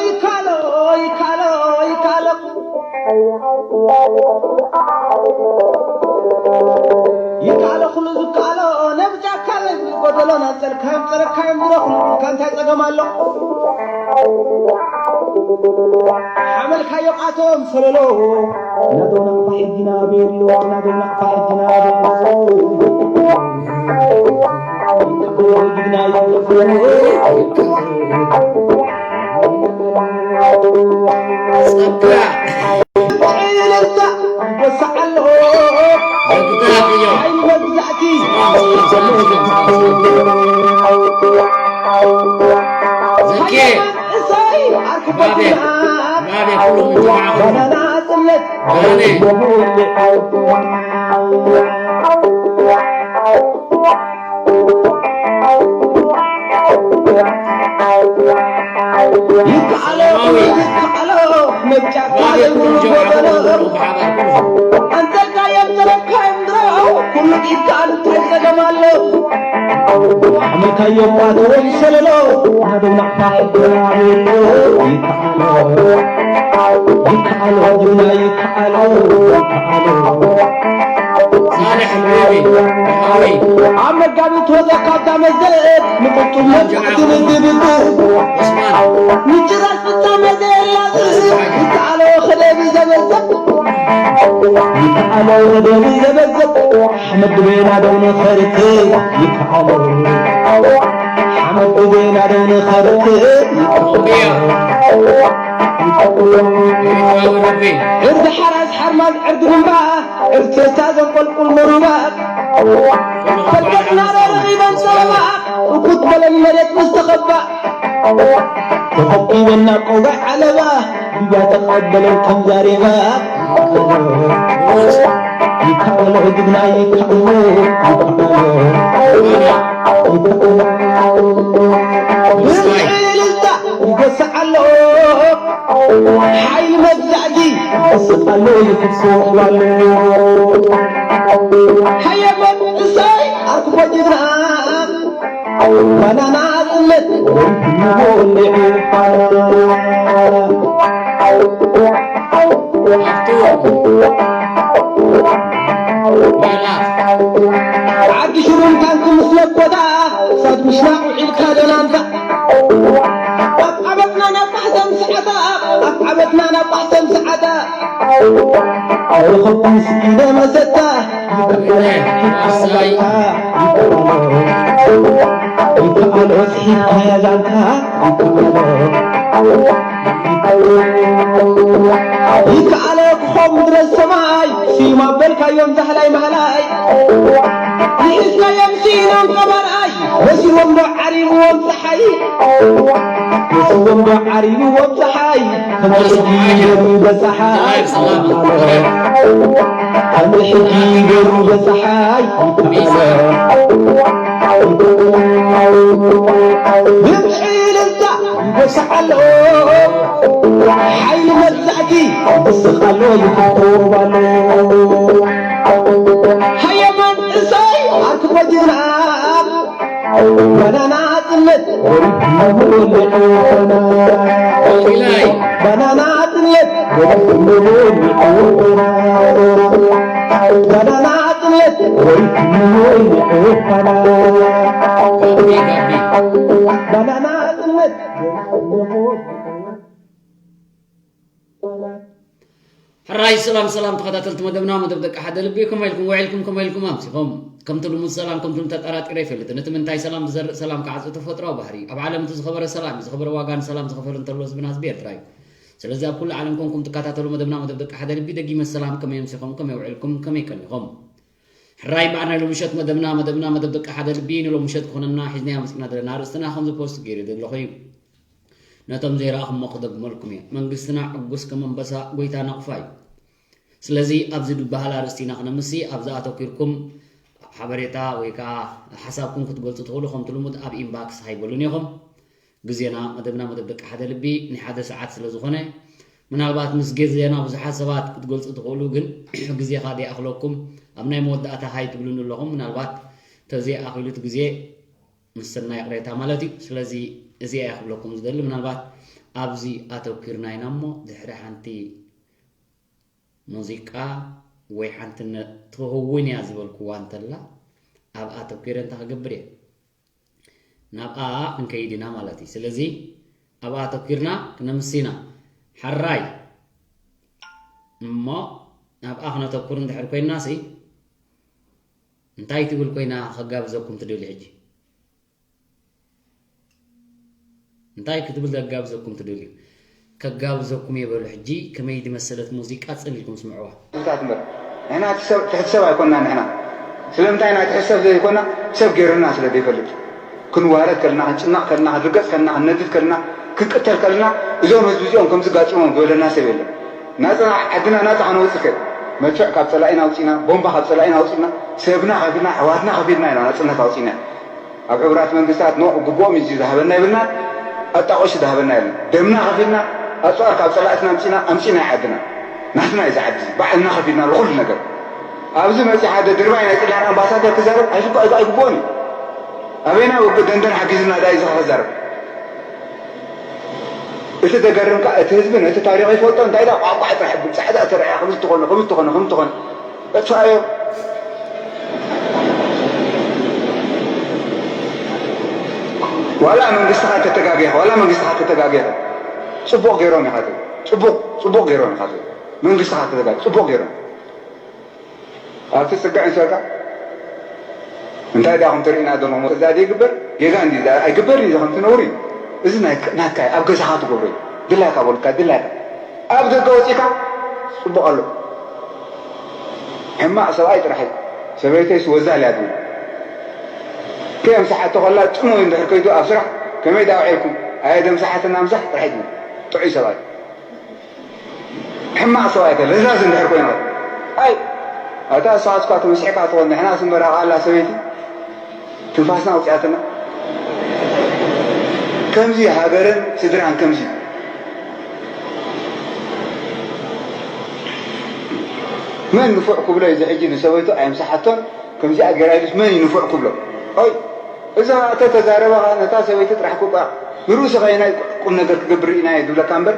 ይካሎ ይካሎ ይካሎ ይካሎ ይካሎ ኩሉ ዝካሎ ነብጃካ ጎደሎ ናጸልካዮም ጸረካዮም ድሮ ኩሉ እንታይ ጸገም ኣሎ ሓመልካዮ ኣቶም ሰለሎ ናዶ ናቕፋ ሕጂ ናበይ ኣሎ ናዶ ናቕፋ ሕጂ ናበይ ኣሎ ይከኣሎ ይከኣሎ መብጫ ካለ ጉርጎበሎ ኣንተልካ የምተረካ የምድሮ ኩሉ ኢድካ እንታይ ጸገም ኣሎ ሓመልካዮ ቋተወም ሰለሎ ናደው ናዕታ ሕድራቤሎ ይከኣሎ ይከኣሎ ጅግና ይከኣሎ ይከኣሎ ሳልሕ ሓቢቢ ሓቢቢ ኣብ መጋቢት ወዘ ካብታ መዘእት ንቁጡም መብዛዕቲ ንድብድብ ዑስማን ንጭራሽ ፍጻመ ዘየላዝብ ይከኣሎ ከደቢ ዘበዘብ ይከኣሎ ከደቢ ዘበዘብ ኣሕመድ ቤና ደው ንኸርትብ ይከኣሎ ሓመድ ቤና ደው ንኸርትብ ይከኣሎ እርዚ ሓራስ ሓርማዝ ዕርዲ ግንባ እርተታ ዘንቆልቁል ምሩባ ፈለጥና ረርኺበን ጸበባ እኩት በለን መሬት ምስ ተኸባ ተኸቢበና ቆውጋዕ ዓለባ እያ ተቐበለን ከም ዛሬባ ይከኣሎ ጅግና ይከኣሎ ይከኣሎ ይከኣሎ ብእልልታ ይጎስዓሎ ሓይሊ መግዛእቲ ይስቕ ኣሎ ይፍስቕ ኣሎ ሃየ መንእሰይ ኣርክቦ ጅግና ባናና ጽለት ወልዑ ዓዲ ሽሩም ታንኪ ምስ ለኮታ ሳድ ምሽናቕ ውዒልካ ደላንታ ኣብ ዓመትና ናብ ጣሕሰም ሰዓታ ኣብ ዓመትና ናብ ጣሕሰም ሰዓታ ኣውረኸኩም ስኢነ መሰታ ይከኣሎ ይከኣሎ ይከኣሎ ስሒት ከያዛንታ ይከኣሎ ይከኣሎ ክኸው ምድረ ሰማይ ስዩም ኣበልካዮም ዛህላይ ማህላይ ይሒዝካዮም ስኢኖም ቀባርኣይ ወሲዎም ዶ ዓሪብዎም ፀሓይ ወሲዎም ዶ ዓሪብዎም ፀሓይ ከመይ ገሩ በፀሓይ ከመይ ገሩ በፀሓይ ብዕልልታ ይጎስዓሎ ሓይሊ መግዛእቲ ይስቓሎ ይፍኮባሎ ሃየ መንእሰይ ኣርክቦ ጅግና ባናና ጽነት ባናና ጽነት ባናና ጽነት ባናና ጽነት ሕራይ ሰላም ሰላም ተኸታተልቲ መደብና መደብ ደቂ ሓደ ልቢ ከመይ ኢልኩም ውዒልኩም ከመይ ኢልኩም ኣምሲኹም ከምቲ ልሙድ ሰላም ከምቲ ተጠራጢረ ይፈልጥን እቲ ምንታይ ሰላም ዝዘርእ ሰላም ክዓጽ ተፈጥራዊ ባህሪ ኣብ ዓለም እቲ ዝኸበረ ሰላም እዩ ዝኸበረ ዋጋ ንሰላም ዝኸፈል እንተሎ ህዝብና ህዝቢ ኤርትራ እዩ ስለዚ ኣብ ኩሉ ዓለም ኮንኩም ትከታተሉ መደብና መደብ ደቂ ሓደ ልቢ ደጊመ ሰላም ከመይ ኣምሲኹም ከመይ ውዒልኩም ከመይ ቀኒኹም ሕራይ በዓል ናይ ሎምሸት መደብና መደብና መደብ ደቂ ሓደ ልቢ ንሎምሸት ክኾነና ሒዝናዮ መፂና ዘለና ኣርእስትና ከምዚ ፖስት ገይረ ዘለኹ እዩ ነቶም ዘይረኣኹሞ ክደግመልኩም እየ መንግስትና ዕጉስ ከም ኣንበሳ ጎይታ ናቑፋ እዩ ስለዚ ኣብዚ ዝበሃል ኣርእስቲ ኢና ክነምሲ ኣብዚ ኣተኪርኩም ሓበሬታ ወይ ከዓ ሓሳብኩም ክትገልፁ ትኽእሉ ከምቲ ልሙድ ኣብ ኢንባክስ ሃይበሉን ኢኹም ግዜና መደብና መደብ ደቂ ሓደ ልቢ ናይ ሓደ ሰዓት ስለ ዝኾነ ምናልባት ምስ ግዜና ብዙሓት ሰባት ክትገልጹ ትኽእሉ፣ ግን ግዜኻ ዘይኣኽለኩም ኣብ ናይ መወዳእታ ሃይ ትብሉኒ ኣለኹም። ምናልባት ተዘይኣኺሉ እቲ ግዜ ምስና ይቕሬታ ማለት እዩ። ስለዚ እዚ እየ ክብለኩም ዝደሊ። ምናልባት ኣብዚ ኣተኲርና ኢና እሞ ድሕሪ ሓንቲ ሙዚቃ ወይ ሓንቲ ነ-፣ ትኸውን እያ ዝበልኩዋ እንተላ ኣብኣ ኣተኲረ እንታይ ክገብር እየ? ናብኣ ክንከይድ ኢና ማለት እዩ። ስለዚ ኣብኣ ኣተኲርና ክነምሲ ኢና። ሓራይ እሞ ናብኣ ክነተኩር እንድሕር ኮይንና ሲ እንታይ ትብል ኮይና ከጋብዘኩም ትደልዩ ሕጂ? እንታይ ክትብል ከጋብዘኩም ትደልዩ? ከጋብዘኩም እየ በሉ። ሕጂ ከመይ ዝመሰለት ሙዚቃ ጽን ኢልኩም ስምዕዋ። ህዝብታት እምበር ንሕና እቲ ሰብ ትሕቲ ሰብ ኣይኮንና። ንሕና ስለምንታይ ናይ ትሕቲ ሰብ ዘይኮና? ሰብ ገይሩና ስለ ዘይፈልጥ። ክንዋረድ ከለና፣ ክንጭነቕ ከለና፣ ክንርገጽ ከለና፣ ክንነድድ ከለና፣ ክንቅተል ከለና እዞም ህዝቢ እዚኦም ከምዚ ጋጢሞም ዝበለና ሰብ የለን። ናጽና ዓድና ናጻ ከነውጽእ ከ መድፍዕ ካብ ጸላኢና ኣውጺና፣ ቦምባ ካብ ጸላኢና ኣውጺና፣ ሰብና ከፊልና፣ ኣሕዋትና ከፊልና ኢና ናጽነት ኣውጺና። ኣብ ሕቡራት መንግስታት ኖ ግቡኦም እዩ ዝሃበና ይብልና፣ ኣጣቆሽ ዝሃበና የለን። ደምና ከፊልና ኣጽዋር ካብ ጸላእትና ኣምጺና ኣምጺና ዓድና ናትና እዩ ዝዓዲ ባዕልና ከፊልና ንኹሉ ነገር። ኣብዚ መጺ ሓደ ድርባይ ናይ ጥልያን ኣምባሳደር ክዛረብ ኣይግቡ- ኣይግቡኦን እዩ። ኣበይና ወግ ደንደን ሓጊዝና ዳ እዩ ዝኸዛረብ? እቲ ዘገርም ከኣ እቲ ህዝቢ ነቲ ታሪኽ ይፈልጦ እንታይ ዳ ቋቋዕ ጥራሕ ብል ጻዕዳ ተረያ ከም ዝተኾነ ከም ዝተኾነ ከም ዝተኾነ እትኣዮ ዋላ መንግስትኻ ተተጋገኻ ዋላ መንግስትኻ ተተጋገኻ ጽቡቕ ገይሮም ኢኻ ትብል። ጽቡቕ ጽቡቕ ገይሮም ኢኻ ትብል። መንግስትኻ ተተጋገ ጽቡቕ ገይሮም ኣብቲ ጽግዕ እንሰርካ እንታይ ዳኹም ትርእና ዘለኹም እዛ ዘይግበር ጌጋ እንዲ ኣይግበር እዩ ከምቲ ነውሪ እዩ። እዚ ናይ ናትካ ኣብ ገዛኻ ትገብሮ እዩ። ድላይካ በልካ ድላይካ ኣብ ደገ ወጺካ ጽቡቕ ኣሎ። ሕማቕ ሰብኣይ ጥራሕ እዩ። ሰበይተይስ ወዛል እያ ትብል። ከየምሳሓቶ ከላ ጽሙይ እንድሕር ከይዱ ኣብ ስራሕ ከመይ ዳ ውዒልኩም ኣየ ደምሳሓትና ምሳሕ ጥራሕ እዩ ትብል። ጥዑይ ሰብኣይ ሕማቕ ሰብኣይ ከ ረዛዝ እንድሕር ኮይና ኣይ ኣታ ንስኻስ እኳ ተመሲሕካ ትኾን ንሕናስ እምበር ኣላ ሰበይቲ ትንፋስና ኣውፂኣትና። ከምዚ ሃገርን ስድራን ከምዚ መን ንፉዕ ክብሎ እዩ እዚ ሕጂ ንሰበይቱ ኣየምሳሓቶን ከምዚኣ ገይራ ኢሉስ መን እዩ ንፉዕ ክብሎ? ኦይ እዛ እተተዛረበ ኸኣ ነታ ሰበይቲ ጥራሕ ኩባ ንርእሱ ኸየናይ ቁም ነገር ክገብር ርኢናዮ ዝብለካ እምበር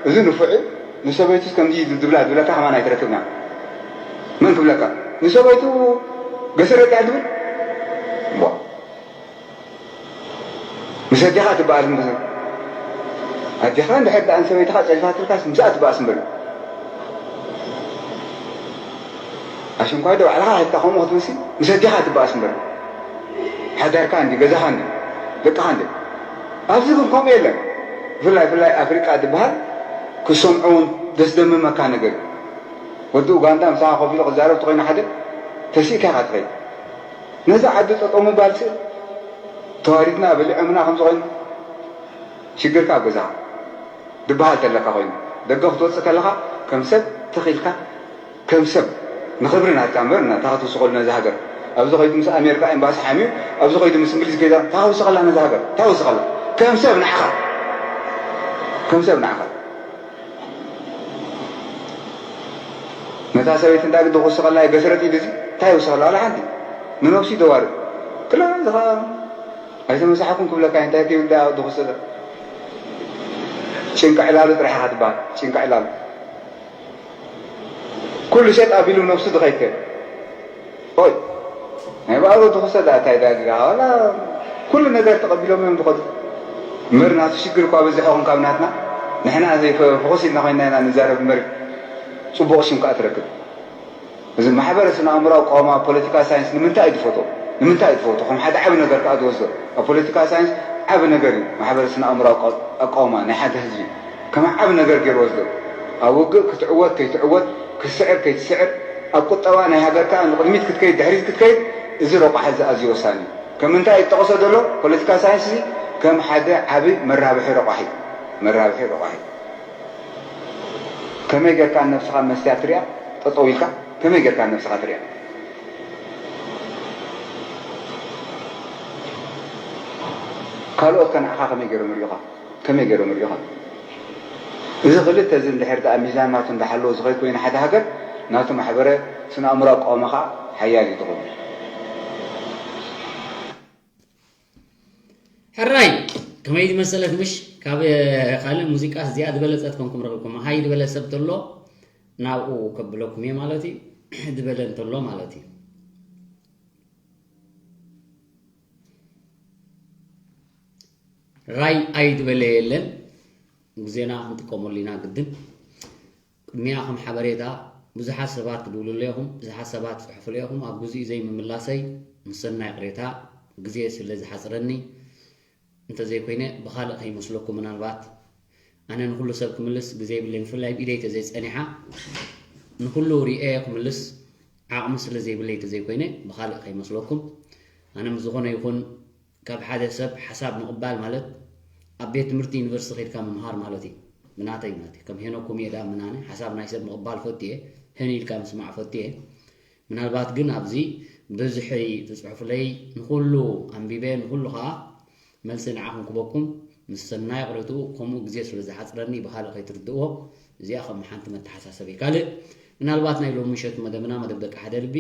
እዚ ንፉዕ እዩ ንሰበይቱስ ከምዚ እዩ ዝብላ ዝብለካ ከማን ኣይትረክብና። መን ክብለካ ንሰበይቱ ገሰረጥ እያ ዝብል? ቧ ምስ ኣዴኻ ትበኣስ እምበር ኣዴኻ እንድሕር ደኣ ንሰበይትኻ ጸሪፋትልካስ ምስኣ ትበኣስ እምበር ኣሽንኳይ ዶ ባዕልኻ ሂብካ ከምኡ ክትምሲ ምስ ኣዴኻ ትበኣስ እምበር ሓዳርካ እንዲ ገዛኻ እንዲ ደቅኻ እንዲ ኣብዚ ግን ከምኡ የለን። ብፍላይ ብፍላይ ኣፍሪቃ ዝበሃል ክሰምዖ እውን ደስደምመካ ነገር እዩ። ወዲ ኡጋንዳ ምሳኻ ኮፍ ኢሉ ክዛረብ ተኮይኑ ሓደ ተሲእካ ኢኻ ትኸይድ። ነዛ ዓዲ ጠጠው ምባል ስእ ተዋሪድና በሊዖምና ከምዚ ኮይኑ ሽግርካ ኣብ ገዛኻ ድበሃል ተለካ ኮይኑ ደገ ክትወፅእ ከለኻ ከም ሰብ ተኺልካ ከም ሰብ ንኽብሪ ናትካ እምበር ናታ ክትውስኸሉ ነዚ ሃገር ኣብዚ ኸይዱ ምስ ኣሜሪካ ኤምባሲ ሓሚዩ ኣብዚ ኸይዱ ምስ እንግሊዝ ገዛ እንታይ ክውስኸላ ነዚ ሃገር እንታይ ክውስኸላ ከም ሰብ ንዓኻ ከም ሰብ ንዓኻ ነታ ሰበይቲ እንዳ ግዲ ክውስኸላ ገስረጥ ኢሉ እዚ እንታይ ይውስኸላ ዋላ ሓንቲ ንነብሱ ይደዋርድ ክላ ዝኻ ኣይተመሳሕኩም ክብለካ እንታይ ክብል ዳ ድኹስለ ጭንቂ ዕላሉ ጥራሕ ኢኻ ትበሃል ጭንቂ ዕላሉ ኩሉ ሸጥ ኣቢሉ ነብሱ ዝኸይከ ኦይ ናይ ባዕሉ ድኹሰ ዳ እንታይ ዳግጋ ዋላ ኩሉ ነገር ተቐቢሎም እዮም ዝኸዱ እምበር ናቱ ሽግር እኳ በዝሐኹም ካብ ናትና ንሕና ዘይፈኹስ ኢልና ኮይና ኢና ንዛረብ እምበር ፅቡቕ ሽም ከዓ ትረክብ እዚ ማሕበረ ስነ ኣእምራዊ ኣቃውማ ኣብ ፖለቲካ ሳይንስ ንምንታይ እዩ ዝፈትዎ? ንምንታይ እዩ ዝፈትዎ? ከም ሓደ ዓቢ ነገር ከኣ ዝወስዶ ኣብ ፖለቲካ ሳይንስ ዓቢ ነገር እዩ ማሕበረ ስነ ኣእምራዊ ኣቃውማ ናይ ሓደ ህዝቢ ከም ዓቢ ነገር ገይሩ ወስዶ ኣብ ውግእ ክትዕወት ከይትዕወት ክትስዕር ከይትስዕር ኣብ ቁጠባ ናይ ሃገርካ ንቕድሚት ክትከይድ ድሕሪት ክትከይድ እዚ ረቋሒ እዚ ኣዝዩ ወሳኒ እዩ ከም እንታይ እዩ ዝጠቕሶ ዘሎ ፖለቲካ ሳይንስ እዚ ከም ሓደ ዓቢ መራብሒ ረቋሒ መራብሒ ረቋሒ ከመይ ጌርካ ንነብስኻ መስትያት ትሪኣ? ጠጠው ኢልካ ከመይ ጌርካ ንነብስኻ ትሪኣ? ካልኦት ከ ንዓኻ ከመይ ገይሮም ይሪኡኻ? ከመይ ገይሮም ይሪኡኻ? እዚ ክልተ እዚ እንድሕር ደኣ ሚዛን ናቱ እንዳሓለወ ዝኸይድ ኮይኑ ሓደ ሃገር፣ ናቱ ማሕበረ ስነ ኣእምሮ ኣቃውማ ከዓ ሓያል እዩ ዝኸውን። ሕራይ ከመይ ዝመሰለት ምሽ ካብ ካልእ ሙዚቃ እዚኣ ዝበለጸት ከምኩም ረኽብኩም ሃይ ዝበለ ሰብ ተሎ ናብኡ ከብለኩም እየ ማለት እዩ። ዝበለ እንተሎ ማለት እዩ። ራይ ኣይትበለ የለን። ግዜና ክንጥቀመሉ ኢና ግድን። ቅድሚያ ከም ሓበሬታ ብዙሓት ሰባት ትድውሉለ ኢኹም፣ ብዙሓት ሰባት ትጽሕፉለ ኢኹም። ኣብ ግዜኡ ዘይምምላሰይ ምስ ሰናይ ቅሬታ ግዜ ስለ ዝሓጽረኒ እንተዘይኮይነ ብኻልእ ከይመስለኩም ምናልባት ኣነ ንኹሉ ሰብ ክምልስ ግዜ የብለይ ብፍላይ ብኢደይ ተዘይጸኒሓ ንኹሉ ርእየ ክምልስ ዓቕሚ ስለ ዘይብለይ ተዘይኮይነ ብኻልእ ከይመስለኩም ኣነ ምስ ዝኾነ ይኹን ካብ ሓደ ሰብ ሓሳብ ምቕባል ማለት ኣብ ቤት ትምህርቲ ዩኒቨርሲቲ ከድካ ምምሃር ማለት እዩ። ብናተይ ማለት እዩ። ከም ሄኖኩም እየ ዳ ምናነ ሓሳብ ናይ ሰብ ምቕባል ፈትየ፣ ህን ኢልካ ምስማዕ ፈትየ። ምናልባት ግን ኣብዚ ብዝሒ ትፅሑፍለይ ንኩሉ ኣንቢበ ንኩሉ ከዓ መልሲ ንዓኹም ክበኩም ምስ ሰናይ ቅሬትኡ ከምኡ ግዜ ስለ ዝሓፅረኒ ብካልእ ከይትርድእዎ እዚኣ ከም ሓንቲ መተሓሳሰቢ ካልእ ምናልባት ናይ ሎሚ ምሸት መደብና መደብ ደቂ ሓደ ልቢ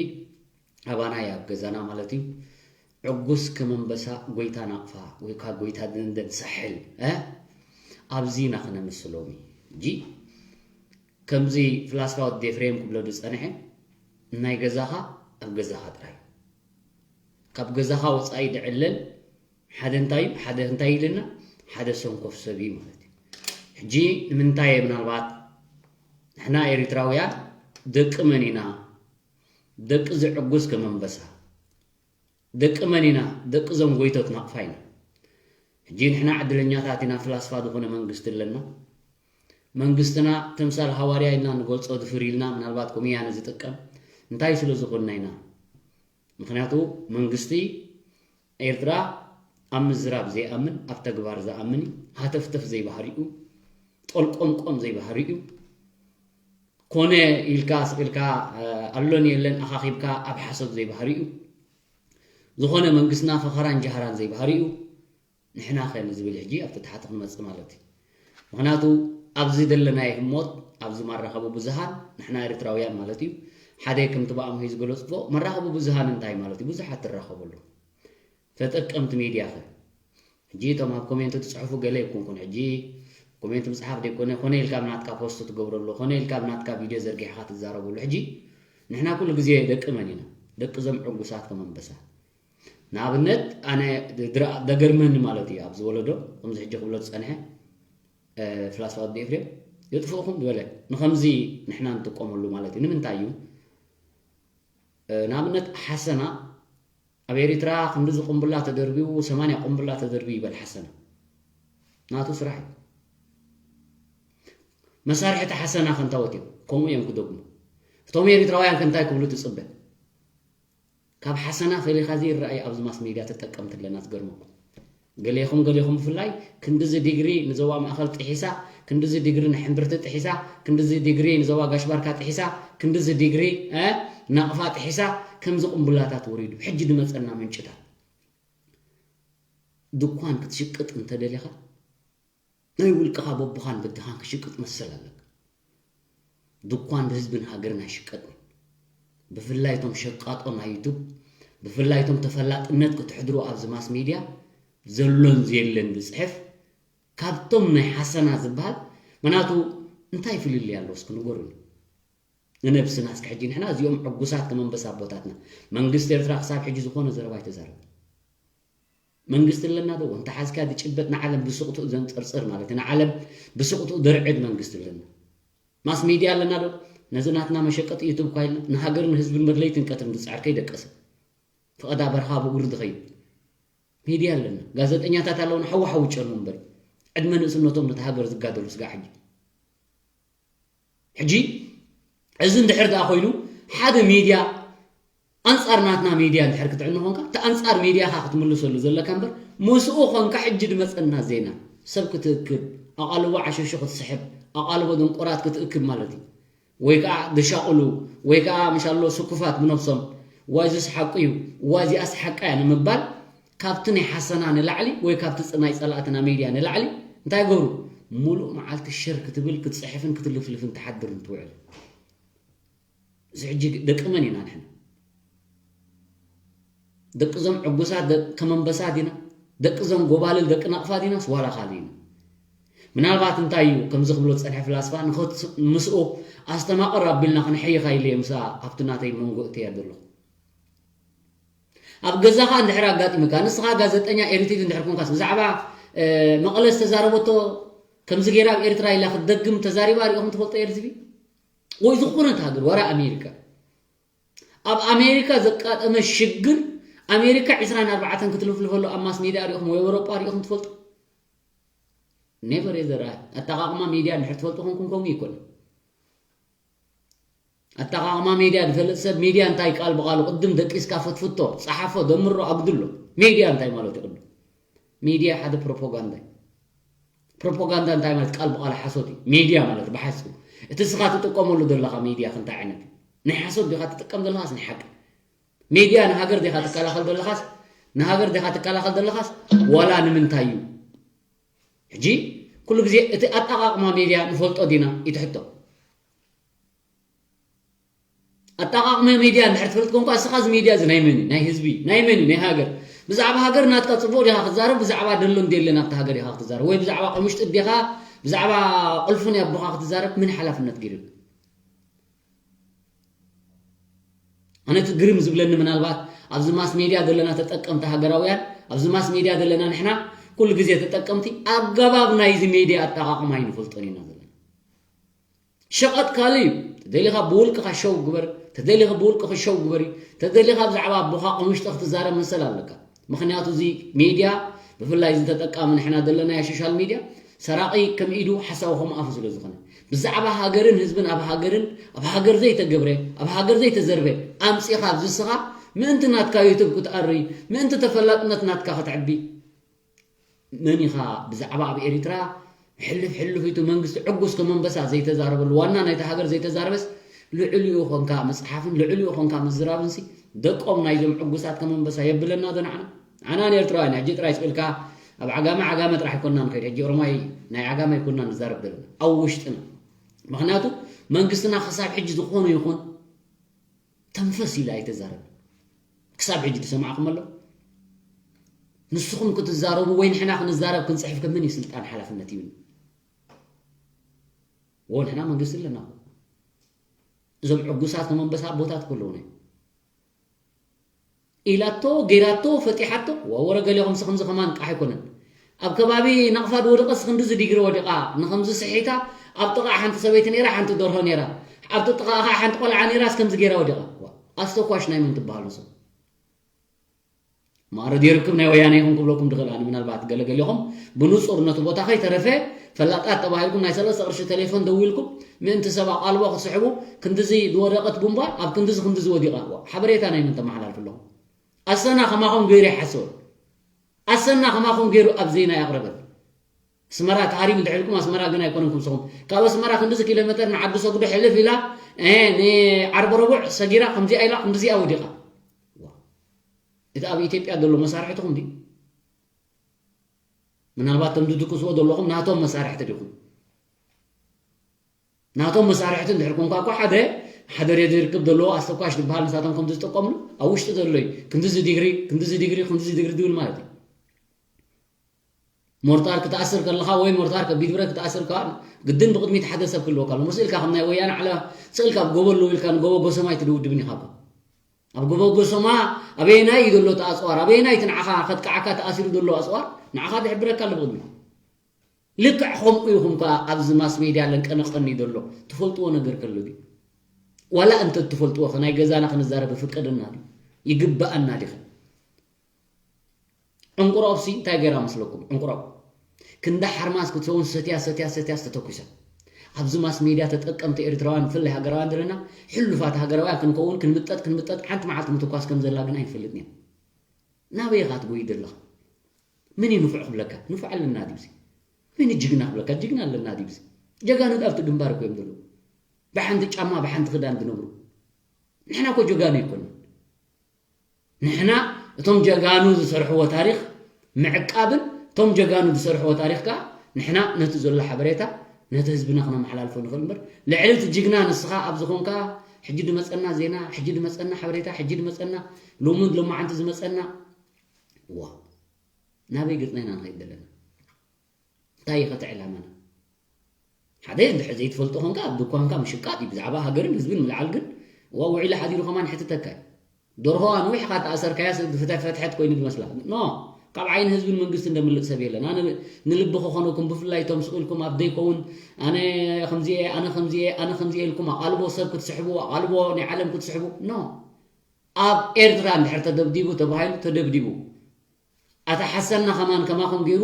ኣባና እያ ኣብ ገዛና ማለት እዩ። ዕጉስ ከም ኣንበሳ ጎይታ ናቕፋ ወይ ከዓ ጎይታ ደንደን ሳሕል እ ኣብዚ ኢና ክነምስ ሎሚ እንጂ ከምዚ ፍላስፋ ወዲ ኤፍሬም ክብሎ ዝፀንሐ ናይ ገዛኻ ኣብ ገዛኻ ጥራይ ካብ ገዛኻ ወፃኢ ድዕለል ሓደ እንታይ ሓደ እንታይ ኢልና ሓደ ሰንኮፍ ሰብ እዩ ማለት እዩ። ሕጂ ንምንታይ ምናልባት ንሕና ኤሪትራውያን ደቂ መን ኢና ደቂ ዝዕጉስ ከም ኣንበሳ ደቂ መን ኢና ደቂ ዞም ጎይቶት ናቕፋ ኢና። ሕጂ ንሕና ዕድለኛታት ኢና ፍላስፋ ዝኾነ መንግስቲ ኣለና። መንግስትና ተምሳል ሃዋርያ ኢልና ንገልጾ ድፍር ኢልና ምናልባት ኮምያነ ዝጥቀም እንታይ ስለ ዝኾንና ኢና። ምኽንያቱ መንግስቲ ኤርትራ ኣብ ምዝራብ ዘይኣምን ኣብ ተግባር ዝኣምን እዩ። ሃተፍተፍ ዘይባህሪኡ ጦልቆምቆም ዘይባህሪ እዩ። ኮነ ኢልካ ስቕ ኢልካ ኣሎን የለን ኣኻኺብካ ኣብ ሓሶት ዘይባህሪ እዩ። ዝኾነ መንግስትና ፈኸራን ጃህራን ዘይባህሪ እዩ። ንሕና ኸ ንዝብል ሕጂ ኣብቲ ታሕቲ ክንመፅእ ማለት እዩ። ምኽንያቱ ኣብዚ ዘለናዮ ህሞት ኣብዚ ማራኸቢ ብዙሃን ንሕና ኤርትራውያን ማለት እዩ ሓደ ከምቲ ብኣምሆይ ዝገለፅዎ መራኸቢ ብዙሃን እንታይ ማለት እዩ ብዙሓት ትራኸበሉ ተጠቀምቲ ሚድያ ኸ ሕጂ እቶም ኣብ ኮሜንት ትፅሕፉ ገለ ይኩንኩን ሕጂ ኮሜንት ምፅሓፍ ደይኮነ ኮነ ኢልካ ብናትካ ፖስት ትገብረሉ ኮነ ኢልካ ብናትካ ቪድዮ ዘርጊሕካ ትዛረበሉ ሕጂ ንሕና ኩሉ ግዜ ደቂ መን ኢና ደቂ ዞም ዕጉሳት ከም ኣንበሳ ንኣብነት ኣነ ደገርመኒ ማለት እዩ ኣብዚ ወለዶ ከምዚ ሕጂ ክብሎ ዝፀንሐ ፍላስፋ ወዲ ኤፍሬም የጥፍእኹም ዝበለ ንከምዚ ንሕና ንጥቀመሉ ማለት እዩ ንምንታይ እዩ ንኣብነት ሓሰና ኣብ ኤሪትራ ክንድዚ ቁምብላ ተደርቢዩ ሰማንያ ቁምብላ ተደርቢዩ ይበል ሓሰና ናቱ ስራሕ እዩ መሳርሕቲ ሓሰና ከንታወት እዮም ከምኡ እዮም ክደግሙ እቶም ኤሪትራውያን ከንታይ ክብሉ ትፅበ ካብ ሓሰና ፈሊኻ ዘይረኣዩ ኣብዚ ማስ ሜድያ ተጠቀምቲ ኣለና ዝገርመኩም ገሌኹም ገሌኹም ብፍላይ ክንድዚ ዲግሪ ንዞባ ማእኸል ጥሒሳ ክንድዚ ዲግሪ ንሕምብርቲ ጥሒሳ ክንድዚ ዲግሪ ንዞባ ጋሽባርካ ጥሒሳ ክንድዚ ዲግሪ ናቕፋ ጥሒሳ ከምዚ ቁምቡላታት ወሪዱ ሕጂ ድመፀና ምንጭታት ድኳን ክትሽቅጥ እንተደሊኻ ናይ ውልቅኻ በቦኻን በድኻን ክሽቅጥ መሰል ኣለካ ድኳን ብህዝብን ሃገርን ኣይሽቀጥን ብፍላይ ቶም ሸቃጦ ናይ ዩቱብ ብፍላይ ቶም ተፈላጥነት ክትሕድሩ ኣብዚ ማስ ሚድያ ዘሎን ዘየለን ዝፅሕፍ ካብቶም ናይ ሓሰና ዝበሃል ምናቱ እንታይ ፍልልይ ኣሎ እስኪ ንገሩኒ ንነብስና እስኪ ሕጂ ንሕና እዚኦም ዕጉሳት ከም ኣንበሳ ኣቦታትና መንግስቲ ኤርትራ ክሳብ ሕጂ ዝኾነ ዘረባ ኣይተዛረበ መንግስቲ ኣለና ዶ እንተ ሓዝካ ዝጭበጥ ንዓለም ብስቕትኡ ዘንፀርፅር ማለት እዩ ንዓለም ብስቕትኡ ዘርዕድ መንግስቲ ኣለና ማስ ሚድያ ኣለና ዶ ነዚ ናትና መሸቀጢ ዩቱብ እኳ ኢልና ንሃገርን ህዝብን መድለይትን ቀትርን ዝፅዕር ከይደቀሰ ፍቐዳ በርኻ ብእግሩ ዝኸይድ ሚድያ ኣለና ጋዜጠኛታት ኣለውና ሓዊ ሓዊ ጨኑ እምበር ዕድመ ንእስነቶም ነቲ ሃገር ዝጋደሉ ስጋ ሕጂ ሕጂ እዚ እንድሕር ደኣ ኮይኑ ሓደ ሚድያ ኣንፃር ናትና ሚድያ እንድሕር ክትዕኑ ኮንካ እቲ ኣንፃር ሚድያኻ ክትምልሰሉ ዘለካ እምበር ምስኡ ኮንካ ሕጂ ድመፀና ዜና ሰብ ክትእክብ ኣቓልቦ ዓሸሾ ክትስሕብ ኣቓልቦ ደንቆራት ክትእክብ ማለት እዩ ወይ ከዓ ድሻቕሉ ወይ ከዓ ምሻሎ ስኩፋት ብነብሶም ዋይ ዝስሓቁ እዩ ዋይ እዚኣስ ሓቃ እያ ንምባል ካብቲ ናይ ሓሰና ንላዕሊ ወይ ካብቲ ናይ ፀላእትና ሚድያ ንላዕሊ እንታይ ይገብሩ ሙሉእ መዓልቲ ሸር ክትብል ክትፅሕፍን ክትልፍልፍን ትሓድር እንትውዕል። እዚ ሕጂ ደቂ መን ኢና ንሕና? ደቂ እዞም ዕጉሳት ደቂ ከመንበሳ ዲና? ደቂ እዞም ጎባልል ደቂ ናቕፋ ዲናስ ዋላ ካልእ ኢና? ምናልባት እንታይ እዩ ከምዚ ክብሎ ዝጸንሐ ፍላስፋ ንኸት-፣ ምስኡ ኣስተማቕር ኣቢልና ክንሕይኻ ኢለ እየ ምስኣ ኣብቲ ናተይ መንጎ እተያ ዘለኹ። ኣብ ገዛኻ እንድሕር ኣጋጢምካ፣ ንስኻ ጋዜጠኛ ኤሪቲቪ እንድሕር ኮንካስ፣ ብዛዕባ፣ እ፣ መቐለ ዝተዛረበቶ ከምዚ ገይራ ኣብ ኤርትራ ኢላ ክትደግም ተዛሪባ ሪኢኹም ትፈልጡ ኤሪቲቪ? ወይ ዝኾነት ሃገር፣ ወረ ኣሜሪካ። ኣብ ኣሜሪካ ዘጋጠመ ሽግር፣ ኣሜሪካ ዕስራን ኣርባዕተን ክትልፍልፈሉ ኣብ ማስ ሚድያ ሪኢኹም ወይ ኤውሮጳ ሪኢኹም ትፈልጡ? ኔቨር ኤዘር። ኣጠቓቕማ ሚድያ እንድሕር ትፈልጡ ኮንኩም ከምኡ ይኮነ። ኣጠቓቕማ ሚድያ ዝፈልጥ ሰብ ሚድያ እንታይ ቃል ብቓሉ ቅድም ደቂስካ ፈትፍቶ፣ ጸሓፎ፣ ደምሮ፣ ኣጉድሎ። ሚድያ እንታይ ማለት እዩ ቅድም? ሚድያ ሓደ ፕሮፓጋንዳ እዩ። ፕሮፓጋንዳ እንታይ ማለት? ቃል ብቓል ሓሶት እዩ። ሚድያ ማለት ብሓጺሩ እቲ እስኻ ትጥቀመሉ ዘለኻ ሚድያ ከ እንታይ ዓይነት እዩ? ናይ ሓሶት ዲኻ ትጥቀም ዘለኻስ ናይ ሓቂ? ሚድያ ንሃገር ዲኻ ትከላኸል ዘለኻስ ንሃገር ዲኻ ትከላኸል ዘለኻስ ዋላ ንምንታይ እዩ? ሕጂ ኩሉ ግዜ እቲ ኣጠቓቕማ ሚድያ ንፈልጦ ዲና? እዩ እቲ ሕቶ። ኣጠቓቕማ ሚድያ እንድሕር ትፈልጥ ኮንካ፣ እስኻ እዚ ሚድያ እዚ ናይ መን እዩ? ናይ ህዝቢ፣ ናይ መን እዩ? ናይ ሃገር። ብዛዕባ ሃገር ናትካ ጽቡቕ ዲኻ ክትዛረብ? ብዛዕባ ደሎን ደሌን ኣብቲ ሃገር ኢኻ ክትዛረብ? ወይ ብዛዕባ ቀምሽጢ ዲኻ፣ ብዛዕባ ቁልፉ ናይ ኣቦኻ ክትዛረብ? መን ሓላፍነት ገይሩልካ? ኣነ እቲ ግርም ዝብለኒ ምናልባት ኣብዚ ማስ ሜድያ ዘለና ተጠቀምቲ ሃገራውያን፣ ኣብዚ ማስ ሜድያ ዘለና ንሕና ኩሉ ግዜ ተጠቀምቲ ኣገባብ ናይዚ ሜድያ ኣጠቓቕማ ኣይንፈልጦን ኢና ዘለና። ሸቐጥ ካልእ እዩ። ተደሊኻ ብውልቅኻ ሸው ግበር፣ ተደሊኻ ብውልቅኺ ሸው ግበሪ፣ ተደሊኻ ብዛዕባ ኣቦኻ ቀምሽጢ ክትዛረብ መሰል ኣለካ። ምኽንያቱ እዚ ሜድያ ብፍላይ እዚ ተጠቃሚ ንሕና ዘለናዮ ሶሻል ሜድያ ሰራቒ ከም ኢዱ ሓሳዊ ከም ኣፉ ስለ ዝኾነ ብዛዕባ ሃገርን ህዝብን ኣብ ሃገርን ኣብ ሃገር ዘይተገብረ ኣብ ሃገር ዘይተዘርበ ኣምጺኻ ኣብዚ እስኻ ምእንቲ ናትካ ዩቱብ ክትኣሪ ምእንቲ ተፈላጥነት ናትካ ከተዕቢ መን ኢኻ ብዛዕባ ኣብ ኤሪትራ ሕልፍ ሕልፍ ኢቱ መንግስቲ ዕጉስ ከም ኣንበሳ ዘይተዛረበሉ ዋና ናይታ ሃገር ዘይተዛረበስ ልዕሊኡ ኾንካ ምጽሓፍን ልዕሊኡ ኾንካ ምዝራብንሲ ደቆም ናይዞም ዕጉሳት ከም ኣንበሳ የብለና ዶ ንዓና? ኣና ንኤርትራውያን ሕጂ ጥራይ ስቕ ኢልካ ኣብ ዓጋመ ዓጋመ ጥራሕ ኣይኮንና ንኸይድ ሕጂ ኦሮማይ ናይ ዓጋመ ኣይኮንና ንዛረብ ዘለና ኣብ ውሽጥና ምኽንያቱ መንግስትና ክሳብ ሕጂ ዝኾነ ይኹን ተንፈስ ኢለ ኣይተዛረብን። ክሳብ ሕጂ ዝሰማዕኩም ኣሎ። ንስኹም ክትዛረቡ ወይ ንሕና ክንዛረብ ክንጽሕፍ ከምን እዩ ስልጣን ሓላፍነት ይብሉ። ወ ንሕና መንግስቲ ኣለና። እዞም ዕጉሳት ከም ኣንበሳ ኣቦታት ከለውና ኢላቶ ገይራቶ ፈጢሓቶ ወረ ገሊኹም ስኽምዚ ከማን ቃሕ ኣይኮነን ኣብ ከባቢ ናቕፋ ዝወደቐስ ክንድዚ ዲግሪ ወዲቓ ንኸምዚ ስሒታ ኣብ ጥቓ ሓንቲ ሰበይቲ ነይራ ሓንቲ ደርሆ ነይራ ኣብቲ ጥቓ ከዓ ሓንቲ ቆልዓ ነይራ እስከምዚ ገይራ ወዲቓ ኣስተኳሽ ናይ መን ትበሃሉ ሰብ ማዕረ ዘይርክብ ናይ ወያነ ይኹን ክብለኩም ድኽእል ኣነ ምናልባት ገለገሊኹም ብንጹር ነቲ ቦታ ከይተረፈ ፈላጣት ተባሂልኩም ናይ ሰለስተ ቅርሺ ቴሌፎን ደዊልኩም ምእንቲ ሰብ ኣቓልቦ ክትስሕቡ ክንድዚ ዝወደቐት ቡምባ ኣብ ክንድዚ ክንድዚ ወዲቓ ሓበሬታ ናይ መን ተመሓላልፉ ኣለኹም ኣሰና ከማኹም ገይሩ ይሓስበን ኣሰና ከማኹም ገይሩ ኣብ ዜና የቕርበን ኣስመራ ተሃሪም እንድሕር ኢልኩም ኣስመራ ግን ኣይኮነን ክምስኹም ካብ ኣስመራ ክንድዚ ኪሎ ሜተር ንዓዲ ሰጉዶ ሕልፍ ኢላ ንዓርበ ረቡዕ ሰጊራ ከምዚኣ ኢላ ክንድዚኣ ወዲቓ እቲ ኣብ ኢትዮጵያ ዘሎ መሳርሕትኹም ድዩ ምናልባት ከም ዝድቅስዎ ዘለኹም ናቶም መሳርሕቲ ዲኹም ናቶም መሳርሕቲ እንድሕር ኮንካ እኮ ሓደ ሓደ ሬድዮ ይርክብ ዘለዎ ኣስተኳሽ ዝበሃል ንሳቶም ከም ዝጥቀምሉ ኣብ ውሽጢ ዘሎ እዩ ክንድዚ ዲግሪ ክንድዚ ዲግሪ ክንድዚ ዲግሪ ዝብል ማለት እዩ ሞርታር ክትኣስር ከለኻ ወይ ሞርታር ከቢድ ብረት ክትኣስር ከኣ ግድን ብቕድሚት ሓደ ሰብ ክህልወካ ኣለዎ። ስእልካ ከም ናይ ወያነ ዓለባ ስእልካ ኣብ ጎቦ ኣለዉ ኢልካ ንጎቦ ጎሰማይ ትድውድብን ኢኻ እኮ። ኣብ ጎቦ ጎሰማ ኣበየናይ እዩ ዘሎ እቲ ኣጽዋር ኣበየናይ እቲ ንዓኻ ከጥቅዓካ ተኣሲሩ ዘሎ ኣጽዋር ንዓኻ ዝሕብረካ ኣሎ ብቕድሚት። ልክዕ ከምኡ ኢኹም ከኣ ኣብዚ ማስ ሜድያ ለንቀነቐኒ ዘሎ ትፈልጥዎ ነገር ከሎ ድዩ? ዋላ እንተ ትፈልጥዎ ከ ናይ ገዛና ክንዛረብ ይፍቀደና ድዩ? ይግበኣና ዲኸ? ዕንቁሮብሲ እንታይ ገይራ መስለኩም? ዕንቁሮብ ክንዳ ሓርማዝ ክትሰውን ሰትያ ሰትያ ሰትያ ዝተተኩሰ ኣብዚ ማስ ሜድያ ተጠቀምቲ ኤርትራውያን ብፍላይ ሃገራውያን ዘለና ሕሉፋት ሃገራውያን ክንከውን ክንምጠጥ ክንምጠጥ ሓንቲ መዓልቲ ምትኳስ ከም ዘላ ግን ኣይንፈልጥን ኢና። ናበይ ኢኻ ትጎይ ዘለኻ? መን እዩ ንፉዕ ክብለካ? ንፉዕ ኣለና ድዩዚ? መን እዩ ጅግና ክብለካ? ጅግና ኣለና ድዩዚ? ጀጋኑ ኣብቲ ግንባር እኮ እዮም ዘለዉ። ብሓንቲ ጫማ ብሓንቲ ክዳን ዝነብሩ። ንሕና እኮ ጀጋኑ ኣይኮንን። ንሕና እቶም ጀጋኑ ዝሰርሕዎ ታሪኽ ምዕቃብን እቶም ጀጋኑ ዝሰርሕዎ ታሪኽ ከኣ ንሕና ነቲ ዘሎ ሓበሬታ ነቲ ህዝብና ክነመሓላልፎ ንኽእል እምበር፣ ልዕሊ እቲ ጅግና ንስኻ ኣብ ዝኾንካ፣ ሕጂ ድመጸና ዜና፣ ሕጂ ድመጸና ሓበሬታ፣ ሕጂ ድመጸና፣ ሎምን ሎማዓንቲ ዝመጸና፣ ዋ፣ ናበይ ገጽና ኢና ንኸይድ ዘለና? እንታይ እዩ ኸቲ ዕላማና? ሓደ እንድሕር ዘይትፈልጦ ኾንካ ኣብ ድኳንካ ምሽቃጥ እዩ። ብዛዕባ ሃገርን ህዝብን ምልዓል ግን፣ ዋ፣ ውዒሉ ሓዲሩ ከማን ሕትተካ እዩ። ደርሆ ኣንዊሕካ ተኣሰርካያ ስ-፣ ፍተ-፣ ፈትሐት ኮይኑ ዝመስላ። ኖ፣ ካብ ዓይኒ ህዝብን መንግስትን ደምልጥ ሰብ የለን። ኣነ ንልቢ ክኾነኩም፣ ብፍላይ እቶም ስቕ ኢልኩም ኣብ ዘይከውን፣ ኣነ ከምዚ እየ፣ ኣነ ከምዚ እየ፣ ኣነ ከምዚ እየ ኢልኩም ኣቓልቦ ሰብ ክትስሕቡ፣ ኣቓልቦ ናይ ዓለም ክትስሕቡ። ኖ። ኣብ ኤርትራ እንድሕር ተደብዲቡ ተባሂሉ ተደብዲቡ። ኣታ ሓሰና ከማን ከማኹም ገይሩ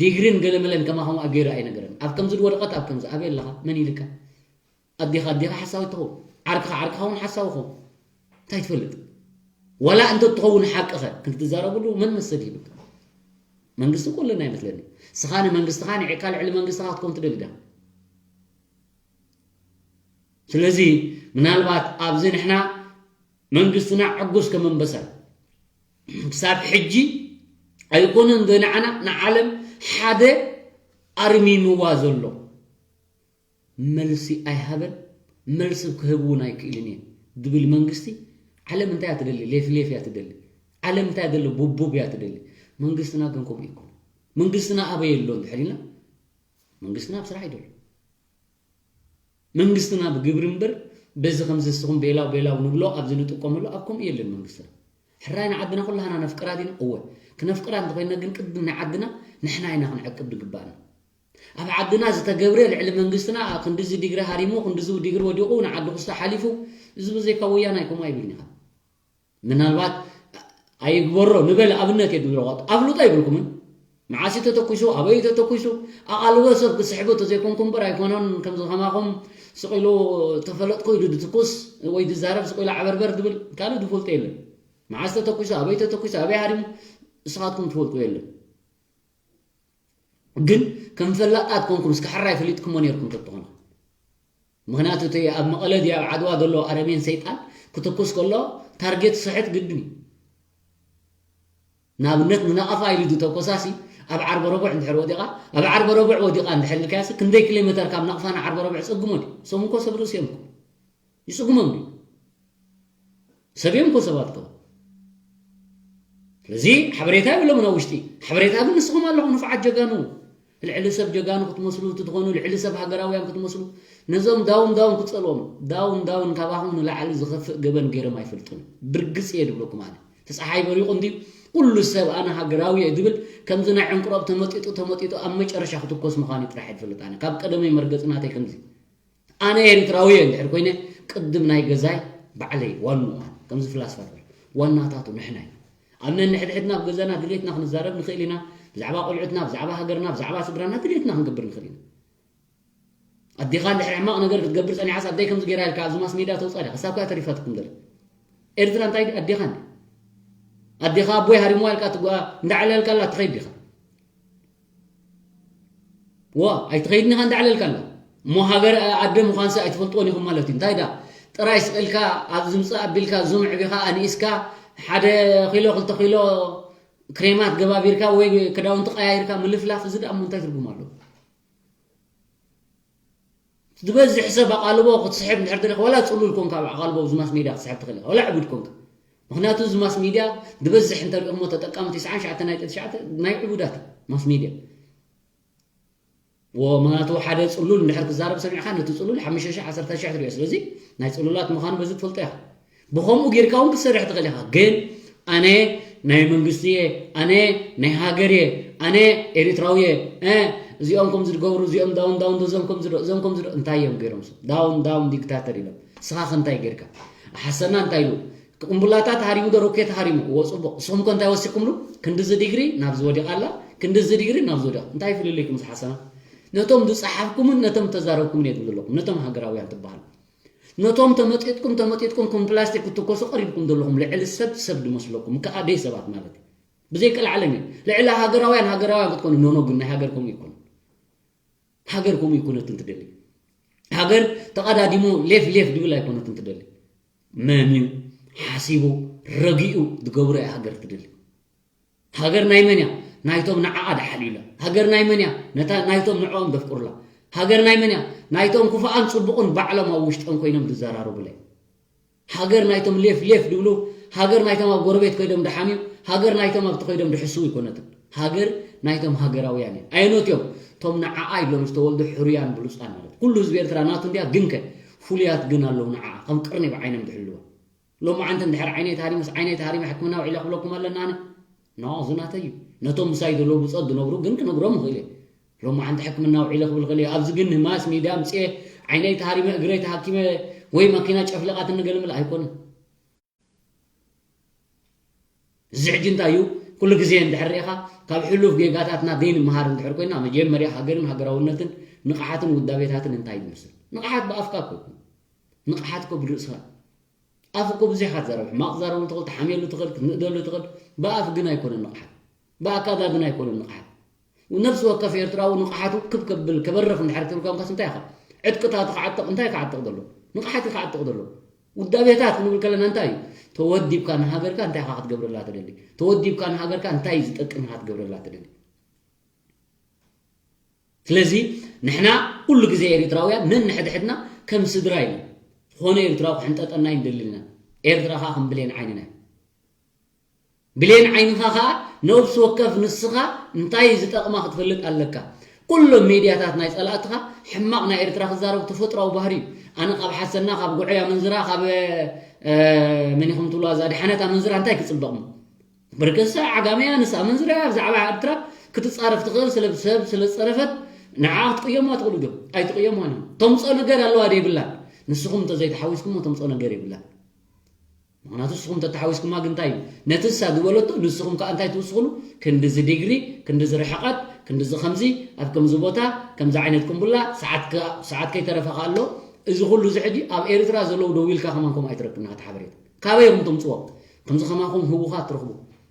ዲግሪን ገለመለን ከማኹም ገይሩ ኣይነገረን። ኣብ ከምዚ ዝወደቐት ኣብ ከምዚ ኣበይ ኣለኻ? መን ኢልካ? ኣዴኻ ኣዴኻ ሓሳዊ ትኸውን። ዓርክኻ ዓርክኻ እውን ሓሳዊ ኸውን። እንታይ ትፈልጥ? ዋላ እንተ ትኸውን ሓቅኸ ክንትዛረብሉ መን መሰል ይህብካ? መንግስቲ ኩልና ይመስለኒ። ስኻ ንመንግስትኻ ንዒቕካ ልዕሊ መንግስትኻ ክትከውን ትደሊ ዳ? ስለዚ ምናልባት ኣብዚ ንሕና መንግስትና ዕጉስ ከም ኣንበሳ ክሳብ ሕጂ ኣይኮነን ዶ ንዓና ንዓለም ሓደ ኣርሚምዋ ዘሎ? መልሲ ኣይሃበን፣ መልሲ ክህብ እውን ኣይክእልን እየ ዝብል መንግስቲ፣ ዓለም እንታይ እያ ትደሊ? ሌፍሌፍ እያ ትደሊ። ዓለም እንታይ እያ ትደሊ? ቡቡብ እያ ትደሊ። መንግስትና ግን ከምኡ ኣይኮነን። መንግስትና ኣበይ ኣሎ እንድሕር ኢልና፣ መንግስትና ኣብ ስራሕ እዩ ዘሎ። መንግስትና ብግብሪ እምበር በዚ ከምዚ ንስኹም ቤላው ቤላው ንብሎ ኣብዚ ንጥቀመሉ ኣብ ከምኡ የለን መንግስትና። ሕራይ ንዓድና ኩላህና ነፍቅራ ዲና? እወ። ክነፍቅራ እንተኾይንና ግን ቅድም ንዓድና ንሕና ኢና ክንዕቅብ ዝግባእና። ኣብ ዓድና ዝተገብረ ልዕሊ መንግስትና ክንድዚ ዲግሪ ሃሪሙ፣ ክንድዚ ዲግሪ ወዲቑ፣ ንዓዲ ክስቶ ሓሊፉ፣ እዚ ብዘይካ ወያናይ ከምኡ ኣይብልን ኢኻ። ምናልባት ኣይግበሮ ንበል ኣብነት እየ ዝብሎ። ኣፍልጦ ኣይብልኩምን። መዓስ እዩ ተተኩሱ? ኣበይ እዩ ተተኩሱ? ኣቓልቦ ሰብ ክስሕቡ ተዘይኮንኩም እምበር ኣይኮነን። ከምዚ ከማኹም ስቕ ኢሉ ተፈለጥኩ ኢሉ ዝትኩስ ወይ ዝዛረብ ስቕ ኢሉ ዓበርበር ዝብል ካልእ ዝፈልጦ የለን። መዓስ ተተኩሱ? ኣበይ ተተኩሱ? ኣበይ ሃሪሙ? ንስኻትኩም ትፈልጡ የለን። ግን ከም ፈላጣት ኮንኩም እስከ ሕራይ ፈሊጥኩሞ ነይርኩም ተትኾኑ። ምኽንያቱ እቲ ኣብ መቐለ ድዩ ኣብ ዓድዋ ዘሎ ኣረሜን ሰይጣን ክትኩስ ከሎ ታርጌት ስሕት ግድን እዩ። ንኣብነት ንነቐፋ ኢሉ ዝተኮሳሲ ኣብ ዓርበ ረቡዕ እንድሕር ወዲቓ፣ ኣብ ዓርበ ረቡዕ ወዲቓ እንድሕር ኢልካያሲ ክንደይ ኪሎ ሜተር ካብ ነቕፋ ንዓርበ ረቡዕ ጸግሞ ድዩ? ሰም እኮ ሰብ ርእሲ እዮም እኮ። ይጽግሞም ድዩ? ሰብ እዮም እኮ ሰባት እኮ። ስለዚ ሓበሬታ የብሎምን ኣብ ውሽጢ። ሓበሬታ ግን ንስኹም ኣለኹም ንፉዓት ጀጋኑ። ልዕሊ ሰብ ጀጋኑ ክትመስሉ ትኾኑ፣ ልዕሊ ሰብ ሃገራውያን ክትመስሉ። ነዞም ዳውን ዳውን ክጸልዎም። ዳውን ዳውን ካባኹም ንላዕሊ ዝኸፍእ ገበን ገይሮም ኣይፈልጡን። ብርግጽ እየ ዝብለኩም ኣነ። እቲ ጸሓይ በሪቑ እንድዩ ኩሉ ሰብ ኣነ ሃገራዊ እየ ዝብል ከምዚ ናይ ዕንቅሮብ ተመጢጡ ተመጢጡ ኣብ መጨረሻ ክትኮስ ምዃኑ ጥራሕ እየ ዝፈልጥ ኣነ። ካብ ቀደመይ መርገጺ ናተይ ከምዚ። ኣነ ኤርትራዊ እየ እንድሕር ኮይነ ቅድም ናይ ገዛይ ባዕለይ ዋንኡ ከምዚ ፍላስፋ ትብል ዋናታቱ ንሕና ኢና። ኣብ ነንሕድሕድና ኣብ ገዛና ድሌትና ክንዛረብ ንኽእል ኢና። ብዛዕባ ቆልዑትና፣ ብዛዕባ ሃገርና፣ ብዛዕባ ስድራና ድሌትና ክንገብር ንኽእል ኢና። ኣዴኻ እንድሕር ሕማቕ ነገር ክትገብር ጸኒሓስ ኣደይ ከምዚ ገይራ ኢልካ ኣብዚ ማስ ሜድያ ተውጽኣ ዲኻ? ክሳብ ከኣ ተሪፋትኩም ዘላ ኤርትራ እንታይ ኣዴኻ እንዲ? ኣዴኻ ኣቦይ ሃሪምዋ ኢልካ ትጓ እንዳዕለልካላ ትኸይድ ዲኻ? ዋ ኣይትኸይድን ኢኻ እንዳዕለልካ ኣላ እሞ ሃገር ኣደ ምዃንሲ ኣይትፈልጥዎን ኢኹም ማለት እዩ። እንታይ ዳ ጥራይ ስቕ ኢልካ ኣብ ዝምፅእ ኣቢልካ ዙም ዕቢኻ ኣንኢስካ ሓደ ኪሎ ክልተ ኪሎ ክሬማት ገባቢርካ ወይ ክዳውንቲ ቀያይርካ ምልፍላፍ እዚ ደኣ እሞ እንታይ ትርጉም ኣለዎ? ዝበዝሕ ሰብ ኣቓልቦ ክትስሕብ እንድሕር ደሊኻ ዋላ ፅሉል ኮንካ ኣብ ኣቓልቦ ኣብዚ ማስ ሜድያ ክትስሕብ ትኽእል ኢኻ ዋላ ዕቡድ ኮንካ። ምክንያቱ እዚ ማስ ሜድያ ዝበዝሕ እንተሪኦሞ ተጠቃሚ ትስዓን ትሽዓተ ናይ ትሽዓተ ናይ ዕቡዳት ማስ ሜድያ ወ ምክንያቱ ሓደ ፅሉል እንድሕር ክዛረብ ሰሚዕካ ነቲ ፅሉል ሓሙሽተ ሽሕ ዓሰርተ ሽሕ ትሪኦ። ስለዚ ናይ ፅሉላት ምዃኑ በዚ ትፈልጦ ኢኻ። ብኸምኡ ጌርካ እውን ክትሰርሕ ትኽእል ኢኻ። ግን ኣነ ናይ መንግስቲ እየ፣ ኣነ ናይ ሃገር እየ፣ ኣነ ኤሪትራዊ እየ፣ እ፣ እዚኦም ከም ዝገብሩ፣ እዚኦም ዳውን ዳውን ዶ፣ እዞም ከም ዝዶ፣ እዞም ከም ዝዶ፣ እንታይ እዮም ገይሮም? ዳውን ዳውን ዲክታተር ኢሎም። እስኻ ከ እንታይ ጌርካ? ሓሰና እንታይ ኢሉ? ቅምቡላታት ሃሪሙ ዶ ሮኬት ሃሪሙ? እዎ፣ ጽቡቕ። ንስኹም ከ እንታይ ወሲኹምሉ? ክንድዚ ዲግሪ ናብዚ ወዲቓ ኣላ፣ ክንድዚ ዲግሪ ናብዚ ወዲቓ። እንታይ ፍልልይኩም ዝሓሰና? ነቶም ዝጸሓፍኩምን ነቶም ተዛረብኩምን እየ ዝብል ዘለኹም፣ ነቶም ሃገራውያን ትበሃሉ። ነቶም ተመጢጥኩም፣ ተመጢጥኩም ከም ፕላስቲክ ክትኮሱ ቀሪብኩም ዘለኹም ልዕሊ ሰብ፣ ሰብ ዝመስለኩም፣ ከኣ ደይ ሰባት ማለት እዩ። ብዘይ ቀልዓለም እዩ። ልዕሊ ሃገራውያን፣ ሃገራውያን ክትኮኑ፣ ኖ፣ ኖ፣ ግን ናይ ሃገር ከምኡ ይኮኑ። ሃገር ከምኡ ይኮነትን ትደሊ። ሃገር ተቐዳዲሙ ሌፍ ሌፍ ድብል ኣይኮነትን ትደሊ። መን እዩ ሓሲቡ ረጊኡ ዝገብሮ እያ ሃገር ትደሊ። ሃገር ናይ መን እያ? ናይቶም ንዓኣ ደሓልዩላ። ሃገር ናይ መን እያ? ነታ ናይቶም ንዕኦም ዘፍቅሩላ። ሃገር ናይ መን እያ? ናይቶም ክፉኣን ጽቡቕን ባዕሎም ኣብ ውሽጦም ኮይኖም ዝዘራረቡላ። ሃገር ናይቶም ሌፍ ሌፍ ድብሉ፣ ሃገር ናይቶም ኣብ ጎረቤት ኮይዶም ድሓምዩ፣ ሃገር ናይቶም ኣብቲ ኮይዶም ድሕስው ኣይኮነትን። ሃገር ናይቶም ሃገራውያን እያ። ኣየኖት እዮም? እቶም ንዓኣ ኢሎም ዝተወልዱ ሕሩያን ብሉጻን ማለት። ኩሉ ህዝቢ ኤርትራ ናቱ እንድያ፣ ግንከ ፍሉያት ግን ኣለዉ ንዓኣ ከም ቅርኒ ብዓይኖም ድሕልዋ። ሎማዓንቲ እንድሕር ዓይነይ ተሃሪመስ ዓይነይ ተሃሪመ ሕክምና ውዒለ ክብለኩም ኣለና ኣነ። ኖ፣ እዚ ናተይ እዩ። ነቶም ምሳይ ዘለዉ ብጾት ዝነብሩ ግን ክነግሮም እኽእል እየ። ሎማዓንቲ ሕክምና ውዒለ ክብል እኽእል እየ። ኣብዚ ግን ማስ ሚድያ ኣምጽኤ ዓይነይ ተሃሪመ፣ እግረይ ተሃኪመ ወይ ማኪና ጨፍሊቓትኒ ገለ ምልእ ኣይኮነን። እዚ ሕጂ እንታይ እዩ? ኩሉ ግዜ እንድሕር ርኢኻ ካብ ሕሉፍ ጌጋታትና ዘይንመሃር እንድሕር ኮይና መጀመርያ ሃገርን ሃገራውነትን ንቕሓትን ውዳቤታትን እንታይ እዩ ዝመስል? ንቕሓት ብኣፍካ እኮ ይኮን። ንቕሓት እኮ ብርእስኻ። ኣፍ እኮ ብዙሕ ኢኻ ትዛረብ። ሕማቕ ትዛረበሉ ትኽእል፣ ትሓምየሉ ትኽእል፣ ክትንእደሉ ትኽእል። ብኣፍ ግን ኣይኮነን ንቕሓት። ብኣካዳድና ኣይኮነን ንቕሓት። ነፍሲ ወከፍ ኤርትራዊ ንቕሓቱ ክብ ከብል፣ ከበርኽ እንድሕር ትብል ኮንካስ እንታይ ኢኻ? ዕጥቅታቱ ክዓጥቕ፣ እንታይ ክዓጥቕ ዘሎ? ንቕሓት እዩ ክዓጥቕ ዘሎ። ውዳቤታት ክንብል ከለና እንታይ እዩ? ተወዲብካ ንሃገርካ እንታይ ኢኻ ክትገብረላ ትደሊ? ተወዲብካ ንሃገርካ እንታይ እዩ ዝጠቅም ኢኻ ክትገብረላ ትደሊ? ስለዚ ንሕና ኩሉ ግዜ ኤሪትራውያን ነንሕድሕድና ከም ስድራ ኢና። ዝኾነ ኤርትራዊ ክሕንጠጠና ኣይንደልን ኢና። ኤርትራ ከኣ ከም ብሌን ዓይንና እዩ። ብሌን ዓይንኻ ከኣ ነብሲ ወከፍ ንስኻ እንታይ ዝጠቕማ ክትፈልጥ ኣለካ። ኩሎም ሜድያታት ናይ ጸላእትኻ ሕማቕ ናይ ኤርትራ ክዛረቡ ተፈጥሮኣዊ ባህሪ እዩ። ኣነ ካብ ሓሰና፣ ካብ ጉዕያ መንዝራ፣ ካብ፣ እ፣ መን ኢኹም ትብልዋ እዛ ደሓነት ኣመንዝራ እንታይ ክጽበቕሞ? ብርክሳ ዓጋመያ ንሳ ኣመንዝራ እያ ብዛዕባ ኤርትራ ክትጻረፍ ትኽእል ስለ ሰብ ስለ ዝጸረፈት ንዓ ክትቅየማ ትኽእሉ ዶ? ኣይትቅየማን እዮም። ተምጽኦ ነገር ኣለዋ ዶ የብላን? ንስኹም እንተዘይተሓዊስኩሞ ተምጽኦ ነገር የብላን። ምኽንያቱ ንስኹም እንተተሓዊስኩማ ግን እንታይ እዩ? ነቲ ንሳ ዝበለቶ ንስኹም ከኣ እንታይ ትውስኽሉ? ክንድዚ ዲግሪ፣ ክንድዚ ርሕቐት፣ ክንድዚ ከምዚ፣ ኣብ ከምዚ ቦታ፣ ከምዚ ዓይነት ቅንቡላ፣ ሰዓት ከ-፣ ሰዓት ከይተረፈ ከኣ ኣሎ። እዚ ኩሉ እዚ ሕጂ ኣብ ኤርትራ ዘለዉ ደው ኢልካ ከማን ከምኡ ኣይትረክብን ኢኻ እቲ ሓበሬታ። ካበይ ኢኹም ተምጽዎ? ከምዚ ከማኹም ህዉኻት ትረኽቡ፣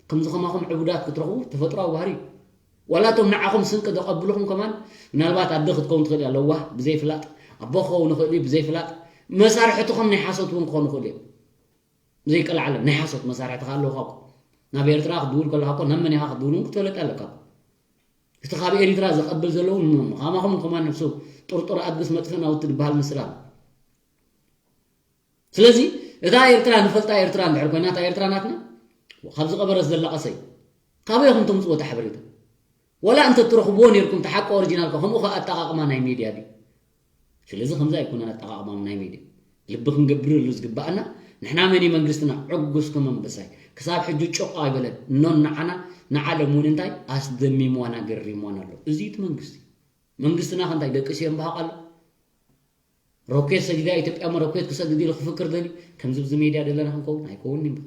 ከምዚ ከማኹም ዕቡዳት ክትረኽቡ ተፈጥሮኣዊ ባህሪ እዩ። ዋላ እቶም ንዓኹም ስንቂ ዘቐብልኹም ከማን፣ ምናልባት ኣደ ክትከውን ትኽእል እያ፣ ለዋህ፣ ብዘይፍላጥ፣ ኣቦ ክኸውን ይኽእል እዩ፣ ብዘይፍላጥ፣ መሳርሕትኹም ናይ ሓሶት እውን ክኾኑ ይኽእሉ እዮም። ዘይቀልዓለም ናይ ሓሶት መሳርሕትኻ ኣለውኻ እኮ። ናብ ኤርትራ ክትድውል ከለኻ እኮ ናብ መን ኢኻ ክትድውል እውን ክትፈልጥ ኣለካ እኮ። እቲ ካብ ኤሪትራ ዘቐብል ዘሎ እውን ከማኹም ከማን ነብሱ ጥርጡር ኣድግስ መጥፍእ ናውቲ ዝበሃል ምስላ። ስለዚ እታ ኤርትራ ንፈልጣ ኤርትራ እንድሕር ኮይና፣ እታ ኤርትራ ናትና ካብዚ ቀበረስ ዘላቐሰ እዩ። ካበይ ኢኹም ተምጽዎ እቲ ሓበሬታ? ወላ እንተ ትረኽብዎ ነይርኩም፣ እቲ ሓቂ ኦሪጂናል ከ ከምኡ ከ ኣጠቓቕማ ናይ ሜድያ ድዩ? ስለዚ ከምዚ ኣይኮነን ኣጠቓቕማም ናይ ሜድያ። ልቢ ክንገብረሉ ዝግባኣና ንሕና መን እዩ መንግስትና? ዕጉስ ከም ኣንበሳይ። ክሳብ ሕጂ ጩቕ ኣይበለን። እኖን ንዓና ንዓለም እውን እንታይ ኣስደሚምዋን ኣገሪምዋን ኣሎ። እዚ እቲ መንግስቲ። መንግስትና ከ እንታይ ደቂ ስዮም በሃቕ ኣሎ? ሮኬት ሰጊዳ ኢትዮጵያ ሞ ሮኬት ክሰግድ ኢሉ ክፍክር ደልዩ? ከምዚ ብዚ ሜድያ ዘለና ክንከውን ኣይከውንን ይምባ።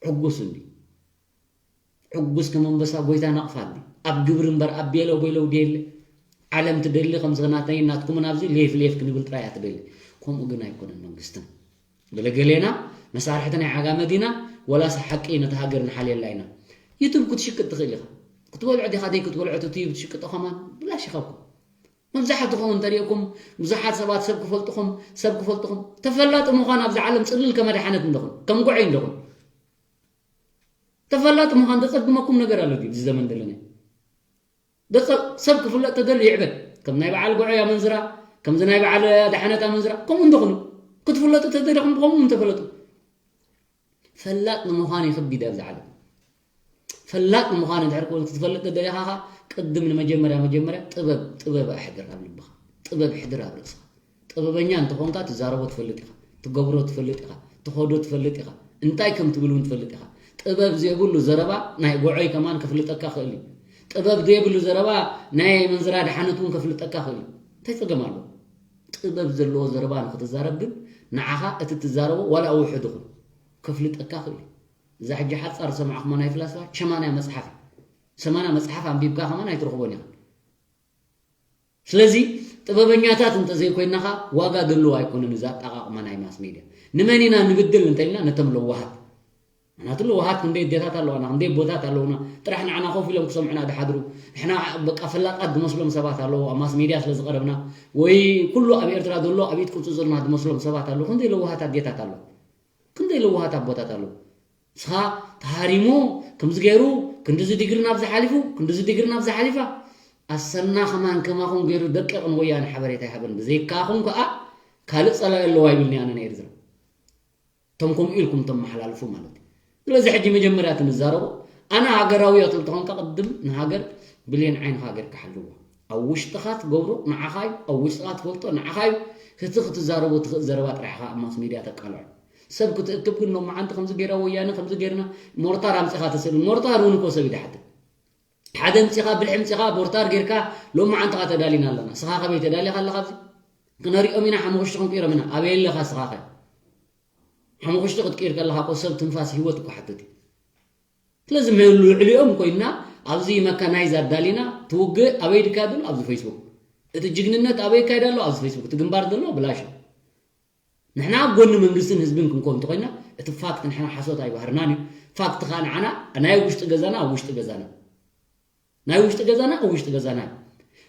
ዕጉስ እንዲ ዕጉስ ከም ኣንበሳ ጎይታ ናቕፋ እንዲ ኣብ ግብሪ እምበር ኣብ ቤለው ቤለው ድየለ። ዓለም ትደሊ ከምዚ ናተይ ናትኩምን ኣብዚ ሌፍ ሌፍ ክንብል ጥራይ እያ ትደሊ። ከምኡ ግን ኣይኮነን መንግስትና። ገለገሌና መሳርሕቲ ናይ ዓጋመ ዲና ወላስ ሓቂ ነቲ ሃገር ንሓልየላ ኢና? ዩቱብ ክትሽቅጥ ትኽእል ኢኻ። ክትበልዖ ዲኻ ደይ ክትበልዖ እቲ ዩቱብ ትሽቅጦ ከማን ብላሽ ኢኻ እኮ። መብዛሕትኹም እንተሪእኩም ብዙሓት ሰባት ሰብ ክፈልጥኹም ሰብ ክፈልጥኹም ተፈላጢ ምዃን ኣብዚ ዓለም ጽልል ከመድሓነት እንደኹም ከም ጉዐይ እንደኹም ተፈላጢ ምዃን ዘጸግመኩም ነገር ኣሎ ድዩ? እዚ ዘመን ዘለና ደቂ ሰብ ክፍለጥ ተደልዩ ይዕበድ። ከም ናይ በዓል ጉዐይ ኣመንዝራ፣ ከምዚ ናይ በዓል ኣድሓነት ኣመንዝራ ከምኡ እንደኹኑ ክትፍለጡ ተደሊኹም ብኸምኡ ተፈለጡ። ፈላጥ ንምዃን ይኽቢድ ኣብዚ ዓለም። ፈላጥ ንምዃን እንድሕር ክትፈልጥ ተደሊኻ ኸኣ ቅድም ንመጀመርያ መጀመርያ ጥበብ ጥበብ ኣሕድር ኣብ ልብኻ። ጥበብ ሕድር ኣብ ርእስኻ። ጥበበኛ እንተኾንካ ትዛረቦ ትፈልጥ ኢኻ። ትገብሮ ትፈልጥ ኢኻ። ትኸዶ ትፈልጥ ኢኻ። እንታይ ከም ትብል እውን ትፈልጥ ኢኻ። ጥበብ ዘይብሉ ዘረባ ናይ ጎዐይ ከማን ከፍልጠካ ክእል እዩ። ጥበብ ዘይብሉ ዘረባ ናይ መንዝራ ድሓነት እውን ከፍልጠካ ክእል እዩ። እንታይ ጸገም ኣለዎ? ጥበብ ዘለዎ ዘረባ ንክትዛረብ ግን ንዓኻ እቲ ትዛረቦ ዋላ ውሑድ ይኹን ከፍልጠካ ክእል እዩ። እዛ ሕጂ ሓጻር ዝሰማዕኹማ ናይ ፍላስፋ ሸማንያ መጽሓፍ እዩ። ሸማንያ መጽሓፍ ኣንቢብካ ከማን ኣይትረኽቦን ኢኻ። ስለዚ ጥበበኛታት እንተዘይኮይናኻ ዋጋ ዘለዎ ኣይኮነን እዚ ኣጠቓቕማ ናይ ማስ ሜድያ። ንመን ኢና ንብድል እንተኢልና ነቶም ለዋሃት። ምክንያቱ ለዋሃት ክንደይ ኣዴታት ኣለዋና፣ ክንደይ ኣቦታት ኣለውና። ጥራሕ ንዓና ኮፍ ኢሎም ክሰምዑና ድሓድሩ። ንሕና በቃ ፈላጣት ዝመስሎም ሰባት ኣለዉ ኣብ ማስ ሜድያ ስለ ዝቐረብና ወይ ኩሉ ኣብ ኤርትራ ዘሎ ኣብ ኢድ ቁጽጽርና ዝመስሎም ሰባት ኣለዉ። ክንደይ ለዋሃት ኣዴታት ኣለዉ። ክንደይ ለዋሃት ኣቦታት ኣለዉ። ንስኻ ተሃሪሙ ከምዚ ገይሩ ክንድዚ ዲግሪ ናብዚ ሓሊፉ፣ ክንድዚ ዲግሪ ናብዚ ሓሊፋ። ኣሰና ከማን ከማኹም ገይሩ ደቂቕ ንወያነ ሓበሬታ ይሃበን። ብዘይካኹም ከኣ ካልእ ጸላኢ ኣለዋ ይብልኒ ኣነ ንኤርትራ። እቶም ከምኡ ኢልኩም ተመሓላልፉ ማለት እዩ። ስለዚ ሕጂ መጀመርያ እቲ ንዛረቦ፣ ኣነ ሃገራዊ እያ ትብል ተኾንካ፣ ቅድም ንሃገር ብሌን ዓይንኻ ጌርካ ሓልዋ። ኣብ ውሽጥኻ ትገብሮ ንዓኻ እዩ፣ ኣብ ውሽጥኻ ትፈልጦ ንዓኻ እዩ። እቲ ክትዛረቦ ትኽእል ዘረባ ጥራሕ ኢኻ ኣብ ማስ ሚድያ ተቃልዖ። ሰብ ክትእክብ ግን ሎማዓንቲ ከምዚ ገይራ ወያነ፣ ከምዚ ገይርና፣ ሞርታር ኣምጺኻ ተስእል። ሞርታር እውን እኮ ሰብ ይድሓትት። ሓደ ኣምጺኻ፣ ብልሒ ኣምጺኻ፣ ሞርታር ጌርካ፣ ሎማዓንቲ ኸኣ ተዳሊና ኣለና። ስኻ ከመይ ተዳሊኻ ኣለኻ ኣብዚ? ክነሪኦም ኢና፣ ሓሙኽሽቲ ክንቅይሮም ኢና። ኣበይ ኣለኻ ስኻ ኸ? ሓሙኽሽቲ ክትቅይር ከለኻ እኮ ሰብ ትንፋስ ህይወት እኮ ሓትት እዩ። ስለዚ መ-፣ ልዕሊኦም ኮይና ኣብዚ መካናይዝ ኣዳሊና ትውግእ ኣበይ ድካ ደሎ ኣብዚ ፌስቡክ። እቲ ጅግንነት ኣበይ ይካየድ ኣሎ ኣብዚ ፌስቡክ። እቲ ግንባር ዘሎ ብላሽ እዩ። ንሕና ኣብ ጎኒ መንግስትን ህዝብን ክንኮን እንተኮይና እቲ ፋክት ንሕና ሓሶት ኣይባህርናን እዩ። ፋክት ከኣ ንዓና ናይ ውሽጢ ገዛና ኣብ ውሽጢ ገዛና። ናይ ውሽጢ ገዛና ኣብ ውሽጢ ገዛና እዩ።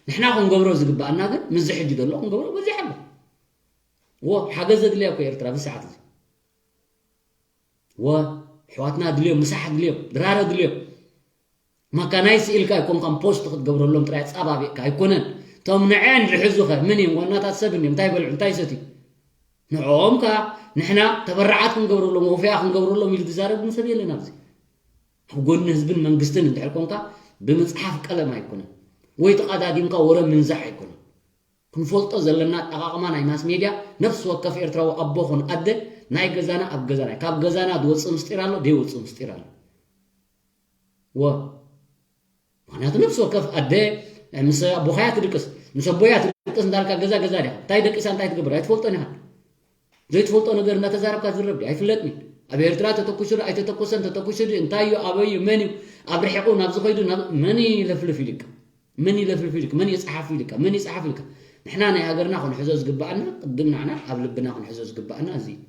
ንሕና ክንገብሮ ዝግባኣና ግን ምስዚ ሕጂ ዘሎ ክንገብሮ በዚሕ ኣሎ። ወ ሓገዝ ዘድልያ እኮ ኤርትራ ብሰዓት እዚ። ወ ኣሕዋትና ድልዮም፣ ምሳሕ ድልዮም፣ ድራረ ድልዮም። መካናይዝ ስኢልካ ኣይኮንካን ፖስት ክትገብረሎም ጥራይ ጻባቢቕካ ኣይኮነን። እቶም ንዐን ዝሕዙኸ ምን እዮም? ዋናታት ሰብ እንድዮም። እንታይ በልዑ? እንታይ ሰትዩ? ንዕኦም ከኣ ንሕና ተበራዓት ክንገብረሎም፣ ወፈያ ክንገብረሎም ኢሉ ዝዛረብ እውን ሰብ የለን ኣብዚ። ኣብ ጎኒ ህዝብን መንግስትን እንድሕር ኮንካ ብምጽሓፍ ቀለም ኣይኮነን። ወይ ተቐዳዲምካ ወረ ምንዛሕ ኣይኮነን። ክንፈልጦ ዘለና ኣጠቓቕማ ናይ ማስ ሜድያ፣ ነፍሲ ወከፍ ኤርትራዊ ኣቦ ኹን ኣደ ናይ ገዛና ኣብ ገዛና፣ ካብ ገዛና ዝወጽእ ምስጢር ኣሎ፣ ዘይወጽእ ምስጢር ኣሎ። ወ ምኽንያቱ ነፍሲ ወከፍ ኣደ ምስ ኣቦኻያ ትድቅስ፣ ምስ ኣቦያ ትድቅስ እንዳልካ ገዛ ገዛ ዲኻ? እንታይ ደቂሳ እንታይ ትገብር ኣይትፈልጦን ኢኻ። ዘይትፈልጦ ነገር እንዳተዛረብካ ዝረብ ድዩ? ኣይፍለጥን እዩ። ኣብ ኤርትራ ተተኩሱ ዶ ኣይተተኮሰን፣ ተተኩሱ ድዩ፣ እንታይ እዩ፣ ኣበይ እዩ፣ መን እዩ፣ ኣብ ርሒቑ ናብ ዝኸይዱ ናብ መን ይለፍልፍ ኢልካ? መን ይለፍልፍ ኢልካ? መን ይጽሓፍ ኢልካ? መን ይጽሓፍ ኢልካ? ንሕና ናይ ሃገርና ክንሕዞ ዝግባኣና፣ ቅድም ንዓና ኣብ ልብና ክንሕዞ ዝግባኣና እዚ እዩ።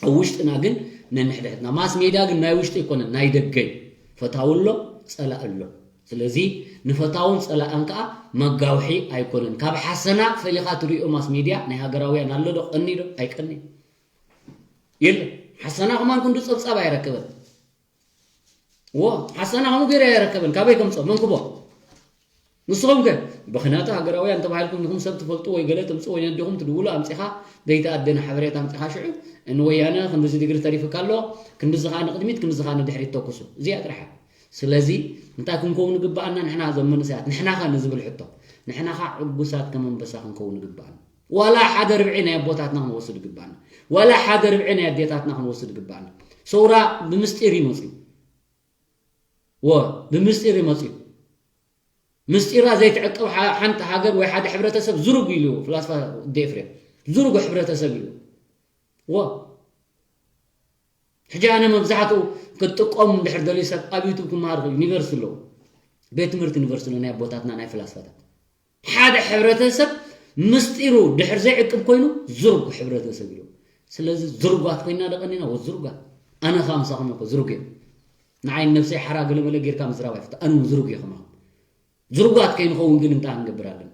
ኣብ ውሽጥና ግን ነንሕድሕድና። ማስ ሜድያ ግን ናይ ውሽጢ ኣይኮነን፣ ናይ ደገ እዩ። ፈታዊ ኣሎ፣ ጸላኢ ኣሎ። ስለዚ ንፈታውን ጸላእን ከኣ መጋውሒ ኣይኮነን። ካብ ሓሰና ፈሊኻ ትሪኦ ማስ ሜድያ ናይ ሃገራውያን ኣሎ ዶ? ቀኒ ዶ? ኣይቀኒ። የለን። ሓሰና ከማን ክንዱ ጸብጻብ ኣይረክበን። ወ ሓሰና ከምኡ ገይረ ኣይረከበን። ካበይ ከምጾ? መን ክቦ? ንስኹም ከ ብኽንያቱ ሃገራውያን ተባሂልኩም ኢኹም ሰብ ትፈልጡ ወይ ገለ ተምጽኡ ወይ ነዲኹም ትድውሉ ኣምጺኻ ደይተኣደነ ሓበሬታ ኣምጺኻ ሽዑ ንወያነ ክንድዚ ዲግሪ ተሪፍካ ኣሎ፣ ክንድዚ ኸኣ ንቕድሚት፣ ክንድዚ ኸኣ ንድሕሪት ተኩሱ። እዚኣ ጥራሕ እያ። ስለዚ እንታይ ክንከውን ንግብኣና ንሕና እዞም መንእሰያት? ንሕና ኸ ንዝብል ሕቶ? ንሕና ኸኣ ዕጉሳት ከም ኣንበሳ ክንከውን ንግብኣና። ዋላ ሓደ ርብዒ ናይ ኣቦታትና ክንወስድ ይግብኣና። ዋላ ሓደ ርብዒ ናይ ኣዴታትና ክንወስድ ይግብኣና። ሰውራ ብምስጢር እዩ መጽዩ። ወ ብምስጢር እዩ መጽዩ። ምስጢራ ዘይትዕቀብ ሓ-፣ ሓንቲ ሃገር ወይ ሓደ ሕብረተሰብ ዝርጉ ኢሉ ፍላስፋ ወዲ ኤፍሬም። ዝርጉ ሕብረተሰብ ኢሉ። ወ ሕጂ ኣነ መብዛሕትኡ ክትጥቀሙ እንድሕር ደልዩ ሰብ ኣብ ዩቱብ ክመሃር ይኽእል፣ ዩኒቨርሲቲ ኣለዉ። ቤት ትምህርቲ ዩኒቨርሲቲ ኣለዉ፣ ናይ ኣቦታትና ናይ ፍላስፋታት። ሓደ ሕብረተሰብ ምስጢሩ ድሕር ዘይዕቅብ ኮይኑ ዝርጉ ሕብረተሰብ ኢሉ። ስለዚ ዝርጓት ኮይና ደቐኒና ወ ዝርጓት። ኣነ ኸኣ ምሳኹም እኮ ዝርጉ እየ። ንዓይ ነብሰይ ሓራ ገለመለ ጌርካ ምዝራብ ኣይፈቱ። ኣነ እውን ዝርጉ እየ ከማኹም። ዝርጓት ከይንኸውን ግን እንታይ ክንገብር ኣለና?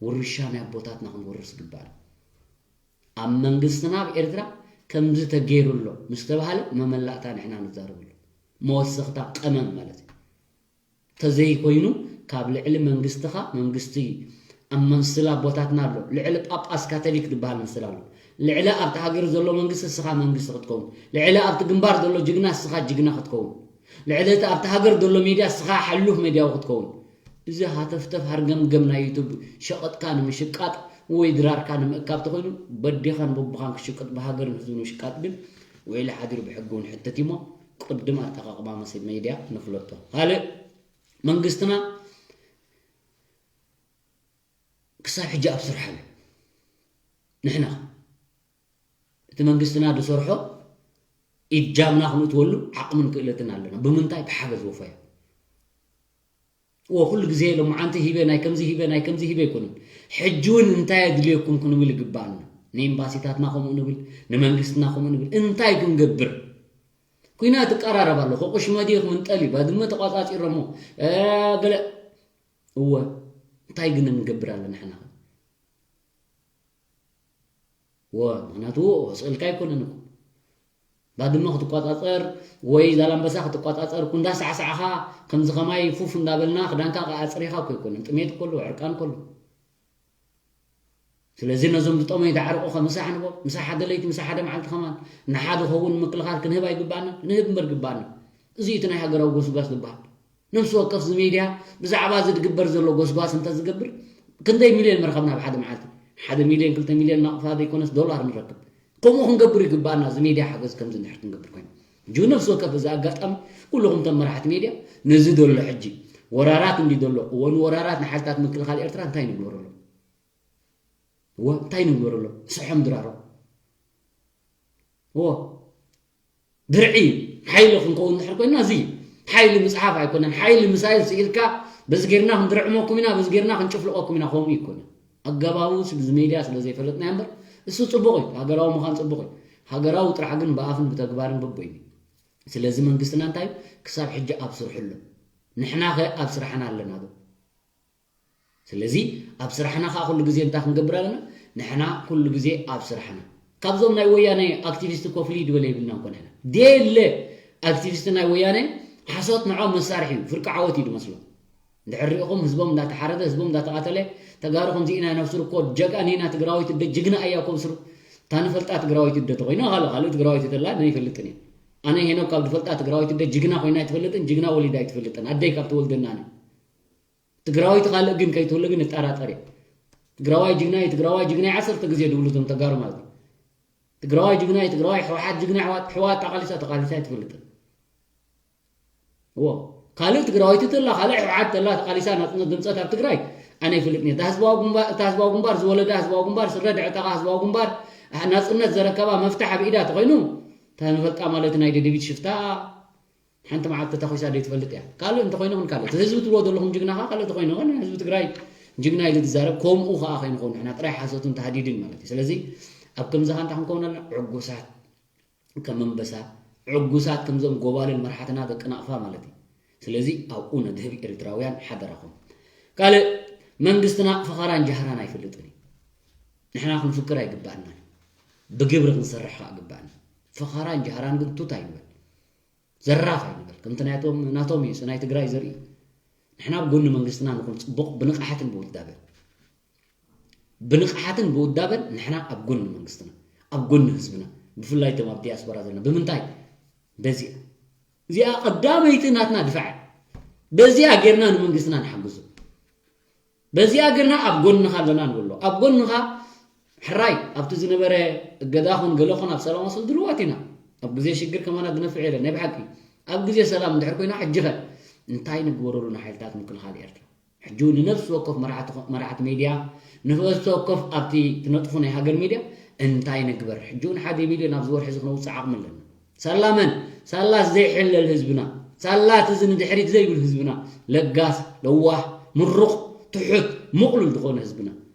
ውርሻ ናይ ኣቦታትና ክንወርስ ግባእና። ኣብ መንግስትና ኣብ ኤርትራ ከምዚ ተገይሩ ኣሎ ምስ ተባህለ መመላእታ ንሕና ንዛረበሉ። መወሰኽታ ቀመም ማለት እዩ። ተዘይኮይኑ ካብ ልዕሊ መንግስትኻ፣ መንግስቲ ኣብ መምስል ኣቦታትና ኣሎ። ልዕሊ ጳጳስ ካቶሊክ ዝበሃል ምስል ኣሎ። ልዕሊ ኣብቲ ሃገር ዘሎ መንግስቲ እስኻ መንግስቲ ክትከውን። ልዕሊ ኣብቲ ግንባር ዘሎ ጅግና እስኻ ጅግና ክትከውን። ልዕሊ እቲ ኣብቲ ሃገር ዘሎ ሜድያ እስኻ ሓሉፍ ሜድያዊ ክትከውን። እዚ ሃተፍተፍ ሃርገምገም ናይ ዩቱብ ሸቐጥካ ንምሽቃጥ ወይ ድራርካ ንምእካብ ተኾይኑ በዴኻን በቦኻን ክሽቅጥ ብሃገርን ህዝብን ምሽቃጥ ግን ውዒሉ ሓዲሩ ብሕጊ እውን ሕተት እዩሞ ቅድም ኣጠቓቕማ መስ-፣ ሜድያ ንፍለጦ። ካልእ መንግስትና ክሳብ ሕጂ ኣብ ስራሕ ኣሎ። ንሕና እቲ መንግስትና ዝሰርሖ ኢጃምና ክንእትወሉ ዓቕምን ክእለትን ኣለና። ብምንታይ? ብሓገዝ ወፈያ። እዎ፣ ኩሉ ግዜ ሎማዓንቲ ሂበ፣ ናይ ከምዚ ሂበ፣ ናይ ከምዚ ሂበ ኣይኮነን። ሕጂ እውን እንታይ ኣድልየኩም ክንብል ይግባኣና። ንኤምባሲታትና ከምኡ ንብል፣ ንመንግስትና ከምኡ ንብል። እንታይ ክንገብር? ኲናት ይቀራረብ ኣሎ። ከቁሽመ ድዩ ክምንጠል እዩ? ባድመ ተቋጻጺሮሞ፣ እ፣ ገለ። እወ፣ እንታይ ግን ንገብር ኣለና ንሕና ኸ? እወ፣ ምኽንያቱ ስእልካ ኣይኮነን እኮ። ባድመ ክትቋጻጸር ወይ ዛላምበሳ ክትቋጻጸር ኩንዳ ሳዕሳዕኻ ከምዚ ከማይ ፉፍ እንዳበልና ክዳንካ ከኣ ኣጽሪኻ እኮ ኣይኮነን። ጥሜት እኮ ኣሎ፣ ዕርቃን እኮ ኣሎ። ስለዚ ነዞም ዝጠመዩ ዳዕርቑ ከምሳሕ ንቦ፣ ምሳሕ ሓደ ለይቲ፣ ምሳሕ ሓደ መዓልቲ ከማን ንሓደ ኸውን ምክልኻል ክንህብ ኣይግባእና? ክንህብ እምበር ግባእና። እዚ እቲ ናይ ሃገራዊ ጎስጓስ ዝበሃል። ነፍሲ ወከፍ እዚ ሜድያ ብዛዕባ እዚ ዝግበር ዘሎ ጎስጓስ እንተ ዝገብር ክንደይ ሚልዮን መርኸብና ኣብ ሓደ መዓልቲ? ሓደ ሚልዮን፣ ክልተ ሚልዮን ናቕፋ ዘይኮነስ ዶላር ንረክብ። ከምኡ ክንገብር ይግባእና፣ እዚ ሜድያ ሓገዝ ከምዚ እንድሕር ክንገብር ኮይኑ። ሕጂ ነፍሲ ወከፍ እዚ ኣጋጣሚ ኩልኹም ተም መራሕቲ ሜድያ ነዚ ዘሎ ሕጂ ወራራት እንዲ ዘሎ እወ ንወራራት ንሓይልታት ምክልኻል ኤርትራ እንታይ ንግበረሎም? እወ እንታይ ንግበረሎም? ስሖም ድራሮም። እወ ድርዒ ሓይሊ ክንከውን እንድሕር ኮይና እዚ ሓይሊ ምፅሓፍ ኣይኮነን። ሓይሊ ምሳይል ስኢልካ በዚ ጌርና ክንድርዕመኩም ኢና፣ በዚ ጌርና ክንጭፍልቐኩም ኢና፣ ከምኡ ይኮነ። ኣገባቡ ስ- ብዚ ሜድያ ስለ ዘይፈለጥና እምበር እሱ ፅቡቕ እዩ። ሃገራዊ ምዃን ፅቡቕ እዩ። ሃገራዊ ጥራሕ ግን ብኣፍን ብተግባርን በቦይኑ እዩ። ስለዚ መንግስትና እንታይ እዩ? ክሳብ ሕጂ ኣብ ስርሑ ኣሎ። ንሕና ኸ ኣብ ስራሕና ኣለና ዶ? ስለዚ ኣብ ስራሕና ከዓ ኩሉ ግዜ እንታይ ክንገብር ኣለና? ንሕና ኩሉ ግዜ ኣብ ስራሕና። ካብዞም ናይ ወያነ ኣክቲቪስት ኮፍሊ ድበለ ይብልና እኮ ንሕና። ዴለ ኣክቲቪስት ናይ ወያነ ሓሶት ንዖም መሳርሒ እዩ፣ ፍርቂ ዓወት እዩ ድመስሎም። እንድሕር ሪኢኹም ህዝቦም እንዳተሓረደ፣ ህዝቦም እንዳተቓተለ፣ ተጋሩ ከምዚ ኢና ነብስር እኮ ጀጋኒና ትግራዊት እደ ጅግና እያ እኮ ብስሩ። እታ ንፈልጣ ትግራዊት እደ ተኾይና፣ ካልእ ካልእ ትግራዊት እተላ ኣይፈልጥን እየ። ኣነ ሄኖክ ካብ ዝፈልጣ ትግራዊት እደ ጅግና ኮይና ኣይትፈልጥን፣ ጅግና ወሊዳ ኣይትፈልጥን። ኣደይ ካብ ትወልደና ኣነ። ትግራዊት ካልእ ግን ከይትህሉ ግን እጠራጠር እየ። ትግራዋይ ጅግና እዩ፣ ትግራዋይ ጅግና እዩ ዓሰርተ ግዜ ድብሉ እቶም ተጋሩ ማለት እዩ። ትግራዋይ ጅግና እዩ፣ ትግራዋይ ህወሓት ጅግና፣ ህወሓት፣ ህወሓት ተቓሊሳ፣ ተቓሊሳ ኣይትፈልጥን። እዎ፣ ካልእ ትግራወይቲ ተላ፣ ካልእ ህወሓት ተላ ተቓሊሳ ናፅነት ድምፀት ኣብ ትግራይ ኣነ ይፈልጥን እየ። እታ ህዝባዊ ግንባር፣ እታ ህዝባዊ ግንባር ዝወለዳ ህዝባዊ ግንባር፣ ስረ ድዕጠቓ ህዝባዊ ግንባር፣ ናፅነት ዘረከባ መፍትሕ ኣብ ኢዳ ተኾይኑ፣ እታ ንፈልጣ ማለት ናይ ደደቢት ሽፍታ ሓንቲ መዓልቲ ተተኺሳ ዘይትፈልጥ እያ። ካልእ እንተኾይኑ ኹን ካልእ። እቲ ህዝቢ ትብሎ ዘለኹም ጅግና ኸዓ ካልእ እንተኾይኑ ኹን ህዝቢ ትግራይ ጅግና ኢሉ ዝዛረብ ከምኡ ኸዓ ከይንኸውን ንሕና ጥራይ ሓሶትን ተሃዲድን ማለት እዩ። ስለዚ ኣብ ከምዚ ኸዓ እንታይ ክንከውን ኣለና? ዕጉሳት ከም ኣንበሳ፣ ዕጉሳት ከምዞም ጎባልል መርሓትና ደቂ ናቕፋ ማለት እዩ። ስለዚ ኣብኡ ነድህብ ኤርትራውያን ሓደራኹም። ካልእ መንግስትና ፈኸራን ጃህራን ኣይፈልጥን እዩ። ንሕና ክንፍክር ኣይግባእና። ብግብሪ ክንሰርሕ ኸዓ ግባእና። ፈኸራን ጃህራን ግን ቱታ ይንበል። ዘራፍ ኣይንበል። ከምቲ ናይቶም ናቶም እዩ ናይ ትግራይ ዘርኢ። ንሕና ኣብ ጎኒ መንግስትና ንኹን ጽቡቕ ብንቕሓትን ብውዳበን። ብንቕሓትን ብውዳበን ንሕና ኣብ ጎኒ መንግስትና፣ ኣብ ጎኒ ህዝብና፣ ብፍላይ እቶም ኣብ ዲያስፖራ ዘለና። ብምንታይ? በዚኣ። እዚኣ ቀዳመይቲ ናትና ድፋዕ። በዚኣ ጌርና ንመንግስትና ንሓግዞ። በዚኣ ጌርና ኣብ ጎንኻ ኣለና ንብሎ። ኣብ ጎንኻ ሕራይ ኣብቲ ዝነበረ እገዳ ኹን ገለ ኹን ኣብ ሰላም ወሰል ድልዋት ኢና። ኣብ ግዜ ሽግር ከማና ዝነፍዕ የለን። ናይ ብሓቂ ኣብ ግዜ ሰላም እንድሕር ኮይና ሕጂ ኸ እንታይ ንግበረሉ ንሓይልታት ምክልኻል ኤርትራ? ሕጂ እውን ንነፍሲ ወከፍ መራሕቲ መራሕቲ ሜድያ ንነፍሲ ወከፍ ኣብቲ ትነጥፉ ናይ ሃገር ሜድያ እንታይ ንግበር? ሕጂ እውን ሓደ ሚልዮን ኣብዚ ወርሒ እዚ ክነውፅእ ዓቕሚ ኣለና። ሳላ መን? ሳላ ዘይሕለል ህዝብና፣ ሳላ እቲ እዚ ንድሕሪት ዘይብል ህዝብና፣ ለጋስ፣ ለዋህ፣ ምሩቕ፣ ትሑት፣ ምቕሉል ዝኾነ ህዝብና።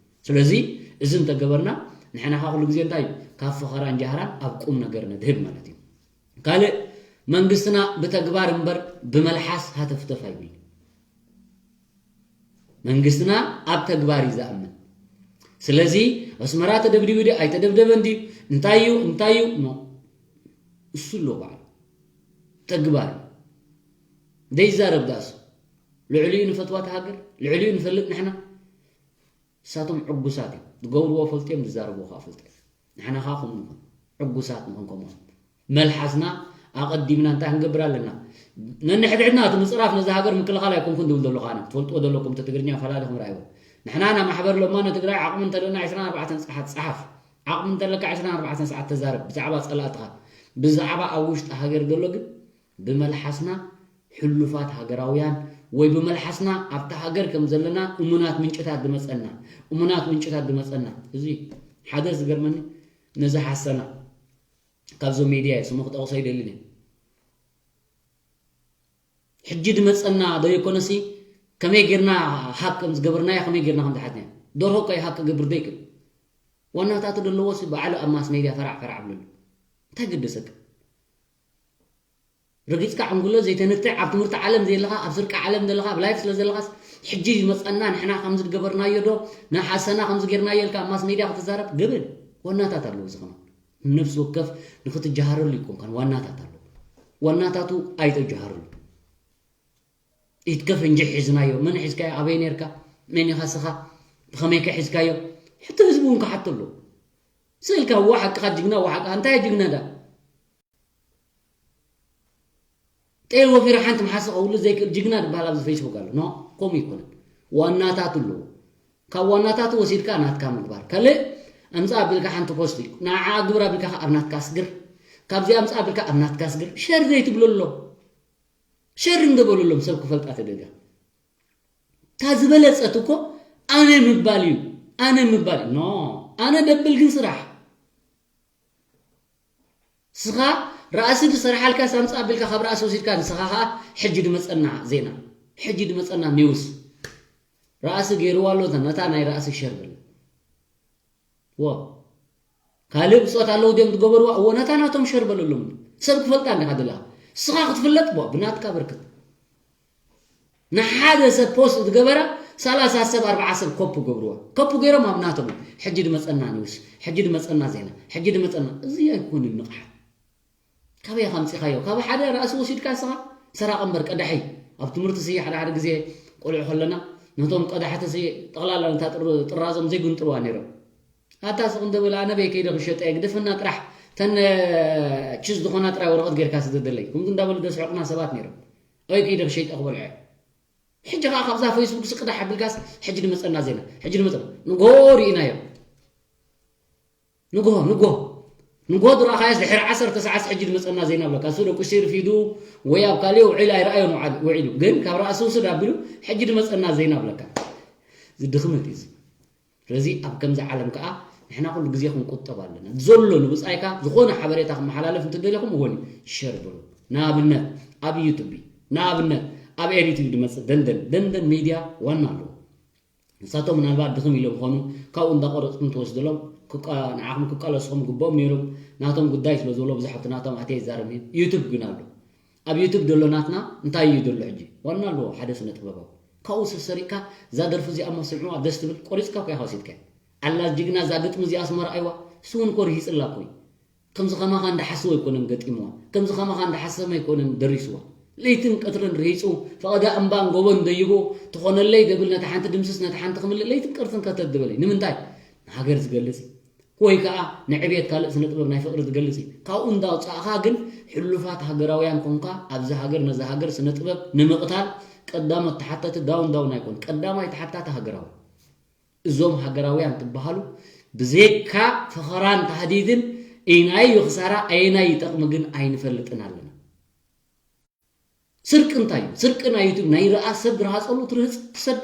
ስለዚ እዚ እንተገበርና ንሕና ኸዓ ኩሉ ግዜ እንታይ እዩ? ካብ ፈኸራን ጃህራን ኣብ ቁም ነገር ነድህብ ማለት እዩ። ካልእ መንግስትና ብተግባር እምበር ብመልሓስ ሃተፍተፍ ኣይብል። መንግስትና ኣብ ተግባር እዩ ዝኣምን። ስለዚ ኣስመራ ተደብዲቡ ድዩ ኣይተደብደበን ድዩ እንታይ እዩ እንታይ እዩ ኖ እሱ ኣሎ ባዕሉ ተግባር እዩ። ዘይዛረብ ዳእሱ ልዕሊኡ ንፈትዋ ተሃገር ልዕሊኡ ንፈልጥ ንሕና እሳቶም ዕጉሳት እዮም ዝገብርዎ ፈልጥዮም ዝዛረብዎ ከዓ ፈልጥዮም ንሕና ከዓ ከምኡ ንኹን ዕጉሳት ንኹን ከምኦም መልሓስና ኣቐዲምና እንታይ ክንገብር ኣለና ነንሕድሕድና እቲ ምፅራፍ ነዚ ሃገር ምክልኻል ኣይኮንኩን ዝብል ዘለኹ ኣነ ክትፈልጥዎ ዘለኩም እቲ ትግርኛ ፈላሊኹም ርኣይዎ ንሕና ና ማሕበር ለማነ ትግራይ ዓቕሚ እንተለና ዕስራን ኣርባዕተን ሰዓት ፀሓፍ ዓቕሚ እንተለካ ዕስራን ኣርባዕተን ሰዓት ተዛረብ ብዛዕባ ፀላእትኻ ብዛዕባ ኣብ ውሽጢ ሃገር ዘሎ ግን ብመልሓስና ሕሉፋት ሃገራውያን ወይ ብመልሓስና ኣብታ ሃገር ከም ዘለና እሙናት ምንጭታት ዝመፀና እሙናት ምንጭታት ዝመፀና እዚ ሓደ ዝገርመኒ ነዚ ሓሰና ካብዞም ሜድያ እየ ስሙ ክጠቕሶ ኣይደልን እየ ሕጂ ዝመፀና ዶ ይኮነሲ ከመይ ጌርና ሃክ ከም ዝገበርናዮ ከመይ ጌርና ከም ዝሓዝናዮ ደርሆ እኮ ሃክ ክገብር ዶ ይክእል ዋናታቱ ዘለዎሲ በዓሉ ኣብ ማስ ሜድያ ፈራዕ ፈራዕ ብለሉ እንታይ ገደሰካ ረጊፅካ ዕንጉሎ ዘይተንትዕ ኣብ ትምህርቲ ዓለም ዘለኻ ኣብ ስርቂ ዓለም ዘለኻ ኣብ ላይፍ ስለ ዘለኻስ ሕጂ ይመፀና ንሕና ከምዚ ዝገበርናዮ ዶ ንሓሰና ከምዚ ጌርናዮ ኢልካ ኣብ ማስ ሜድያ ክትዛረብ ግብል ወናታት ኣለዉ እዚ ከማን ነፍሲ ወከፍ ንክትጀሃረሉ ይኮንካን ዋናታት ኣሎ። ዋናታቱ ኣይተጀሃረሉ። ኢትከፍ እንጂ ሒዝናዮ። መን ሒዝካዮ? ኣበይ ነርካ? መን ኢኻ ስኻ? ብኸመይ ከ ሒዝካዮ? ሕቶ ህዝቢ እውን ክሓቶ ኣለዎ። ስእልካ ዋ ሓቅኻ ጅግና፣ ዋ ሓቅኻ እንታይ ጅግና ዳ? ጤል ወፊሩ ሓንቲ መሓስ ክኸውሉ ዘይክእል ጅግና ዝበሃል ኣብዚ ፌስቡክ ኣሎ። ኖ፣ ከምኡ ይኮነን። ዋናታቱ ኣለዎ። ካብ ዋናታቱ ወሲድካ ናትካ ምግባር። ካልእ ኣምጻእ ኣቢልካ ሓንቲ ፖስት እዩ። ንዓ ግብር ኣቢልካ ኣብ ናትካ ኣስግር። ካብዚ ኣምጻእ ኣቢልካ ኣብ ናትካ ኣስግር። ሸር ዘይትብሉ ኣሎ። ሸር እንገበሉ ኣሎም ሰብ ክፈልጣ ተደልያ። እታ ዝበለጸት እኮ ኣነ ምባል እዩ። ኣነ ምባል እዩ። ኖ፣ ኣነ ደብል ግን ስራሕ። ስኻ ራእሲ ዝሰርሓልካ ሳምጻ ኣቢልካ ካብ ራእሲ ወሲድካ ንስኻ ኸኣ ሕጂ ድመጸና ዜና፣ ሕጂ ድመጸና ኒውስ። ራእሲ ገይርዋ ኣሎ ነታ ናይ ራእሲ ሸር በለ። ዎ። ካልእ ብጾት ኣለዉ ድዮም ዝገበርዋ? እዎ፣ ነታ ናቶም ሸር በለሎም። ሰብ ክፈልጣ እንዲኻ ዘለኻ። ስኻ ክትፍለጥ፣ ዎ፣ ብናትካ በርክት። ንሓደ ሰብ ፖስት ዝገበራ ሰላሳ ሰብ፣ ኣርባዓ ሰብ ኮፒ ገብርዋ። ኮፒ ገይሮም ኣብ ናቶም። ሕጂ ድመጸና ኒውስ፣ ሕጂ ድመጸና ዜና፣ ሕጂ ድመጸና። እዚ ኣይኮንን ንቕሓት። ካበይ ኢኻ ኣምጺኻዮ? ካብ ሓደ ራእሲ ወሲድካ ንስኻ ሰራቒ እምበር ቀዳሒ። ኣብ ትምህርቲ ሲ ሓደ ሓደ ግዜ ቆልዑ ከለና ነቶም ቀዳሕቲ ሲ ጠቕላላ ነታ ጥር-፣ ጥራዞም ዘይግንጥልዋ ነይሮም። ኣታ ስቕ እንደ በለ ኣነ በይ ከይደ ክሸጠ እየ፣ ግደፈና ጥራሕ፣ ተን ችዝ ዝኾና ጥራይ ወረቐት ጌርካ ስደደለይ። ከምዚ እንዳበሉ ደስሕቑና ሰባት ነይሮም። ወይ ከይደ ክሸይጠ ክበልዖ እየ። ሕጂ ኸኣ ካብዛ ፌስቡክ ስቅዳሕ ኣቢልካስ ሕጂ ድመጸና ዜና፣ ሕጂ ድመጸና። ንጎ ርኢናዮ። ንጎ፣ ንጎ። ንጎ ድረኣኻያስ ድሕሪ ዓሰርተ ሰዓት ሕጂ ድመጸና ዜና ብለካ። እሱ ደቁ ሲ ርፊዱ ወይ ኣብ ካልእ ውዒል ኣይረኣዮን ውዓል-፣ ውዒሉ። ግን ካብ ራእሲ ውስድ ኣቢሉ ሕጂ ድመጸና ዜና ብለካ። እዚ ድኽመት እዩ እዚ። ስለዚ ኣብ ከምዚ ዓለም ከኣ ንሕና ኩሉ ግዜ ክንቁጠብ ኣለና። ዘሎ ንብጻይካ ዝኾነ ሓበሬታ ክመሓላለፍ እንትደለኹም እወን ሸር በሉ። ንኣብነት ኣብ ዩቱብ፣ ንኣብነት ኣብ ኤሪቲቪ ድመጽእ ደንደን፣ ደንደን ሚድያ ዋና ኣለዎ። ንሳቶም ምናልባት ድኽም ኢሎም ይኾኑ፣ ካብኡ እንዳቆረጽኩም ትወስድሎም፣ ክቃ-፣ ንዓኹም ክቃለስኹም ግብኦም ነይሮም፣ ናቶም ጉዳይ ስለ ዝበሎ ብዙሕ ኣብቲ ናቶም ኣትየ ይዛረብ ነይሩ። ዩቱብ ግን ኣሎ። ኣብ ዩቱብ ዘሎ ናትና እንታይ እዩ ዘሎ ሕጂ? ዋና ኣለዎ ሓደ ስነ ጥበባዊ። ካብኡ ሰብ ሰሪቕካ እዛ ደርፊ እዚኣ እሞ ስምዕዋ ደስ ትብል፣ ቆሪጽካ እኮ ኢኻ ወሲድካያ። ኣላ ጅግና እዛ ግጥሚ እዚኣ ስመ ረኣይዋ፣ እሱ እውን እኮ ርሂጽላ እኮ እዩ። ከምዚ ከማኻ እንዳሓስቦ ኣይኮነን ገጢምዋ። ከምዚ ከማኻ እንዳሓሰመ ኣይኮነን ደሪስዋ። ለይትን ቀትርን ርሂጹ፣ ፈቐዳ እምባን ጎቦን ደይቡ፣ ትኾነለይ ደብል ነታ ሓንቲ ድምስስ ነታ ሓንቲ ክምልእ ለይትን ቀትርን ከተት ዝበለ እዩ። ንምንታይ? ንሃገር ዝገልጽ እዩ። ወይ ከኣ ንዕቤት ካልእ ስነ ጥበብ ናይ ፍቕሪ ዝገልጽ እዩ። ካብኡ እንዳውጻእኻ ግን ሕሉፋት ሃገራውያን ኮንካ፣ ኣብዚ ሃገር ነዛ ሃገር ስነ ጥበብ ንምቕታል ቀዳሞት ተሓተቲ ዳውን ዳውን ኣይኮን። ቀዳማይ ተሓታቲ ሃገራዊ። እዞም ሃገራውያን ትበሃሉ ብዘይካ ፈኸራን ታህዲድን እየናይ እዩ ክሳራ፣ ኣየናይ ይጠቕሚ ግን ኣይንፈልጥን ኣለና። ስርቂ እንታይ እዩ? ስርቂ ናይ ዩቱብ ናይ ርኣ ሰብ ድርሃጸሉ ትርህጽ ትሰድ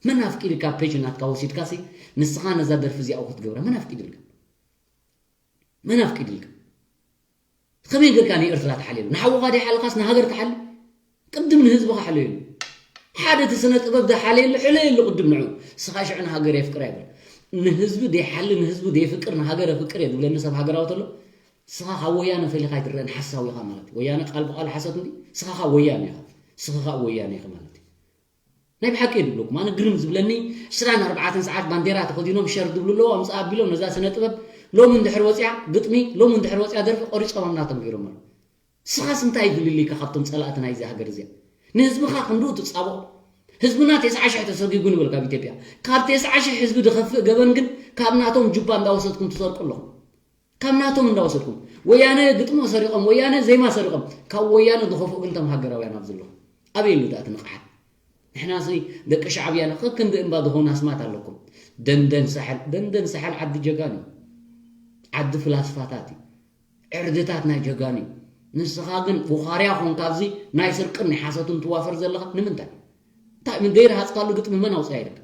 መን ኣፍቂድካ ፔጅ ናትካ ወሲድካ ሲ ንስኻ ነዛ ደርፊ እዚኣ ክትገብራ መን ኣፍቂድልካ? መን ኣፍቂድልካ? ከመይ ጌርካ ንኤርትራ ትሓልየሉ? ንሓውኻ ደይሓልኻስ ንሃገር ትሓሊ? ቅድም ንህዝብኻ ሓለየሉ። ሓደ እቲ ስነ ጥበብ ዝሓለየሉ ሕለየሉ ቅድም ንዑ። ንስኻ ሽዑ ንሃገር የፍቅር ኣይበል። ንህዝቢ ደይሓሊ፣ ንህዝቢ ደይፍቅር፣ ንሃገር የፍቅር እየ ዝብለኒ ሰብ ሃገራዊ ተሎ፣ ንስኻ ካብ ወያነ ፈሊኻ ኣይትረአን፣ ሓሳዊ ኢኻ ማለት እዩ። ወያነ ቃል ብቃል ሓሶት እንዲ፣ ንስኻ ካብ ወያነ ኢኻ። ንስኻ ካብ ወያነ ኢኻ ማለት እዩ። ናይ ብሓቂ እየ ዝብለኩም፣ ኣነ ግርም ዝብለኒ ዕስራን ኣርባዕተን ሰዓት ባንዴራ ተኸዲኖም ሸር ዝብሉ ኣለዉ፣ ኣምፅኣ ኣቢሎም ነዛ ስነ ጥበብ ሎሚ እንድሕር ወፂኣ ግጥሚ፣ ሎሚ እንድሕር ወፂኣ ደርፊ ቆሪፆም ኣብ ናቶም ገይሮም ኣለዉ። ንስኻስ እንታይ ይፍልልይካ ካብቶም ፀላእቲ ናይዚ ሃገር እዚኣ? ንህዝብኻ ክንድኡ ትፃብኦ። ህዝብና ተስዓ ሽሕ ተሰጊጉ ንብል ካብ ኢትዮጵያ። ካብ ተስዓ ሽሕ ህዝቢ ዝኸፍእ ገበን ግን ካብ ናቶም ጁባ እንዳወሰድኩም ትሰርቁ ኣለኹም። ካብ ናቶም እንዳወሰድኩም። ወያነ ግጥሞ ሰሪቖም፣ ወያነ ዜማ ሰሪቖም። ካብ ወያነ ዝኸፍኡ ግን እቶም ሃገራውያን ኣብዚ ኣለኹም። ኣበይ ኣሎ ደኣ እቲ ንቕሓት? ንሕናሲ ደቂ ሻዕብያና ከክንዲ እምባ ዝኾኑ ኣስማት ኣለኩም። ደንደን ሳሕል፣ ደንደን ሳሕል ዓዲ ጀጋኑ እዩ። ዓዲ ፍላስፋታት እዩ። ዕርድታት ናይ ጀጋኑ እዩ። ንስኻ ግን ቡኻርያ ኾንካ ኣብዚ ናይ ስርቅን ናይ ሓሶትን ትዋፈር ዘለኻ ንምንታይ? እንታይ ምን ዘይረሃጽካሉ ግጥሚ መን ኣውጽኣ ኢልካ?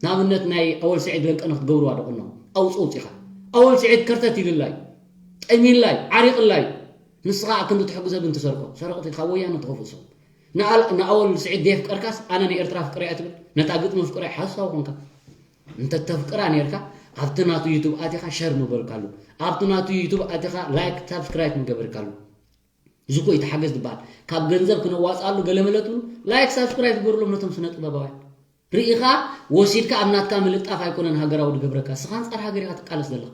ንኣብነት ናይ ኣወል ስዒድ ለንቀነ ክትገብርዋ ዶ ቁኖ? ኣውጽእ ውጺኻ። ኣወል ስዒድ ከርተት ኢልላ እዩ። ጠሚላ እዩ። ዓሪቕላ እዩ። ንስኻ ኣብ ክንዲ ትሕግዞ ግን ትሰርቆ። ሰረቕቲ ካብ ወያነ ትኸፍኡ ሰው። ንኣል-፣ ንኣወል ስዒድ ደየፍቀርካስ ኣነ ንኤርትራ ፍቅር እያ ትብል? ነታ ግጥሚ ፍቅር እያ ሓሳዊ ኾንካ። እንተ ተፍቅራ ኔርካ ኣብቲ ናቱ ዩቱብ ኣቲኻ ሸር ምበልካሉ። ኣብቲ ናቱ ዩቱብ ኣቲኻ ላይክ ሳብስክራይብ ምገበርካሉ። እዚ እኮ እዩ ተሓገዝ ዝበሃል። ካብ ገንዘብ ክነዋፅኣሉ ገለመለ ትብሉ ላይክ ሳብስክራይብ ግበርሎም ነቶም ስነ ጥበባውያን። ርኢኻ ወሲድካ ኣብ ናትካ ምልጣፍ ኣይኮነን ሃገራዊ ዝገብረካ። ንስኻ ኣንፃር ሃገር ኢኻ ትቃለስ ዘለኻ።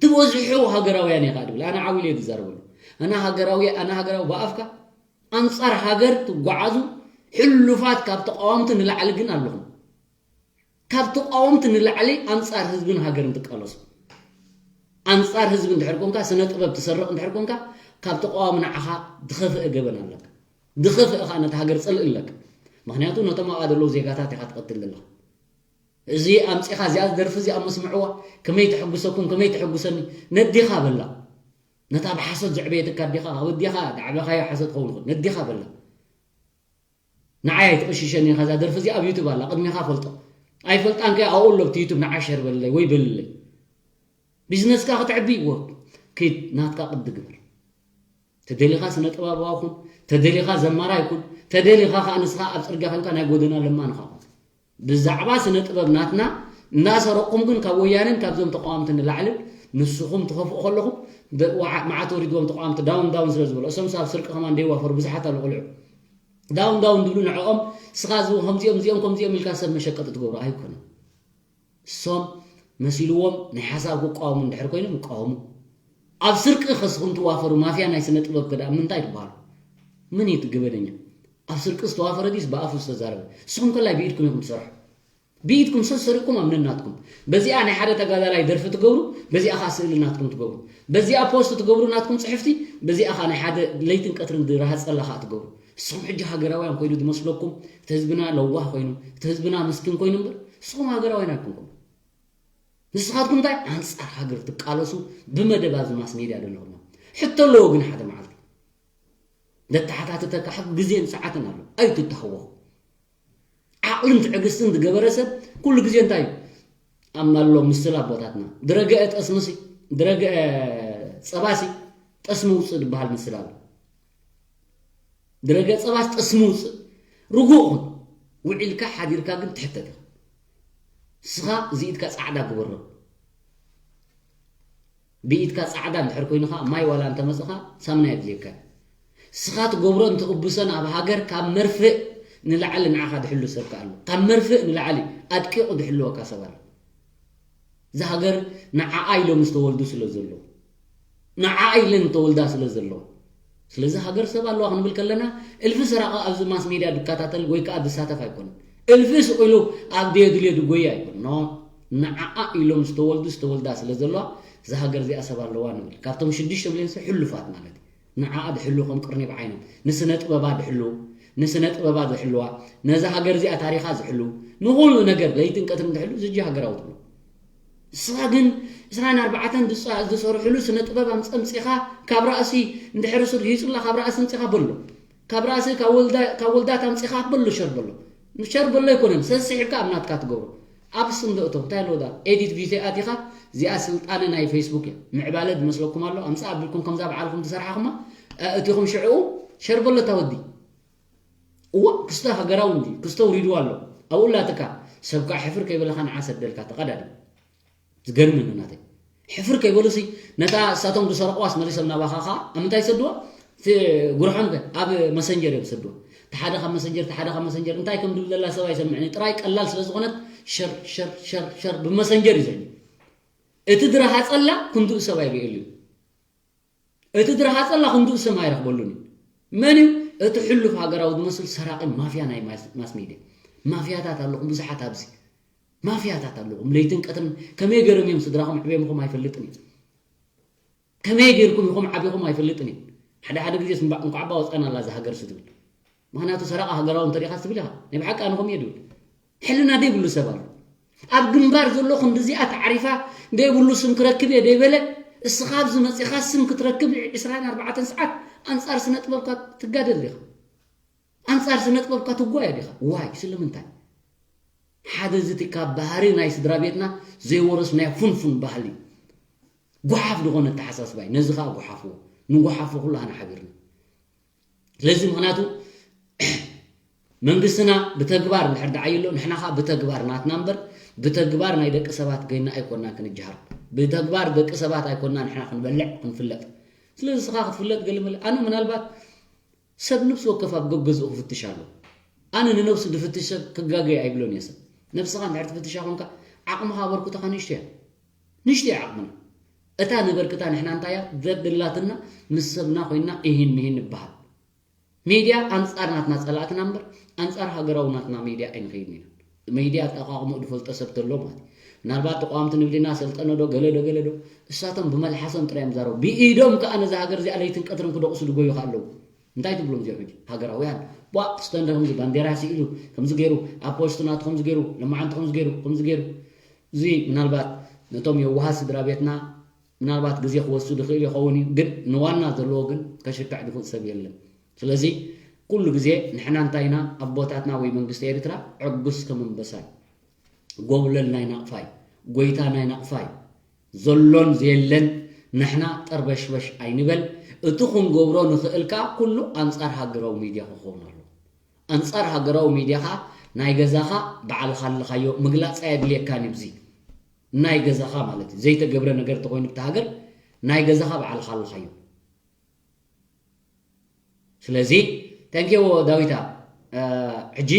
ትበዝሑ ሃገራውያን ኢኻ ድብል ኣነ ዓው ኢለ ዝዛረበሉ ኣነ ሃገራዊ ኣነ ሃገራዊ ብኣፍካ ኣንጻር ሃገር ትጓዓዙ ሕሉፋት ካብ ተቃወምቲ ንላዕሊ ግን ኣለኹም ካብ ተቃወምቲ ንላዕሊ ኣንጻር ህዝብን ሃገርን ትቃለሱ ኣንጻር ህዝቢ እንድሕር ኮንካ ስነ ጥበብ ትሰርቕ እንድሕር ኮንካ ካብ ተቃዋሚ ንዓኻ ዝኸፍአ ገበን ኣለካ ዝኸፍአ ከዓ ነቲ ሃገር ጽልእ ኣለካ ምክንያቱ ነቶም ኣብኣ ዘለዉ ዜጋታት ኢኻ ትቐትል ዘለኻ እዚ ኣምጺኻ እዚኣ ደርፊ እዚኣ መስምዕዋ ከመይ ተሐጉሰኩም ከመይ ተሐጉሰኒ ነዲኻ በላ ነታ ብሓሶት ዘዕበየትካ ኣዴኻ ካብ ኣዴኻ ዝዓበኻዮ ሓሶት ክኸውን ይኽእል ነዲኻ በላ ንዓይ ኣይትቕሽሸኒ ኢኻ እዛ ደርፊ እዚኣ ኣብ ዩቱብ ኣላ ቅድሚኻ ፈልጦ ኣይፈልጣን ከ ኣብኡ ኣሎ ብቲ ዩቱብ ንዓ ሸር በለለይ ወይ በልለይ ቢዝነስካ ከተዕቢ እዎ ኪድ ናትካ ቅዲ ግበር ተደሊኻ ስነ ጥበባዊ ኩን ተደሊኻ ዘማራይ ኩን ተደሊኻ ከዓ ንስኻ ኣብ ፅርግያ ኮንካ ናይ ጎደና ለማኒ ኻ ኩን ብዛዕባ ስነ ጥበብ ናትና እንዳሰረቕኩም ግን ካብ ወያነን ካብዞም ተቃወምቲ ንላዕልን ንስኹም ትኸፍኡ ከለኹም መዓት ወሪድዎም ተቃወምቲ ዳውን ዳውን ስለ ዝበሉ እሶም ሳብ ስርቂ ከማን ደይዋፈሩ ብዙሓት ኣሉ ቆልዑ ዳውን ዳውን ድብሉ ንዕኦም ስኻ ዝቡ ከምዚኦም እዚኦም ከምዚኦም ኢልካ ሰብ መሸቀጢ ትገብሩ ኣይኮነን እሶም መሲልዎም ናይ ሓሳብ ክቃወሙ እንድሕር ኮይኖም ይቃወሙ ኣብ ስርቂ ከስኹም ትዋፈሩ ማፍያ ናይ ስነ ጥበብ ከ ምንታይ ትበሃሉ ምን እዩ ትግበደኛ ኣብ ስርቂ ዝተዋፈረ ዲስ ብኣፉ ዝተዛረበ ንስኹም ከላይ ብኢድኩም ኢኹም ትሰርሑ ብኢድኩም ሰሰሪቕኩም ኣብ ነናትኩም በዚኣ ናይ ሓደ ተጋዳላይ ደርፊ ትገብሩ በዚኣ ኻ ስእሊ ናትኩም ትገብሩ በዚኣ ፖስት ትገብሩ ናትኩም ፅሕፍቲ በዚኣ ኻ ናይ ሓደ ለይትን ቀትርን ዝረሃፀላ ኻ ትገብሩ ንስኹም ሕጂ ሃገራውያን ኮይኑ ዝመስለኩም እቲ ህዝብና ለዋህ ኮይኑ እቲ ህዝብና ምስኪን ኮይኑ እምበር ንስኹም ሃገራውያን ኣይኮንኩም ንስኻትኩም እንታይ ኣንፃር ሃገር ትቃለሱ ብመደብ ኣብዚ ማስ ሜድያ ዘለኹም ሕቶ ኣለዎ ግን ሓደ መዓልቲ ዘተሓታትተካ ግዜን ሰዓትን ኣሎ ኣይትተሃወኹ ዓቕልን ትዕግስትን ዝገበረ ሰብ ኩሉ ግዜ እንታይ እዩ ኣማሎ ምስል ኣቦታትና ድረገአ ጠስምሲ ድረገአ ፀባሲ ጠስሚ ውፅእ ዝበሃል ምስል ኣሎ ድረገ ፀባስ ጠስሚ ውፅእ ርጉእ ኹን ውዒልካ ሓዲርካ ግን ትሕተት ኢኻ ስኻ ዝኢድካ ፃዕዳ ግበሮ ብኢድካ ፃዕዳ እንድሕር ኮይኑ ከዓ ማይ ዋላ እንተመፅኻ ሳምና የድልየካ ስኻ ትገብሮ እንትቕብሰን ኣብ ሃገር ካብ መርፍእ ንላዕሊ ንዓኻ ድሕሉ ሰብካ ኣሎ ካብ መርፍእ ንላዕሊ ኣድቂቑ ድሕልወካ ሰብ ኣሎ እዛ ሃገር ንዓኣ ኢሎም ዝተወልዱ ስለ ዘለዉ ንዓኣ ኢለን ዝተወልዳ ስለ ዘለዋ ስለዚ ሃገር ሰብ ኣለዋ ክንብል ከለና እልፊ ሰራቂ ኣብዚ ማስ ሜድያ ድከታተል ወይ ከዓ ዝሳተፍ ኣይኮነን እልፊ ስቂሉ ኣብ ደየድልዮ ድጎይ ኣይኮን ኖ ንዓኣ ኢሎም ዝተወልዱ ዝተወልዳ ስለ ዘለዋ እዛ ሃገር እዚኣ ሰብ ኣለዋ ንብል ካብቶም ሽዱሽተ ሚሊዮን ሰብ ሕሉፋት ማለት እዩ ንዓኣ ድሕሉ ከም ቅርኒ ብዓይኖም ንስነ ጥበባ ድሕሉ ንስነ ጥበባ ዝሕልዋ ነዛ ሃገር እዚኣ ታሪኻ ዝሕሉ ንኹሉ ነገር ለይትን ቀትርን ድሕሉ ዝጂ ሃገራዊ ትብሎ ንስኻ ግን ዕስራን ኣርባዕተን ዝሰርሕሉ ስነ ጥበብ ኣምፀምፂኻ ካብ ራእሲ እንድሕር ሱር ሂፁላ ካብ ራእሲ ምፂኻ በሎ ካብ ራእሲ ካብ ወልዳት ኣምፂኻ በሎ ሸር በሎ ሸር በሎ ኣይኮነን ሰስሒብካ ኣብ ናትካ ትገብሮ ኣብ ስም ደእቶ እንታይ ኣለዎ ዳ ኤዲት ቪድዮ ኣቲኻ እዚኣ ስልጣነ ናይ ፌስቡክ እያ ምዕባለ ዝመስለኩም ኣሎ ኣምፃ ኣቢልኩም ከምዛ በዓልኩም ትሰርሓኹማ እቲኹም ሽዕኡ ሸር በሎ እታ ወዲ እዋ ክስተ ሃገራዊ እንዲ ክስተ ውሪድዋ ኣሎ ኣብኡ ላትካ ሰብ ከዓ ሕፍር ከይበለካ ንዓ ሰደልካ ተቐዳዲ ዝገርመኒ ናተይ ሕፍር ከይበሉ ሲ ነታ እሳቶም ዝሰረቕዋስ መሊሶም ናባኻ ከዓ ኣብ ምንታይ ይሰድዋ እቲ ጉርሖም ከ ኣብ መሰንጀር እዮም ዝሰድዋ እቲ ሓደ ካብ መሰንጀር እቲ ሓደ ካብ መሰንጀር እንታይ ከም ድብል ዘላ ሰብ ኣይሰምዕን እዩ ጥራይ ቀላል ስለ ዝኾነት ሸር ሸር ሸር ሸር ብመሰንጀር እዩ ዘሕልፍ እቲ ዝረሃፀላ ክንድኡ ሰብ ኣይርእየሉ እዩ እቲ ዝረሃፀላ ክንድኡ ሰብ ኣይረኽበሉን እዩ መን እዩ እቲ ሕሉፍ ሃገራዊ ዝመስል ሰራቒ ማፍያ ናይ ማስ ሜድያ ማፍያታት ኣለኹም ብዙሓት ኣብዚ ማፍያታት ኣለኹም ለይትን ቀትርን ከመይ ገይሮም እዮም ስድራኹም ዕቤምኹም ኣይፈልጥን እዩ ከመይ ገይርኩም ኢኹም ዓቢኹም ኣይፈልጥን እዩ ሓደ ሓደ ግዜ እንኳዕ ባ ወፃና ኣላ እዛ ሃገር ስትብል ምክንያቱ ሰራቂ ሃገራዊ እንተሪኢኻ ትብል ኢኻ ናይ ብሓቂ ኣነ ከምኡ እየ ድብል ሕልና ደይብሉ ሰብ ኣሎ ኣብ ግንባር ዘሎ ክንዲዚኣ ተዓሪፋ ደይብሉ ስም ክረክብ እየ ደይበለ እስኻ ኣብዚ መፂኻ ስም ክትረክብ ዕስራን ኣርባዕተን ሰዓት ኣንፃር ስነ ጥበብካ ትጋደል ዲኻ ኣንፃር ስነ ጥበብካ ትጓየ ዲኻ ዋይ ስለምንታይ ሓደ ዝቲ ካብ ባህሪ ናይ ስድራ ቤትና ዘይወረስናዮ ፍንፉን ባህሊ ጓሓፍ ዝኾነ ኣተሓሳስባ እዩ ነዚ ከዓ ጓሓፍዎ ንጓሓፎ ኩላህና ሓቢርና ስለዚ ምክንያቱ መንግስትና ብተግባር እንድሕር ደዓይሎ ንሕና ከዓ ብተግባር ናትና እምበር ብተግባር ናይ ደቂ ሰባት ገይና ኣይኮንና ክንጅሃር ብተግባር ደቂ ሰባት ኣይኮንና ንሕና ክንበልዕ ክንፍለጥ ስለዚ ስኻ ክትፍለጥ ገልምል ኣነ ምናልባት ሰብ ነብሲ ወከፍ ኣብ ገገዝኡ ክፍትሽ ኣሎ ኣነ ንነብሱ ዝፍትሽ ሰብ ክጋገይ ኣይብሎን እየ ሰብ ነብስኻ እንድሕር ትፍትሻ ኮንካ ዓቕምኻ ኣበርክቶኻ ንእሽቶ እያ ንእሽቶ እያ ዓቕምና እታ ነበርክታ ንሕና እንታይ እያ ዘድላትና? ምስ ሰብና ኮይና እሂን ምሂን ንበሃል። ሚድያ ኣንጻር ናትና ጸላእትና እምበር ኣንጻር ሃገራዊ ናትና ሚድያ ኣይንኸይድን ኢና። ሚድያ ኣጠቓቕምኡ ዝፈልጦ ሰብ ተሎ ማለት እዩ። ምናልባት ተቋምቲ ንብልና ሰልጠነ ዶ ገለ ዶ ገለ ዶ እሳቶም ብመልሓሶም ጥራይ እዮም ዝዛረቡ። ብኢዶም ከኣ ነዛ ሃገር እዚኣ ለይትን ቀትርን ክደቑሱ ዝጎዩ ከኣ ኣለዉ። እንታይ ትብሎም እዚኦም ሕጂ? ሃገራውያን ቧ ክስተንደ ከምዚ ባንዴራ ስኢሉ ከምዚ ገይሩ ኣብ ፖስት ናቱ ከምዚ ገይሩ ለማዓንቲ ከምዚ ገይሩ ከምዚ ገይሩ እዚ ምናልባት ነቶም የዋሃት ስድራ ቤትና ምናልባት ግዜ ክወስድ ይኽእል ይኸውን እዩ፣ ግን ንዋና ዘለዎ ግን ከሽክዕ ዝኽእል ሰብ የለን። ስለዚ ኩሉ ግዜ ንሕና እንታይ ኢና ኣቦታትና ወይ መንግስቲ ኤርትራ ዕጉስ ከም ኣንበሳ እዩ። ጎብለል ናይ ናቕፋ እዩ። ጎይታ ናይ ናቕፋ እዩ። ዘሎን ዘየለን ንሕና ጠርበሽበሽ ኣይንበል። እቲ ክንገብሮ ንኽእል ከኣ ኩሉ ኣንጻር ሃገራዊ ሚድያ ክኸውን ኣለዎ። ኣንጻር ሃገራዊ ሚድያ ከኣ ናይ ገዛኻ ባዕልኻ ኣለኻዮ ምግላጽ ኣየድልየካን እዩ። እዚ ናይ ገዛኻ ማለት እዩ። ዘይተገብረ ነገር እንተኾይኑ ብቲ ሃገር ናይ ገዛኻ ባዕልኻ ኣለኻዮ። ስለዚ thank you ዳዊታ። ሕጂ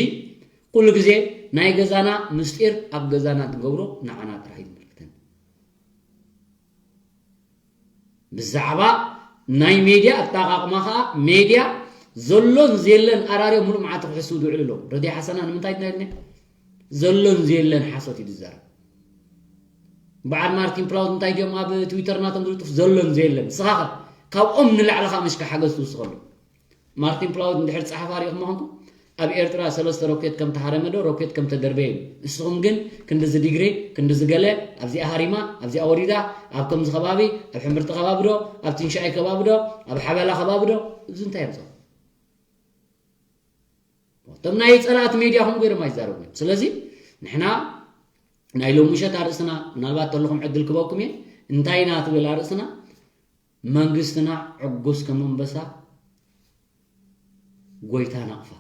ኩሉ ግዜ ናይ ገዛና ምስጢር ኣብ ገዛና ትገብሮ ንዓና ጥራሕ እዩ ዝምልክተን። ብዛዕባ ናይ ሜድያ ኣጠቓቕማ ኸዓ ሜድያ ዘሎን ዘየለን ኣራርዮም ሙሉእ መዓልቲ ክሕስው ዝውዕሉ ኣለዉ። ረድያ ሓሰና ንምንታይ ድና ኢልኒ? ዘሎን ዘየለን ሓሶት እዩ ዝዛረብ። በዓል ማርቲን ፕላውት እንታይ ድዮም ኣብ ትዊተር ናቶም ዝልጥፍ ዘሎን ዘየለን? ንስኻ ኸ ካብኦም ንላዕሊ ኸዓ ምሽካ ሓገዝ ትውስኸሉ። ማርቲን ፕላውት እንድሕር ጸሓፋ ሪእኹም ኾንኩም ኣብ ኤርትራ ሰለስተ ሮኬት ከም ተሃረመ ዶ ሮኬት ከም ተደርበየ እዩ። ንስኹም ግን ክንድዚ ዲግሪ ክንድዚ ገለ ኣብዚኣ ሃሪማ ኣብዚኣ ወሪዳ ኣብ ከምዚ ከባቢ ኣብ ሕምብርቲ ከባቢ ዶ ኣብ ትንሻይ ከባቢ ዶ ኣብ ሓበላ ከባቢ ዶ እዚ እንታይ የምጽኦ? እቶም ናይ ጸላእቲ ሜድያ ከምኡ ገይሮም ኣይዛረቡን እዮም። ስለዚ ንሕና ናይ ሎሚ ምሸት ኣርእስትና ምናልባት ተለኹም ዕድል ክበኩም እየ እንታይ ኢና ትብል ኣርእስትና መንግስትና ዕጉስ ከም ኣንበሳ ጎይታ ናቕፋ።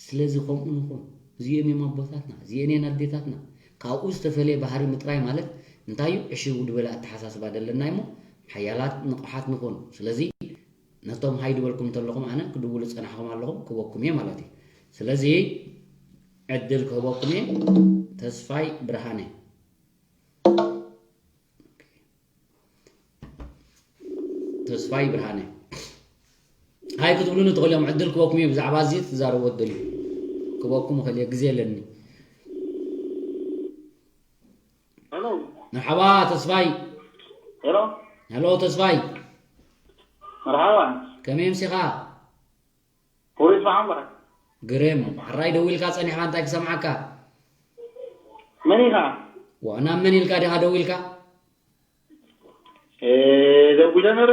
ስለዚ ከምኡ ንኹን። እዚኦም እዮም ኣቦታትና፣ እዚኤን እየን ኣዴታትና። ካብኡ ዝተፈለየ ባህሪ ምጥራይ ማለት እንታይ እዩ? ዕሽው ዝበለ ኣተሓሳስባ ደለና እሞ ሓያላት ንቑሓት ንኹን። ስለዚ ነቶም ሃይ ዝበልኩም እንተለኹም ኣነ ክድውሉ ዝጸናሕኹም ኣለኹም ክበኩም እየ ማለት እዩ። ስለዚ ዕድል ክህበኩም እየ። ተስፋይ ብርሃነ። ተስፋይ ብርሃነ ሃይ ክትብሉኒ ትኽእሉ እዮም። ዕድል ክበኩም እየ። ብዛዕባ እዚ ትዛረቦ ትደልዩ ክበኩም እኽእል እየ። ግዜ ኣለኒ። ሄሎ መርሓባ ተስፋይ። ሄሎ ሄሎ ተስፋይ መርሓባ ከመይ ምሲኻ? ኩሪት መሓመድ ግርም ሕራይ ደዊልካ ጸኒሕካ እንታይ ክሰምዓካ? መን ኢኻ? ዋ ናብ መን ኢልካ ዲኻ ደዊልካ? ደጉደ ነረ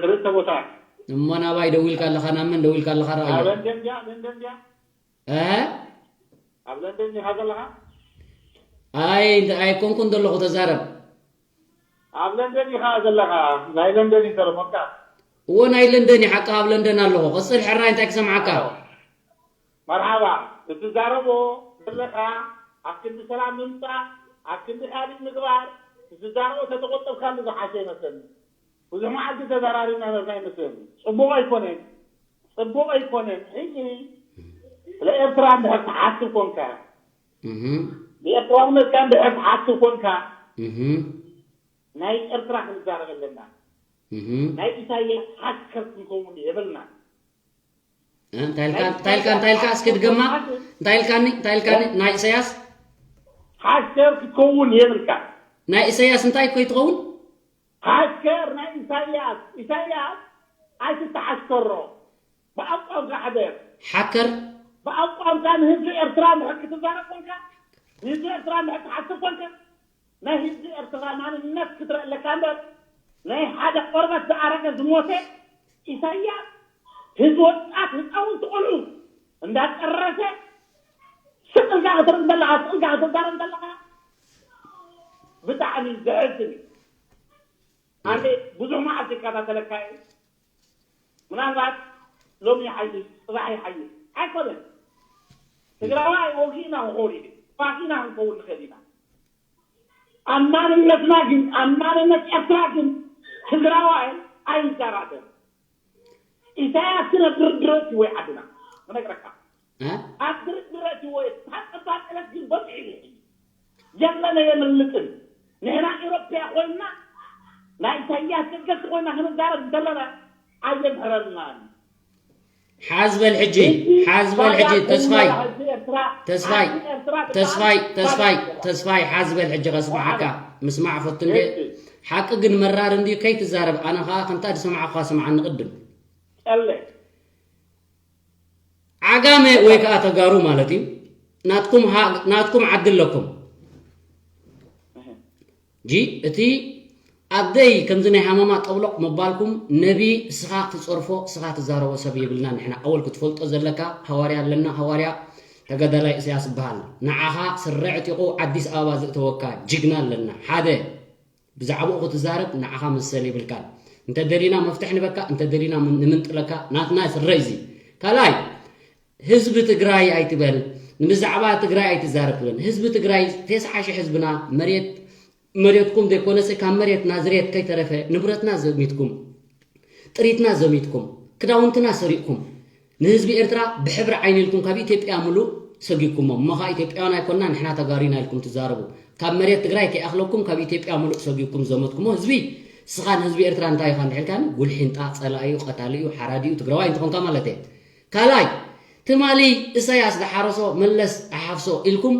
ክልተ ቦታ እሞ ናባይ ደዊልካ ኣለኻ ናብ መን ደዊልካ ኣለኻ ኣብ ረኣዮ? ለንደን ድያ ለንደን ድያ እ ኣብ ለንደን ኢኻ ዘለኻ? ኣይ ኣይኮንኩን ዘለኹ ተዛረብ። ኣብ ለንደን ኢኻ ዘለኻ? ናይ ለንደን እዩ ተረፎንካ። እዎ ናይ ለንደን እዩ ሓቂ ኣብ ለንደን ኣለኹ። ቅጽል ሕራይ እንታይ ክሰምዓካ? መርሓባ። እትዛረቦ ዘለኻ ኣብ ክንዲ ሰላም ምምፃእ ኣብ ክንዲ ካልእ ምግባር እትዛረቦ ተተቆጠብካሉ ዝሓሸ ይመስለኒ። ብዙሕ መዓልቲ ተዘራሪብና ነርና ይመስለኒ። ፅቡቕ ኣይኮነን። ፅቡቕ ኣይኮነን። ሕጂ ስለ ኤርትራ እንድሕር ትሓስብ ኮንካ እህ ብኤርትራውነትካ እንድሕር ትሓስብ ኮንካ እህ ናይ ኤርትራ ክንዛረብ ኣለና። እህ ናይ ኢሳያስ ሓከር ክንከውን የብልና። እንታይ ኢልካ እንታይ ኢልካ እንታይ ኢልካ እስኪ ድገማ እንታይ ኢልካኒ እንታይ ኢልካኒ ናይ ኢሳያስ ሓከር ክትከውን የብልካ። ናይ ኢሳያስ እንታይ ኮይ ትኸውን ሓከር ናይ ኢሳያስ ኢሳያስ ኣይትተሓከሮ። ብኣቋምካ ሕደር። ሓከር ብኣቋምካ ንህዝቢ ኤርትራ እንድሕር ክትዛረብ ኮንካ ንህዝቢ ኤርትራ እንድሕር ትሓስብ ኮንካ ናይ ህዝቢ ኤርትራ ማንነት ክትርኢ ኣለካ እምበር ናይ ሓደ ቆርበት ዝኣረገ ዝሞተ ኢሳያስ ህዝቢ ወጣት ህፃውንቲ ቆልዑ እንዳጨረሰ ስቕ ኢልካ ክትርኢ እንተለኻ ስቕ ኢልካ ክትዛረብ እንተለኻ ብጣዕሚ ዘሕዝን እዩ። ኣነ ብዙሕ መዓልቲ ይከታተለካ እየ። ምናልባት ሎሚ ይሓይሽ ፅባሕ ይሓይሽ ኣይኮነን። ትግራዋይ ወጊእና ክኸውን እዩ ተዋጊእና ክንከውን ንኽእል ኢና። ኣብ ማንነትና ግን ኣብ ማንነት ኤርትራ ግን ትግራዋይ ኣይደራደር። ኢሳያስ ግን ኣብ ድርድር እትዎ ዓድና ክነግረካ እ? ኣብ ድርድር እትዎ ተሓፀባ ጥለት ግን በፂሑ እዩ። የለን ኣየምልጥን። ንሕና ኢሮፕያ ኮይንና ናይ ኢሳያስ ደገፍቲ ኮይና ክንዛረብ እንተለና ኣየምሕረልናን። ሓዝ በል ሕጂ፣ ሓዝ በል ሕጂ። ተስፋይ፣ ተስፋይ፣ ተስፋይ፣ ተስፋይ፣ ተስፋይ፣ ሓዝ በል ሕጂ ከስምዓካ። ምስማዕ ፈቱ እንዴ። ሓቂ ግን መራር እንድዩ፣ ከይትዛረብ። ኣነ ኸኣ ከምታ ዝሰማዕኳ ስምዓኒ ቅድም። ዓጋመ ወይ ከዓ ተጋሩ ማለት እዩ። ናትኩም ዓዲ ኣለኩም። ጂ እቲ ኣደይ ከምዚ ናይ ሃመማ ጠብሎቕ ምባልኩም ነቢ እስኻ ትጸርፎ እስኻ ትዛረቦ ሰብ የብልና። ንሕና ኣወል ክትፈልጦ ዘለካ ሃዋርያ ኣለና። ሃዋርያ ተጋዳላይ እስያስ ይበሃል። ንዓኻ ስረ ዕጢቑ ኣዲስ ኣበባ ዘእተወካ ጅግና ኣለና። ሓደ ብዛዕባኡ ክትዛረብ ንዓኻ መሰል የብልካን። እንተ ደሊና መፍትሕ ንበካ፣ እንተ ደሊና ንምንጥለካ፣ ናትና ስረ እዚ። ካልኣይ ህዝቢ ትግራይ ኣይትበል፣ ንብዛዕባ ትግራይ ኣይትዛረብ ትብል። ህዝቢ ትግራይ ተስዓ ሺሕ ህዝብና መሬት መሬትኩም ዘይኮነስ ካብ መሬት ናዝሬት ከይተረፈ ንብረትና ዘሚትኩም፣ ጥሪትና ዘሚትኩም፣ ክዳውንትና ሰሪቕኩም፣ ንህዝቢ ኤርትራ ብሕብሪ ዓይኒ ኢልኩም ካብ ኢትዮጵያ ሙሉእ ሰጊኩሞ። እሞ ኸዓ ኢትዮጵያውያን ኣይኮና ንሕና ተጋሩ ኢና ኢልኩም ትዛረቡ። ካብ መሬት ትግራይ ከይኣኽለኩም ካብ ኢትዮጵያ ሙሉእ ሰጊኩም ዘመትኩሞ ህዝቢ፣ ስኻ ንህዝቢ ኤርትራ እንታይ ኢኻ እንድሕልካኒ፣ ጉልሒንጣ፣ ጸላኢዩ፣ ቀታሊዩ፣ ሓራዲኡ፣ ትግራዋይ እንትኾንካ ማለት እየ። ካልኣይ ትማሊ እሳያስ ዝሓረሶ መለስ ኣሓፍሶ ኢልኩም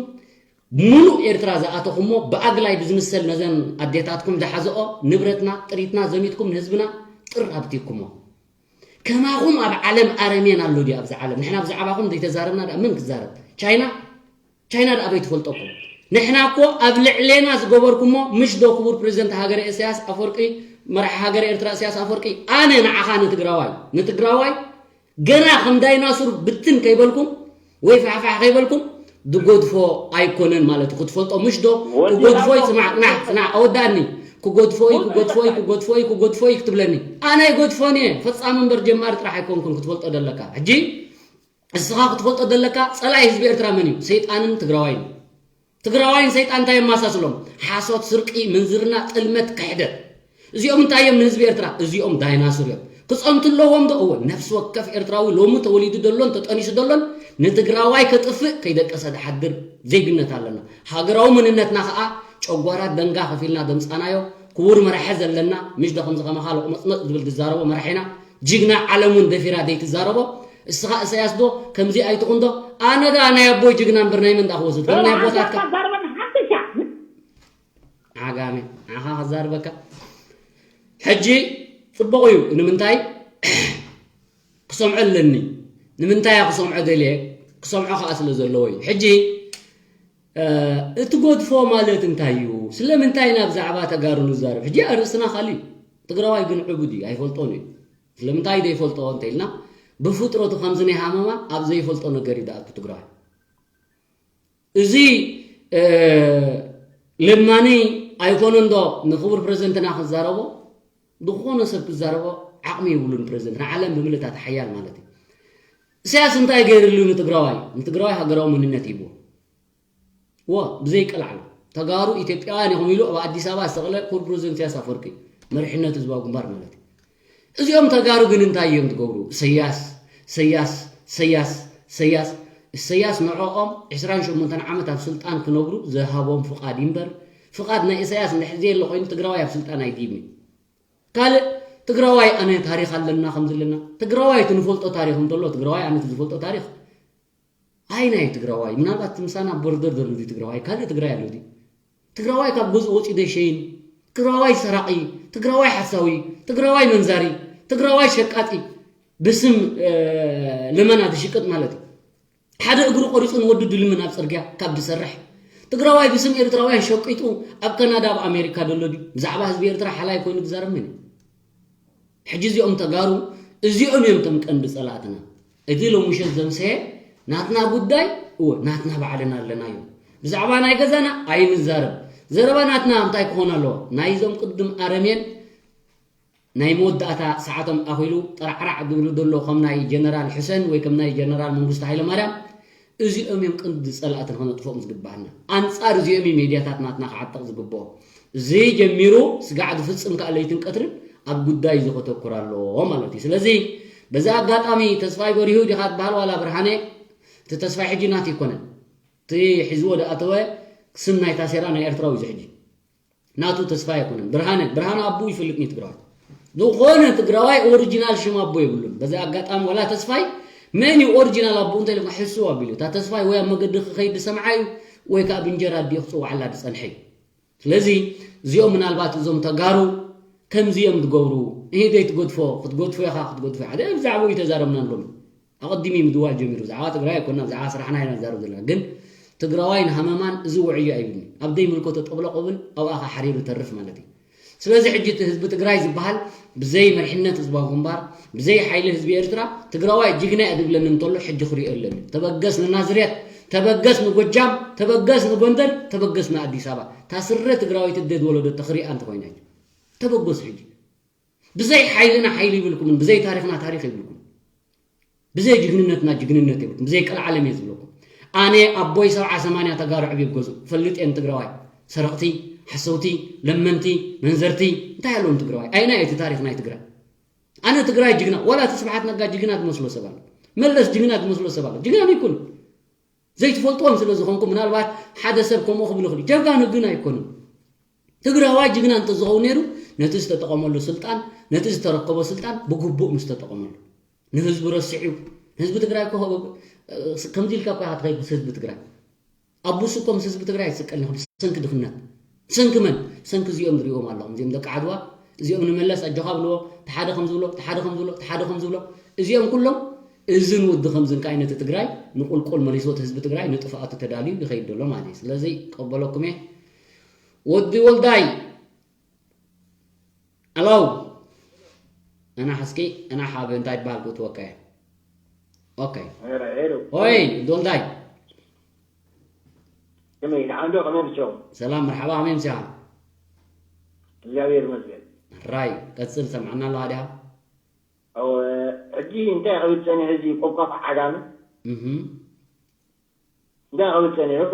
ሙሉእ ኤርትራ ዝኣተኹሞ ብኣግላይ ብዝምሰል ነዘን ኣዴታትኩም ዝሓዘኦ ንብረትና ጥሪትና ዘሚትኩም ንህዝብና ጥር ኣብቲኩሞ። ከማኹም ኣብ ዓለም ኣረሜን ኣሎ ድዩ ኣብዚ ዓለም? ንሕና ብዛዕባኹም ዘይተዛረብና ደኣ መን ክዛረብ? ቻይና? ቻይና ደኣ ኣበይ ትፈልጠኩም? ንሕና እኮ ኣብ ልዕሌና ዝገበርኩሞ ምሽ ዶ ክቡር ፕሬዝደንት ሃገረ ኢሳያስ ኣፈወርቂ መራሒ ሃገረ ኤርትራ ኢሳያስ ኣፈወርቂ ኣነ ንዓኻ ንትግራዋይ ንትግራዋይ ገና ከም ዳይናሱር ብትን ከይበልኩም ወይ ፋሕፋሕ ከይበልኩም ድጎድፎ ኣይኮነን ማለት እዩ። ክትፈልጦ ምሽ ዶ ክጎድፎ እዩ። ጽናዕ ጽናዕ ጽናዕ ኣወዳእኒ ክጎድፎ እዩ ክጎድፎ እዩ ክጎድፎ እዩ ክጎድፎ እዩ ክትብለኒ ኣነ ኣይጎድፎን እየ። ፈጻሚ እምበር ጀማሪ ጥራሕ ኣይኮንኩን ክትፈልጦ ደለካ። ሕጂ እስኻ ክትፈልጦ ደለካ ጸላኢ ህዝቢ ኤርትራ መን እዩ? ሰይጣንን ትግራዋይን። ትግራዋይን ሰይጣን እንታይ የማሳስሎም? ሓሶት፣ ስርቂ፣ ምንዝርና፣ ጥልመት፣ ክሕደት። እዚኦም እንታይ እዮም ንህዝቢ ኤርትራ? እዚኦም ዳይናሱር እዮም። ክጸንቱ ኣለዎም ዶ? እወ። ነፍሲ ወከፍ ኤርትራዊ ሎሚ ተወሊዱ ደሎን ተጠኒሱ ደሎን ንትግራዋይ ከጥፍእ ከይደቀሰ ዝሓድር ዜግነት ኣለና። ሃገራዊ መንነትና ኸኣ ጨጓራ ደንጋ ከፊልና ደምጻናዮ። ክቡር መራሒ ዘለና ምሽ ዶ ከምዚ ከማኻ ሎቕመጽመጽ ዝብል ዝዛረቦ መራሒና ጅግና ዓለም እውን ደፊራ ዘይትዛረቦ። እስኻ እሳያስ ዶ ከምዚ ኣይትኹን ዶ? ኣነ ዳ ናይ ኣቦይ ጅግና እምበር ናይ መን ዳ ክወስድ ከም ናይ ኣቦታትካ። ዓጋመ ንዓኻ ከዛርበካ ሕጂ ጽቡቕ እዩ። ንምንታይ ክሰምዖ ኣለኒ? ንምንታይ እያ ክሰምዖ ደልየ? ክሰምዖ ከዓ ስለ ዘለዎ እዩ። ሕጂ እቲ ጎድፎ ማለት እንታይ እዩ? ስለምንታይ ኢና ብዛዕባ ተጋሩ ንዛረብ? ሕጂ ኣርእስትና ካልእ እዩ። ትግራዋይ ግን ዕቡድ እዩ፣ ኣይፈልጦን እዩ። ስለምንታይ ዘይፈልጦ እንተኢልና ብፍጥረቱ ከምዚ ናይ ሃመማ ኣብ ዘይፈልጦ ነገር እዩ ዝኣቱ ትግራዋይ። እዚ ለማኒ ኣይኮነን ዶ ንክቡር ፕረዚደንትና ክዛረቦ? ዝኾነ ሰብ ክዛረቦ ዓቕሚ የብሉን ፕረዚደንት ንዓለም ብምልእታ ተሓያል ማለት እዩ። ኢሳያስ እንታይ ገይርሉ ንትግራዋይ? ንትግራዋይ ሃገራዊ መንነት ሂብዎ። ዎ ብዘይ ቀልዓል ተጋሩ ኢትዮጵያውያን ኢኹም ኢሉ ኣብ ኣዲስ ኣበባ ዝተቕለ ክቡር ፕረዚደንት ኢሳያስ ኣፈወርቂ መሪሕነት ህዝባዊ ግንባር ማለት እዩ። እዚኦም ተጋሩ ግን እንታይ እዮም ዝገብሩ? ኢሰያስ ኢሰያስ ኢሰያስ ኢሰያስ ኢሰያስ ንዕኦም ዕስራን ሸሞንተን ዓመት ኣብ ስልጣን ክነብሩ ዝሃቦም ፍቓድ እዩ እምበር ፍቓድ ናይ ኢሰያስ እንድሕር ዘየለ ኮይኑ ትግራዋይ ኣብ ስልጣን ኣይድይብን እዩ። ካልእ ትግራዋይ ኣነ ታሪኽ ኣለና ከምዚ ኣለና ትግራዋይ እቲ ንፈልጦ ታሪኽ እንተሎ ትግራዋይ ኣነ እቲ ዝፈልጦ ታሪኽ ኣይናይ ትግራዋይ ምናልባት ምሳና ቦርደር ዘሎ ድዩ ትግራዋይ ካልእ ትግራይ ኣሎ ድዩ? ትግራዋይ ካብ ገዝኡ ወፂኡ ዘይሸይን ትግራዋይ ሰራቒ ትግራዋይ ሓሳዊ ትግራዋይ መንዛሪ ትግራዋይ ሸቃጢ ብስም ልመና ዝሽቅጥ ማለት እዩ። ሓደ እግሩ ቆሪፁ ንወዱ ድልምን ኣብ ፅርግያ ካብ ዝሰርሕ ትግራዋይ ብስም ኤርትራውያን ሸቂጡ ኣብ ካናዳ ኣብ ኣሜሪካ ዘሎ ድዩ? ብዛዕባ ህዝቢ ኤርትራ ሓላይ ኮይኑ ዝዛረብ መን እዩ? ሕጂ እዚኦም ተጋሩ እዚኦም እዮም እቶም ቀንዲ ፀላእትና። እቲ ሎሚ ምሸት ዘምሰየ ናትና ጉዳይ እወ ናትና ባዕልና ኣለናዮ። ብዛዕባ ናይ ገዛና ኣይንዛረብ። ዘረባ ናትና እንታይ ክኾን ኣለዎ? ናይዞም ቅድም ኣረሜን ናይ መወዳእታ ሰዓቶም ኣኺሉ ጠራዕራዕ ዝብሉ ዘሎ ከም ናይ ጀነራል ሕሰን ወይ ከም ናይ ጀነራል መንግስቱ ሃይለማርያም እዚኦም እዮም ቅንዲ ፀላእቲ ንኸነጥፍኦም ዝግባኣና። ኣንፃር እዚኦም እዩ ሜድያታት ናትና ክዓጥቕ ዝግብኦ። እዚ ጀሚሩ ስጋዕ ዝፍፅም ከዓ ለይትን ቀትርን ኣብ ጉዳይ እዚ ከተኩር ኣለዎ ማለት እዩ። ስለዚ በዚ ኣጋጣሚ ተስፋይ በሪሁ ዲኻ ትበሃል ዋላ ብርሃነ እቲ ተስፋይ ሕጂ ናት ይኮነን እቲ ሒዝዎ ዝኣተወ ስም ናይ ታሴራ ናይ ኤርትራዊ እዚ ሕጂ ናቱ ተስፋይ ኣይኮነን። ብርሃነ፣ ብርሃነ ኣቦኡ ይፈልጥ ኒ ትግራዋይ። ዝኾነ ትግራዋይ ኦሪጂናል ሽም ኣቦ የብሉን። በዚ ኣጋጣሚ ዋላ ተስፋይ መን እዩ ኦሪጂናል ኣቦኡ እንተ ኢልካ ሕስው ኣቢሉ። እታ ተስፋይ ወይ ኣብ መገዲ ክኸይድ ዝሰምዓ እዩ ወይ ከዓ ብእንጀራ ኣዲኡ ክፅውዓላ ዝፀንሐ እዩ። ስለዚ እዚኦም ምናልባት እዞም ተጋሩ ከምዚ እዮም ዝገብሩ። ይሄ ዘይትገድፎ፣ ክትገድፎ ኢኻ፣ ክትገድፎ ኢኻ። ብዛዕባኡ ይተዛረብና ኣለዉ። ኣቐዲሙ ምድዋል ጀሚሩ። ብዛዕባ ትግራይ ኣይኮና፣ ብዛዕባ ስራሕና ኢና ንዛረብ ዘለና። ግን ትግራዋይ ንሃመማን እዚ ውዕዮ ኣይብልኒ። ኣብ ዘይምልከቶ ጠቕለቕ ብል ኣብኣ ኸዓ ሓሪሩ ይተርፍ ማለት እዩ። ስለዚ ሕጂ እቲ ህዝቢ ትግራይ ዝበሃል ብዘይ መሪሕነት ህዝባዊ ግንባር፣ ብዘይ ሓይሊ ህዝቢ ኤርትራ፣ ትግራዋይ ጅግና እየ ዝብለኒ እንተሎ ሕጂ ክሪኦ የለን። ተበገስ ንናዝሬት፣ ተበገስ ንጎጃም፣ ተበገስ ንጎንደር፣ ተበገስ ንኣዲስ ኣበባ። እታ ስረ ትግራወይቲ ኣደ ዝወለደቶ ክሪኣ እንተኾይና እዩ። ተበገሱ ሕጂ። ብዘይ ሓይልና ሓይሊ ይብልኩምን፣ ብዘይ ታሪኽና ታሪኽ ይብልኩም። ብዘይ ጅግንነትና ጅግንነት የብልኩም። ብዘይ ቀልዓለም እየ ዝብለኩም። ኣነ ኣቦይ ሰብዓ ሰማንያ ተጋሩ ዕብየ ገዙ ፈልጥ እየ ንትግራዋይ። ሰረቕቲ፣ ሓሰውቲ፣ ለመንቲ፣ መንዘርቲ እንታይ ኣለዎም ትግራዋይ? ኣይና እቲ ታሪኽ ናይ ትግራይ? ኣነ ትግራይ ጅግና፣ ዋላ እቲ ስብሓት ነጋ ጅግና ዝመስሎ ሰብ ኣሎ። መለስ ጅግና ዝመስሎ ሰብ ኣሎ። ጅግና ኣይኮኑ። ዘይትፈልጥዎም ስለ ዝኾንኩ ምናልባት ሓደ ሰብ ከምኡ ክብል ይኽእል እዩ። ጀጋኑ ግን ኣይኮኑን። ትግራዋይ ጅግና እንተዝኸውን ነይሩ ነቲ ዝተጠቐመሉ ስልጣን፣ ነቲ ዝተረከቦ ስልጣን ብግቡእ ምስ ተጠቐመሉ። ንህዝቢ ረሲዑ፣ ህዝቢ ትግራይ እኮ ከምዚ ኢልካ እኮ ኢኻ ትኸይድ ምስ ህዝቢ ትግራይ። ኣቡስ እኮ ምስ ህዝቢ ትግራይ ይስቀል ነይሩ ብሰንኪ ድኽነት። ብሰንኪ መን? ብሰንኪ እዚኦም ዝሪእዎም ኣለኹም። እዚኦም ደቂ ዓድዋ፣ እዚኦም ንመለስ ኣጆኻ ብልዎ፣ እቲ ሓደ ከም ዝብሎ፣ እቲ ሓደ ከም ዝብሎ፣ እቲ ሓደ ከም ዝብሎ። እዚኦም ኩሎም እዝን ወዲ ከምዝን ከኣ ነቲ ትግራይ ንቁልቁል መሊስዎ፣ እቲ ህዝቢ ትግራይ ንጥፍኣቱ ተዳልዩ ይኸይድ ዘሎ ማለት እዩ። ስለዚ ቀበለኩም እየ። ወዲ ወልዳይ። ኣለው። ኣና ሓስኪ፣ ኣና ሓብ እንታይ ይበሃል ክትወቀ? ኦኬ። ሄሎ፣ ሄሎ። ኦይ፣ ዶልዳይ። ከመይ፣ ደሓን ዶ? ከመይ ብቻው? ሰላም፣ መርሓባ፣ ከመይ ምሲኻ? እግዚኣብሔር ይመስገን። ራይ፣ ቀጽል፣ ሰምዓና ኣለኻ ዲኻ? ኣዎ፣ ሕጂ እንታይ ክብል ጸኒሑ እዚ ቆፍቋፍ ዓጋመ? እህ። እንታይ ክብል ጸኒሑ?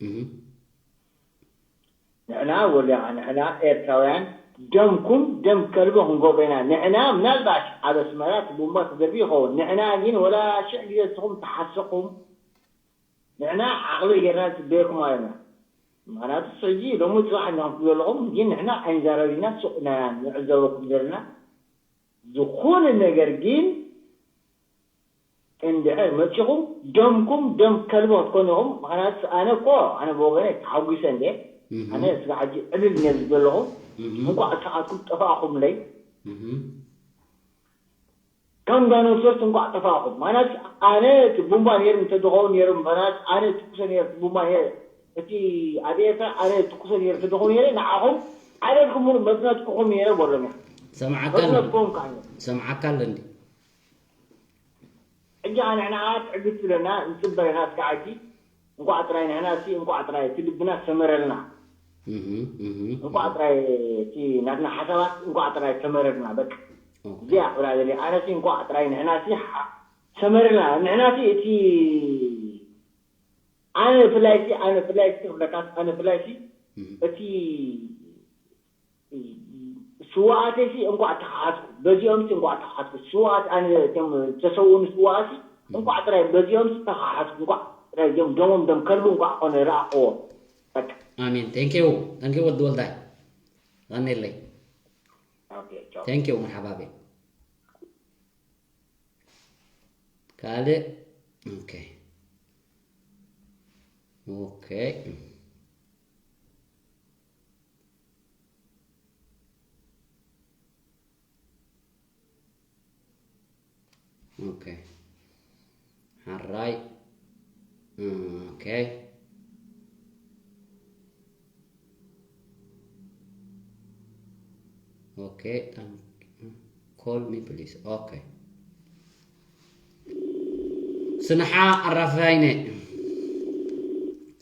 እህ። ንሕና ወሊኻ፣ ንሕና ኤርትራውያን ደምኩም ደም ከልቢ ክንገብሮ ኢና። ንሕና ምናልባሽ ኣብ ኣስመራ እቲ ቡምባ ተደርብዩ ይኸውን። ንሕና ግን ወላ ሽሕ ግዜ ንስኹም ተሓሰኹም፣ ንሕና ዓቕሊ ጌርና ንጽበየኩም ኣለና። ምኽንያቱ ሕጂ ሎሚ ጽባሕ እንዲኹም ትብሉ ዘለኹም፣ ግን ንሕና ኣይንዛረብ ኢና፣ ሱቕ ኢና ንዕዘበኩም ዘለና። ዝኾነ ነገር ግን እንድሕር መጺኹም ደምኩም ደም ከልቢ ክትኮኑ ኢኹም። ምኽንያቱ ኣነ እኮ፣ ኣነ ብወገነይ ተሓጒሰ እንዴ፣ እህ። ኣነ ስጋ ሕጂ ዕልል ነዚ ዘለኹ፣ እህ። እንኳዕ ሰዓትኩም ጠፋእኹምለይ። እህ። ከም ዳይኖሶርስ እንኳዕ ጠፋእኹም። ምኽንያቱ ኣነ እቲ ቡምባ ነይሩ እንተዝኸውን ነይሩ፣ ምኽንያቱ ኣነ ትኩሰ ነይሩ እቲ ቡምባ ነይሩ፣ እቲ ኣብ ኤርትራ ኣነ ትኩሰ ነይሩ እንተዝኸውን ነይሩ፣ ንዓኹም ዓለልኩም እውን መጽነትኩኹም ነይረ በሎም እያ። ሰምዓካ ኣሎ። መጽነትኩም ከዓ ነይሩ። ሰምዓካ ኣሎ እንዲ። ሕጂ ንሕና ትዕግስቲ ኣለና፣ ንጽበ ኢና። እስከ ሕጂ እንቋዕ ጥራይ ንሕና ሲ፣ እንቋዕ ጥራይ እቲ ልብና ሰመረልና። እህ፣ እህ። እንቋዕ ጥራይ እቲ ናትና ሓሳባት፣ እንቋዕ ጥራይ ሰመረልና። በቃ። ኦኬ። እዚኣ ክብላ ደልየ። ኣነ ሲ እንቋዕ ጥራይ ንሕና ሲ ሓ-፣ ሰመረልና። ንሕና ሲ እቲ ኣነ ብፍላይ ሲ፣ ኣነ ብፍላይ ሲ ክብለካ፣ ኣነ ብፍላይ ሲ እህ። እቲ ስውኣተይሲ እንኳዕ ተኸሓስኩ፣ በዚኦምሲ እንኳዕ ተኸሓስኩ። ስውኣት ኣነ፣ እቶም ዝተሰውኡኒ ስውኣትሲ እንኳዕ ጥራይ በዚኦምሲ ተኸሓስኩ፣ እንኳዕ ጥራይ እዚኦም ደሞም ደም ከልቢ እንኳዕ ኮነ ረኣኽዎ። በቃ። ኣሜን። Thank you። Thank you ወዲ ወልዳይ። ቀንየለይ። ኦኬ፣ ቻው። Thank you፣ መርሓባ ቤት። ካልእ፣ ኦኬ። ኦኬ። ኦኬ። ሓራይ። ኦኬ። ኦኬ። Call me please. ኦኬ። ስንሓ ኣራፋይነ።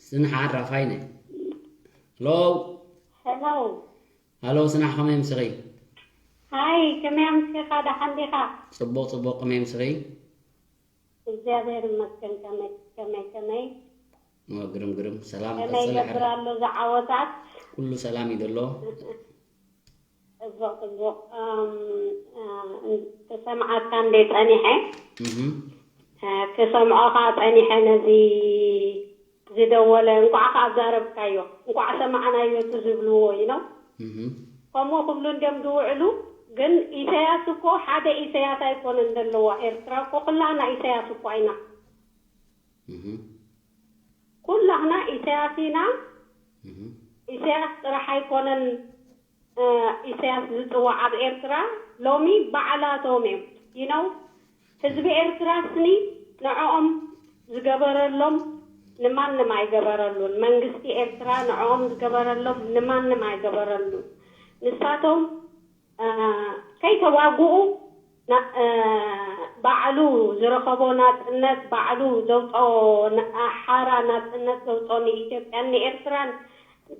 ስንሓ ኣራፋይነ። ሄሎ። ሄሎ። ሃሎ፣ ስናሕ፣ ከመይ ኣምሲኺ? ሃይ፣ ከመይ ኣምሲኻ? ደሓን ዲኻ? ጽቡቕ፣ ጽቡቕ፣ ከመይ ኣምሲኺ? እግዚኣብሔር ይመስገን። ከመይ፣ ከመይ፣ ከመይ? ኦ፣ ግርም፣ ግርም። ሰላም፣ ከመይ ቀጽል፣ ይገብር ኣሎ እዚ ዓወታት? ኩሉ ሰላም እዩ ዘሎ። ጽቡቕ፣ ጽቡቕ። እም፣ እ፣ ክሰምዓካ እንደ ጸኒሐ፣ እህ። እ፣ ክሰምዖኻ ጸኒሐ ነዚ ዝደወለ፣ እንኳዕ ከኣ ዛረብካዮ፣ እንኳዕ ሰማዕናዮ፣ እቲ ዝብልዎ እዩ ነው። ከምኡ ክብሉ እንዲም ዝውዕሉ። ግን ኢሳያስ እኮ ሓደ ኢሳያስ ኣይኮነን ዘለዋ። ኤርትራ እኮ ኩላህና ኢሳያስ እኮ ኣይና። ኩላህና ኢሳያስ ኢና። ኢሳያስ ጥራሕ ኣይኮነን፣ ኢሳያስ ዝጽዋዕ ኣብ ኤርትራ ሎሚ ባዕላቶም እዮም። ይነው ህዝቢ ኤርትራ ስኒ ንዕኦም ዝገበረሎም ንማንም ኣይገበረሉን። መንግስቲ ኤርትራ ንዕኦም ዝገበረሎም ንማንም ኣይገበረሉን። ንሳቶም ከይተዋግኡ ባዕሉ ዝረኸቦ ናጽነት፣ ባዕሉ ዘውጾ ሓራ ናጽነት ዘውጾ ንኢትዮጵያን ንኤርትራን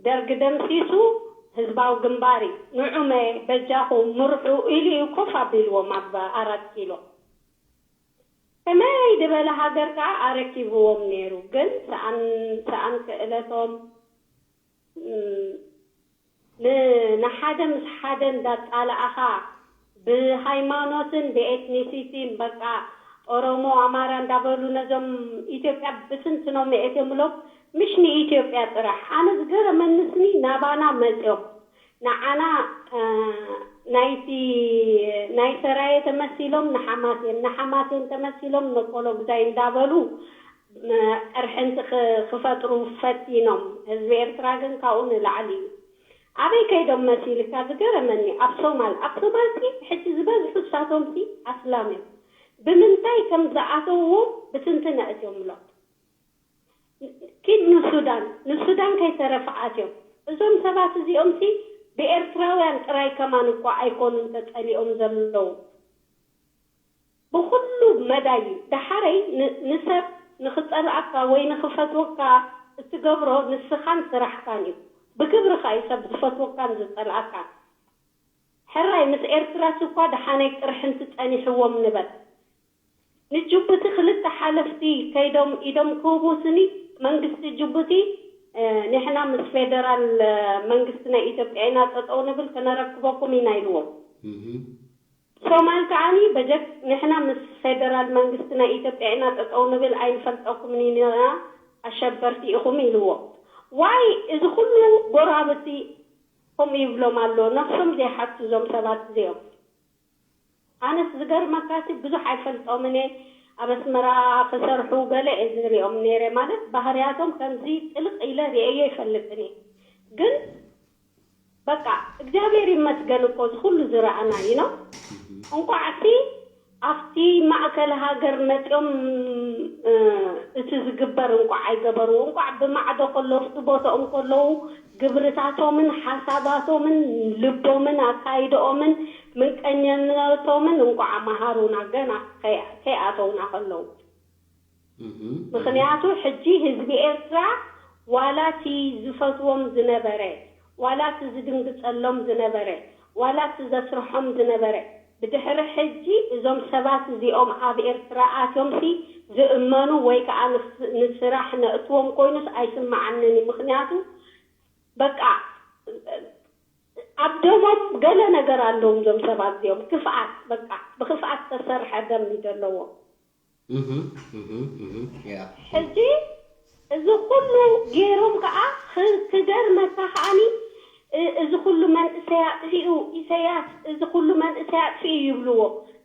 ደርግ ደምሲሱ ህዝባዊ ግንባር እዩ። ንዑመ በጃኹ ምርሑ ኢሉ እዩ ኮፍ ኣቢልዎም ኣብ ኣራት ኪሎ። ከመይ ዝበለ ሃገር ከኣ ኣረኪብዎም ነይሩ። ግን ሰኣን ሰኣን ክእለቶም ንሓደ ምስ ሓደ እንዳጣላእኻ ብሃይማኖትን ብኤትኒሲቲን በቃ ኦሮሞ ኣማራ እንዳበሉ ነዞም ኢትዮጵያ ብትንትኖም የእትዮም ብሎም ምሽ ንኢትዮጵያ ጥራሕ። ኣነ ዝገረመኒ ስኒ ናባና መፅዮም ንዓና ናይቲ ናይ ሰራየ ተመሲሎም ንሓማሴን ንሓማሴን ተመሲሎም ነቆሎ ግዛይ እንዳበሉ ቅርሕንቲ ክፈጥሩ ፈቲኖም። ህዝቢ ኤርትራ ግን ካብኡ ንላዕሊ እዩ። ኣበይ ከይዶም መሲልካ ዝገረመኒ ኣብ ሶማል ኣብ ሶማል ሲ ሕጂ ዝበዝሑ ሳቶም ሲ ኣስላም እዮም። ብምንታይ ከም ዝኣተውዎም ብትንትን ኣእትዮምሎም። ኪድ ንሱዳን ንሱዳን ከይተረፈ ኣትዮም። እዞም ሰባት እዚኦም ሲ ብኤርትራውያን ጥራይ ከማን እኳ ኣይኮኑን ተጸሊኦም ዘለዉ። ብኹሉ መዳይ እዩ። ደሓረይ ንሰብ ንኽጸልኣካ ወይ ንኽፈትወካ እትገብሮ ንስኻን ስራሕካን እዩ። ብግብርኻ እዩ ሰብ ዝፈትወካን ዝጸልኣካን። ሕራይ ምስ ኤርትራስ እኳ ደሓነይ ቅርሕንቲ ጸኒሕዎም ንበል። ንጅቡቲ ክልተ ሓለፍቲ ከይዶም ኢዶም ክህቡ ስኒ መንግስቲ ጅቡቲ ንሕና ምስ ፌደራል መንግስቲ ናይ ኢትዮጵያ ኢና ጠጠው ንብል ክነረክበኩም ኢና ኢልዎም። ሶማል ከዓኒ በጀክ ንሕና ምስ ፌደራል መንግስቲ ናይ ኢትዮጵያ ኢና ጠጠው ንብል ኣይንፈልጠኩምን ኢና ኣሸበርቲ ኢኹም ኢልዎ። ዋይ እዚ ኩሉ ጎራብቲ ከምኡ ይብሎም ኣሎ ነፍሶም ዘይሓቱ እዞም ሰባት እዚኦም። ኣነስ ዝገርመካሲ ብዙሕ ኣይፈልጦምን እየ። ኣብ ኣስመራ ክሰርሑ ገለ እየ ዝሪኦም ነይረ ማለት ባህርያቶም ከምዚ ጥልቕ ኢለ ርእየ ይፈልጥን እየ ግን በቃ እግዚኣብሔር ይመስገን እኮ ዝኩሉ ዝረኣና ይኖ እንኳዕሲ ኣብቲ ማእከል ሃገር መፅኦም እቲ ዝግበር እንኳዕ ኣይገበርዎ እንኳዕ ብማዕዶ ከለዉ ኣብቲ ቦትኦም ከለዉ ግብርታቶምን ሓሳባቶምን ልቦምን ኣካይድኦምን ምንቀኛነቶምን እንኳዕ መሃሩና ገና ከይኣተውና ከለዉ ምኽንያቱ ሕጂ ህዝቢ ኤርትራ ዋላ እቲ ዝፈትዎም ዝነበረ ዋላ እቲ ዝድንግጸሎም ዝነበረ ዋላ እቲ ዘስርሖም ዝነበረ ብድሕሪ ሕጂ እዞም ሰባት እዚኦም ኣብ ኤርትራ ኣትዮም ሲ ዝእመኑ ወይ ከዓ ንስራሕ ነእትዎም ኮይኑስ ኣይስምዓንን እዩ ምኽንያቱ በቃ ኣብ ደሞም ገለ ነገር ኣለዎም እዞም ሰባት እዚኦም ክፍኣት በቃ ብክፍኣት ተሰርሐ ደም እዩ ዘለዎም ሕጂ እዚ ኩሉ ገይሮም ከዓ ክገርመካ ከዓኒ እዚ ኩሉ መንእሰይ ኣጥፊኡ ኢሰያስ እዚ ኩሉ መንእሰይ ኣጥፊኡ ይብልዎ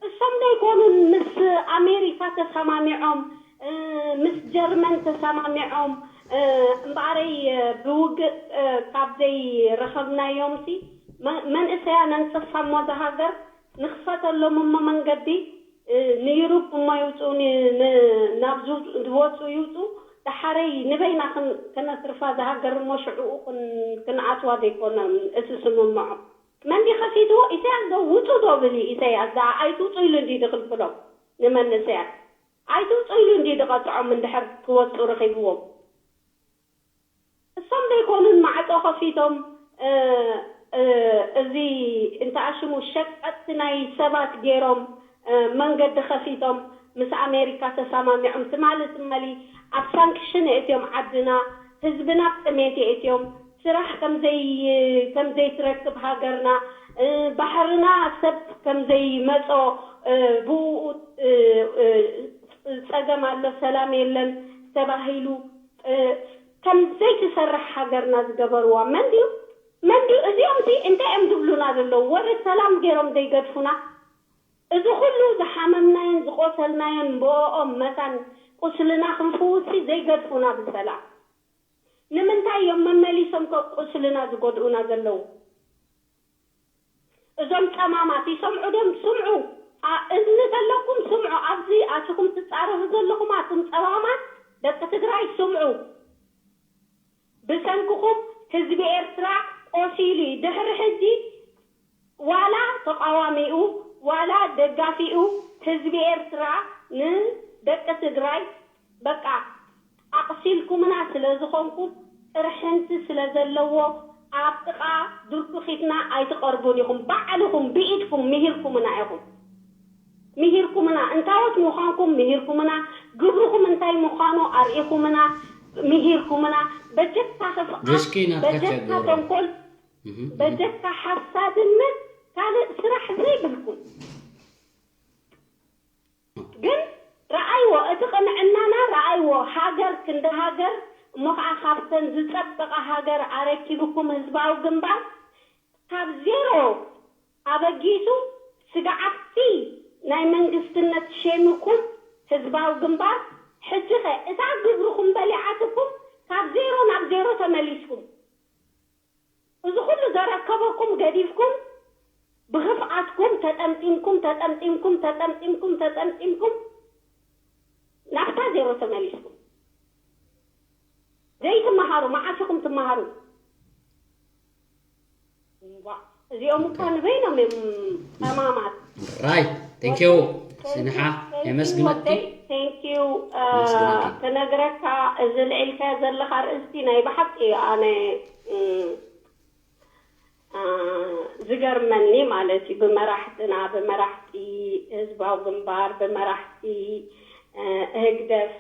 እሶም ዘይኮኑን ምስ ኣሜሪካ ተሰማሚዖም ምስ ጀርመን ተሰማሚዖም እምበኣረይ ብውግእ ካብ ዘይረኸብናዮም ሲ መንእሰያ ነንፅፋ እሞ ዝሃገር ንኽፈተሎም እሞ መንገዲ ንዩሩፕ እሞ ይውፅኡ ናብ ዝወፁ ይውፁ ደሓረይ ንበይና ከነትርፋ ዝሃገር እሞ ሽዕኡ ክንኣትዋ ዘይኮነ እቲ ስምምዖ መን ከፊትዎ ኢሳያስ ዶ ውፁ ዶ ብል ኢሳያስ ዳ ኣይትውፁ ኢሉ እንዲ ድኽልክሎም ንመንእሰያት ኣይትውፁ ኢሉ እንዲ ድቐፅዖም እንድሕር ክወፁ ረኺብዎም እሶም ዘይኮኑን ማዕፆ ከፊቶም እዚ እንተኣሽሙ ሸቀጥቲ ናይ ሰባት ገይሮም መንገዲ ከፊቶም ምስ ኣሜሪካ ተሰማሚዖም ትማሊ ትማሊ ኣብ ሳንክሽን የእትዮም ዓድና ህዝብና ኣብ ጥሜት የእትዮም ስራሕ ከምዘይትረክብ ሃገርና ባሕርና ሰብ ከምዘይመፆ ብኡ ፀገም ኣሎ ሰላም የለን ተባሂሉ ከም ዘይትሰርሕ ሃገርና ዝገበርዋ መን ድዩ? መን ድዩ? እዚኦም ሲ እንታይ እዮም ዝብሉና ዘለዉ? ወረ ሰላም ገይሮም ዘይገድፉና? እዚ ኩሉ ዝሓመምናዮን ዝቆሰልናዮን ብኦም መታን ቁስልና ክንፍውሲ ዘይገድፉና ብሰላም? ንምንታይ እዮም መመሊሶም ከ ቁስልና ዝጎድኡና ዘለዉ? እዞም ጸማማት ይሰምዑ ዶም? ስምዑ። እዝኒ ዘለኩም ስምዑ። ኣብዚ ኣትኹም ትጻረፉ ዘለኹም ኣቱም ጸማማት ደቂ ትግራይ ስምዑ። ብሰንክኹም ህዝቢ ኤርትራ ቆሲሉ እዩ። ድሕሪ ሕጂ ዋላ ተቃዋሚኡ ዋላ ደጋፊኡ ህዝቢ ኤርትራ ንደቂ ትግራይ በቃ ኣቕሲልኩምና ስለ ዝኾንኩም ጥርሕንቲ ስለ ዘለዎ ኣብ ጥቓ ዱርኩኺትና ኣይትቐርቡን ኢኹም። ባዕልኹም ብኢድኩም ምሂርኩምና ኢኹም። ምሂርኩምና፣ እንታዎት ምዃንኩም ምሂርኩምና፣ ግብርኹም እንታይ ምዃኑ ኣርኢኹምና፣ ምሂርኩምና። በጀካ ክፍኣት፣ በጀካ ተንኮል፣ በጀካ ሓሳድነት ካልእ ስራሕ ዘይብልኩም። ግን ረኣይዎ፣ እቲ ቅንዕናና ረኣይዎ። ሃገር ክንዲ ሃገር እሞ ኸዓ ካብተን ዝጸበቐ ሃገር ኣረኪብኩም ህዝባዊ ግንባር ካብ ዜሮ ኣበጊሱ ስግዓቲ ናይ መንግስትነት ሸሚኩም ህዝባዊ ግንባር ሕጂ ኸ እታ ግብርኹም በሊዓትኩም ካብ ዜሮ ናብ ዜሮ ተመሊስኩም እዚ ኩሉ ዘረከበኩም ገዲፍኩም ብኽፍኣትኩም ተጠምጢምኩም ተጠምጢምኩም ተጠምጢምኩም ተጠምጢምኩም ናብታ ዜሮ ተመሊስኩም ዘይትመሃሩ መዓስ ኢኹም ትመሃሩ? እዚኦም እኳ ንበይኖም እዮም ጠማማት። ራይ ቴንኪዩ ስንሓ የመስግነኪ። ክነግረካ እዚ ልዒልካዮ ዘለካ ርእስቲ ናይ ብሓቂ ኣነ ዝገርመኒ ማለት እዩ ብመራሕትና ብመራሕቲ ህዝባዊ ግንባር ብመራሕቲ ህግደፍ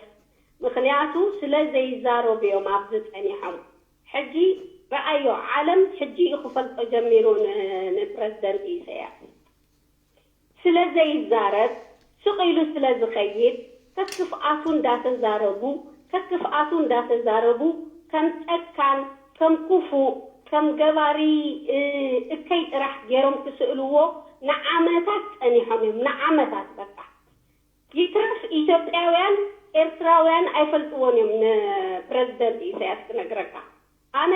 ምክንያቱ ስለ ዘይዛረቡ እዮም ኣብዚ ፀኒሖም ሕጂ ረኣዮ ዓለም ሕጂ እዩ ክፈልጦ ጀሚሩ ንፕረዚደንት ኢሰያስ ስለ ዘይዛረብ ስቕ ኢሉ ስለ ዝኸይድ ከክፍኣቱ እንዳተዛረቡ ከክፍኣቱ እንዳተዛረቡ ከም ጨካን ከም ክፉእ ከም ገባሪ እከይ ጥራሕ ገይሮም ክስእልዎ ንዓመታት ፀኒሖም እዮም ንዓመታት በቃ ይትረፍ ኢትዮጵያውያን ኤርትራውያን ኣይፈልጥዎን እዮም ንፕረዚደንት ኢሳያስ ክነግረካ ኣነ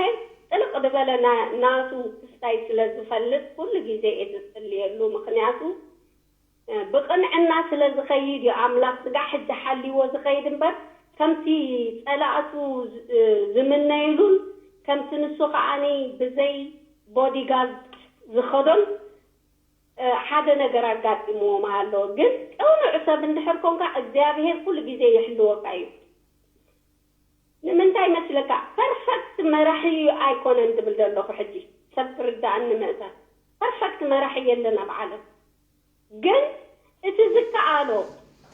ጥልቕ ዝበለ ናቱ ክስታይ ስለ ዝፈልጥ ኩሉ ግዜ እየ ዝፅልየሉ ምኽንያቱ ብቕንዕና ስለ ዝኸይድ እዩ ኣምላኽ ስጋዕ ሕጂ ሓልይዎ ዝኸይድ እምበር ከምቲ ፀላእቱ ዝምነይሉን ከምቲ ንሱ ከዓኒ ብዘይ ቦዲጋርድ ዝኸዶን ሓደ ነገር ኣጋጢምዎም ኣሎ ግን ቅኑዕ ሰብ እንድሕር ኮንካ እግዚኣብሄር ኩሉ ግዜ ይሕልወካ እዩ ንምንታይ መስለካ ፐርፈክት መራሒ ኣይኮነን ዝብል ዘለኹ ሕጂ ሰብ ክርዳእኒ ምእዛዝ ፐርፈክት መራሒ የለን ኣብ ዓለም ግን እቲ ዝከኣሎ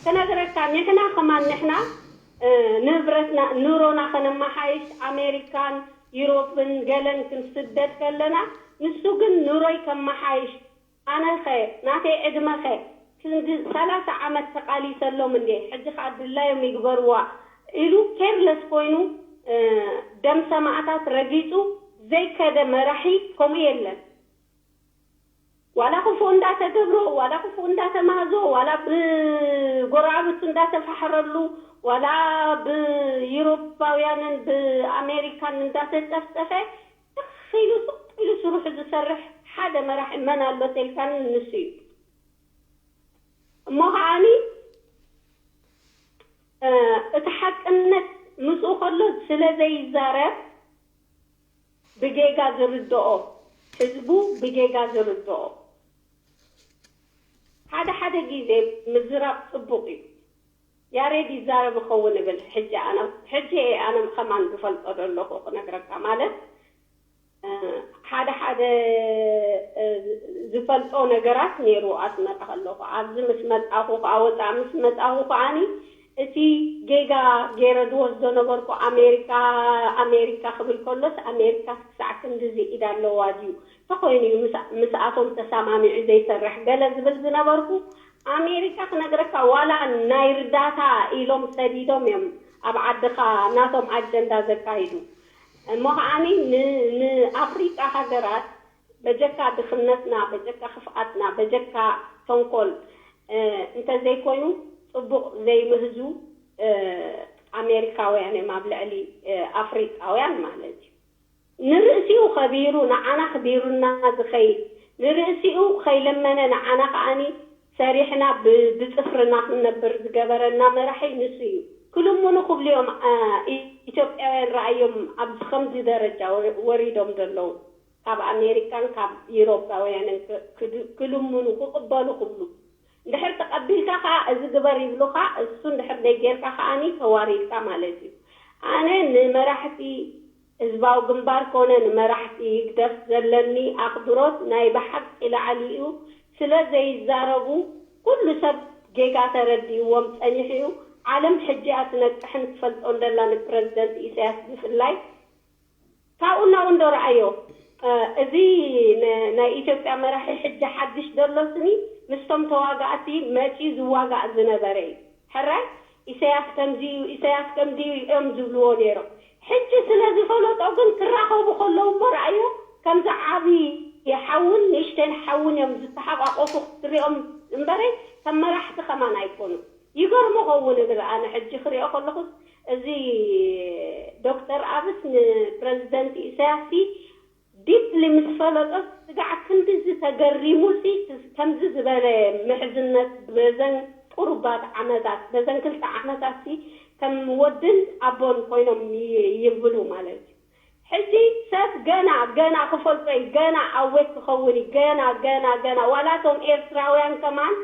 ክነግረካ ንሕና ከማን ንሕና ንብረትና ኑሮና ከነመሓይሽ ኣሜሪካን ዩሮፕን ገለን ክንስደድ ከለና ንሱ ግን ኑሮይ ከመሓይሽ ኣነኸ ናተይ ዕድመኸ ክንዲ ሰላሳ ዓመት ተቓሊሰሎም እንዴ ሕጂ ከዓ ድላዮም ይግበርዋ ኢሉ ኬርለስ ኮይኑ ደም ሰማእታት ረጊፁ ዘይከደ መራሒ ከምኡ የለን ዋላ ክፉእ እንዳተገብሮ ዋላ ክፉእ እንዳተማህዞ ዋላ ብጎረባብቱ እንዳተፋሕረሉ ዋላ ብዩሮፓውያንን ብኣሜሪካን እንዳተጨፍጨፈ ትኽ ኢሉ ስቕ ኢሉ ስርሑ ዝሰርሕ ሓደ መራሒ መን ኣሎ ተልካኒ ንሱ እዩ እሞ ከዓኒ እቲ ሓቅነት ምስኡ ከሎ ስለ ዘይዛረብ ብጌጋ ዝርድኦ ህዝቡ ብጌጋ ዝርድኦ ሓደ ሓደ ግዜ ምዝራብ ፅቡቕ እዩ ያሬድ ይዛረብ ይኸውን እብል ሕጂ ኣነ ሕጂ እየ ኣነ ከማን ዝፈልጦ ዘለኹ ክነግረካ ማለት ሓደ ሓደ ዝፈልጦ ነገራት ነይሩ ኣስመራ ከለኹ ኣብዚ ምስ መፃኹ ከዓ ወፃእ ምስ መፃኹ ከዓኒ እቲ ጌጋ ገይረ ዝወስዶ ነበርኩ ኣሜሪካ ኣሜሪካ ክብል ከሎስ ኣሜሪካ ክሳዕ ክንድዚ ኢድ ኣለዋ ድዩ ተኮይኑ እዩ ምስኣቶም ተሰማሚዑ ዘይሰርሕ ገለ ዝብል ዝነበርኩ ኣሜሪካ ክነግረካ ዋላ ናይ ርዳታ ኢሎም ሰዲዶም እዮም ኣብ ዓድኻ ናቶም ኣጀንዳ ዘካይዱ እሞ ከዓኒ ንኣፍሪቃ ሃገራት በጀካ ድኽነትና፣ በጀካ ክፍኣትና፣ በጀካ ተንኮል እንተዘይኮይኑ ፅቡቕ ዘይምህዙ ኣሜሪካውያን እዮም ኣብ ልዕሊ ኣፍሪቃውያን ማለት እዩ። ንርእሲኡ ከቢሩ ንዓና ክቢሩና ዝኸይድ፣ ንርእሲኡ ከይለመነ ንዓና ከዓኒ ሰሪሕና ብፅፍርና ክንነብር ዝገበረና መራሒ ንሱ እዩ። ክልምኑ ክብሉ እዮም ኢትዮጵያውያን ረኣዮም ኣብዚ ከምዚ ደረጃ ወሪዶም ዘለዉ። ካብ ኣሜሪካን ካብ ኢሮፓውያንን ክልምኑ ክቕበሉ ክብሉ፣ እንድሕር ተቐቢልካ ከዓ እዚ ግበር ይብሉካ። እሱ እንድሕር ደይጌርካ ከዓኒ ተዋሪድካ ማለት እዩ። ኣነ ንመራሕቲ ህዝባዊ ግንባር ኮነ ንመራሕቲ ህግደፍ ዘለኒ ኣኽብሮት ናይ ብሓቂ ላዕሊ እዩ። ስለ ዘይዛረቡ ኩሉ ሰብ ጌጋ ተረዲእዎም ጸኒሑ እዩ። ዓለም ሕጂ እያ ትነቅሕን ትፈልጦን ደላ ንፕረዚደንት ኢሳያስ ብፍላይ። ካብኡ እናው እንዶ ረኣዮ። እዚ ናይ ኢትዮጵያ መራሒ ሕጂ ሓድሽ ዘሎ ስኒ ምስቶም ተዋጋእቲ መፂኡ ዝዋጋእ ዝነበረ እዩ። ሕራይ ኢሳያስ ከምዚ እዩ፣ ኢሳያስ ከምዚ እዩ እዮም ዝብልዎ ነይሮም። ሕጂ ስለ ዝፈለጦ ግን ክራኸቡ ከለዉ እሞ ረኣዮ ከምዚ ዓብዪ ሓውን ንእሽተን ሓውን እዮም ዝተሓቋቆፉ ክትሪኦም እምበረይ ከም መራሕቲ ከማን ኣይኮኑ። ይገርሞ ኸውን እብል ኣነ ሕጂ ክሪኦ ከለኹስ እዚ ዶክተር ኣብስ ንፕረዚደንት ኢሳያስ ዲፕሊ ምስ ፈለጦ ስጋዕ ክንድዚ ተገሪሙ ሲ ከምዚ ዝበለ ምሕዝነት በዘን ቁሩባት ዓመታት በዘን ክልተ ዓመታት ሲ ከም ወድን ኣቦን ኮይኖም ይብሉ ማለት እዩ። ሕጂ ሰብ ገና ገና ክፈልጦ እዩ፣ ገና ኣዌት ክኸውን እዩ፣ ገና ገና ገና ዋላቶም ኤርትራውያን ከማን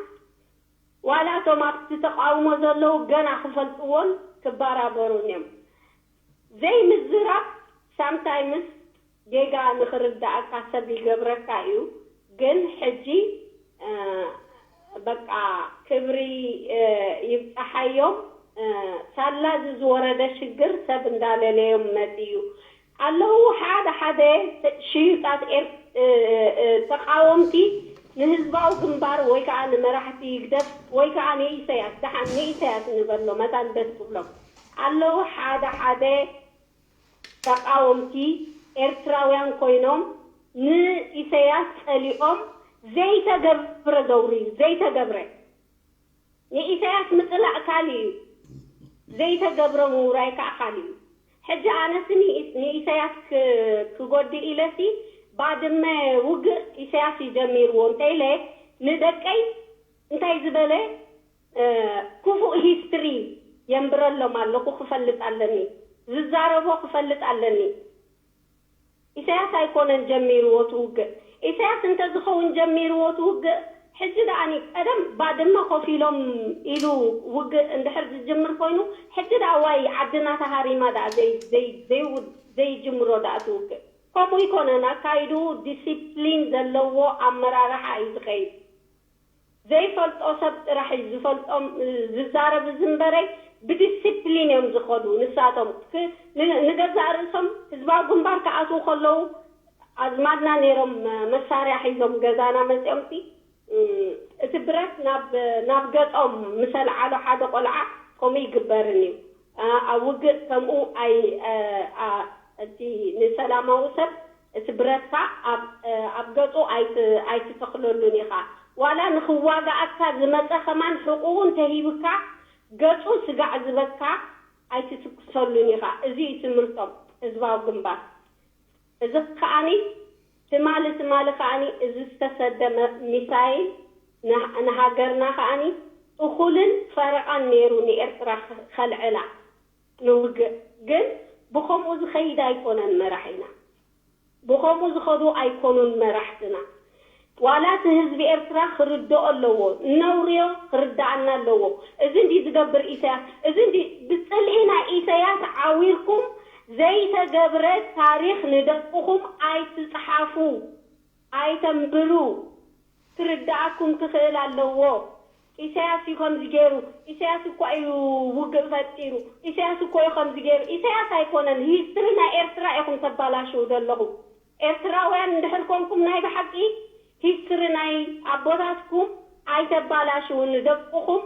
ዋላ እቶም ኣብቲ ተቃውሞ ዘለዉ ገና ክፈልጥዎን ክባራበሩን እዮም። ዘይምዝራብ ሳምታይምስ ጌጋ ንኽርዳእካ ሰብ ይገብረካ እዩ። ግን ሕጂ በቃ ክብሪ ይብፃሓዮም። ሳላ እዚ ዝወረደ ሽግር ሰብ እንዳለለዮም መፅዩ ኣለዉ። ሓደ ሓደ ሽዩጣት ተቃወምቲ ንህዝባዊ ግንባር ወይ ከዓ ንመራሕቲ ይግደፍ ወይ ከዓ ንኢሰያስ ደሓን ንኢሰያስ ንበሎ መታን ደስ ትብሎም ኣለዉ። ሓደ ሓደ ተቃወምቲ ኤርትራውያን ኮይኖም ንኢሰያስ ፀሊኦም ዘይተገብረ ዘውሪ ዘይተገብረ ንኢሳያስ ምጽላእ ካልእ እዩ፣ ዘይተገብረ ምውራይ ከኣ ካልእ እዩ። ሕጂ ኣነሲ ንኢሳያስ ክጎድእ ኢለሲ ባድመ ውግእ ኢሳያስ እዩ ጀሚርዎ እንተ ኢለ ንደቀይ እንታይ ዝበለ ክፉእ ሂስትሪ የንብረሎም ኣለኹ ክፈልጥ ኣለኒ፣ ዝዛረቦ ክፈልጥ ኣለኒ። ኢሳያስ ኣይኮነን ጀሚርዎ እቲ ውግእ። ኢሳያስ እንተዝኸውን ጀሚርዎ እቲ ውግእ ሕጂ ደኣኒ ቀደም ባድመ ኮፍ ኢሎም ኢሉ ውግእ እንድሕር ዝጅምር ኮይኑ ሕጂ ደኣ ዋይ ዓድና ተሃሪማ ደኣ ዘይጅምሮ ደኣ እቲ ውግእ። ከምኡ ኣይኮነን ኣካይድኡ ዲሲፕሊን ዘለዎ ኣመራርሓ እዩ ዝኸይድ። ዘይፈልጦ ሰብ ጥራሕ እዩ ዝፈልጦም ዝዛረብ እዚ እምበረይ ብዲሲፕሊን እዮም ዝኸዱ ንሳቶም ንገዛእ ርእሶም ህዝባዊ ግንባር ክኣትዉ ከለዉ ኣዝማድና ነይሮም መሳርያ ሒዞም ገዛና መፅኦም ሲ እቲ ብረት ናብ ገፆም ምስ ኣልዓሎ ሓደ ቆልዓ ከምኡ ይግበርን እዩ ኣብ ውግእ ከምኡ ኣይ እቲ ንሰላማዊ ሰብ እቲ ብረትካ ኣብ ገፁ ኣይትተኽለሉን ኢኻ። ዋላ ንኽዋግኣካ ዝመፀ ከማን ሕቁኡ እንተሂብካ ገፁ ስጋዕ ዝበካ ኣይትትኩሰሉን ኢኻ። እዚ እዩ ትምህርቶም ህዝባዊ ግንባር። እዚ ከዓኒ ትማሊ ትማሊ ከዓኒ እዚ ዝተሰደ ሚሳይል ንሃገርና ከዓኒ እኹልን ፈረቓን ነይሩ ንኤርትራ ከልዕላ። ንውግእ ግን ብኸምኡ ዝኸይድ ኣይኮነን መራሒና። ብኸምኡ ዝኸዱ ኣይኮኑን መራሕትና። ዋላ እቲ ህዝቢ ኤርትራ ክርድኦ ኣለዎ፣ ነውርዮ ክርድኣና ኣለዎ። እዚ እንዲ ዝገብር ኢሳያስ፣ እዚ እንዲ ብፅልኢ ናይ ኢሳያስ ዓዊርኩም ዘይተገብረ ታሪኽ ንደቅኹም ኣይትፅሓፉ፣ ኣይተንብሩ። ክርድኣኩም ክኽእል ኣለዎ። ኢሳያስ እዩ ከምዚ ገይሩ፣ ኢሳያስ እኳ እዩ ውግእ ፈጢሩ፣ ኢሳያስ እኮ እዩ ከምዚ ገይሩ። ኢሳያስ ኣይኮነን፣ ሂስትሪ ናይ ኤርትራ ኢኹም ተባላሽው ዘለኹም። ኤርትራውያን እንድሕር ኮንኩም ናይ ብሓቂ ሂስትሪ ናይ ኣቦታትኩም ኣይተባላሽው። ንደቅኹም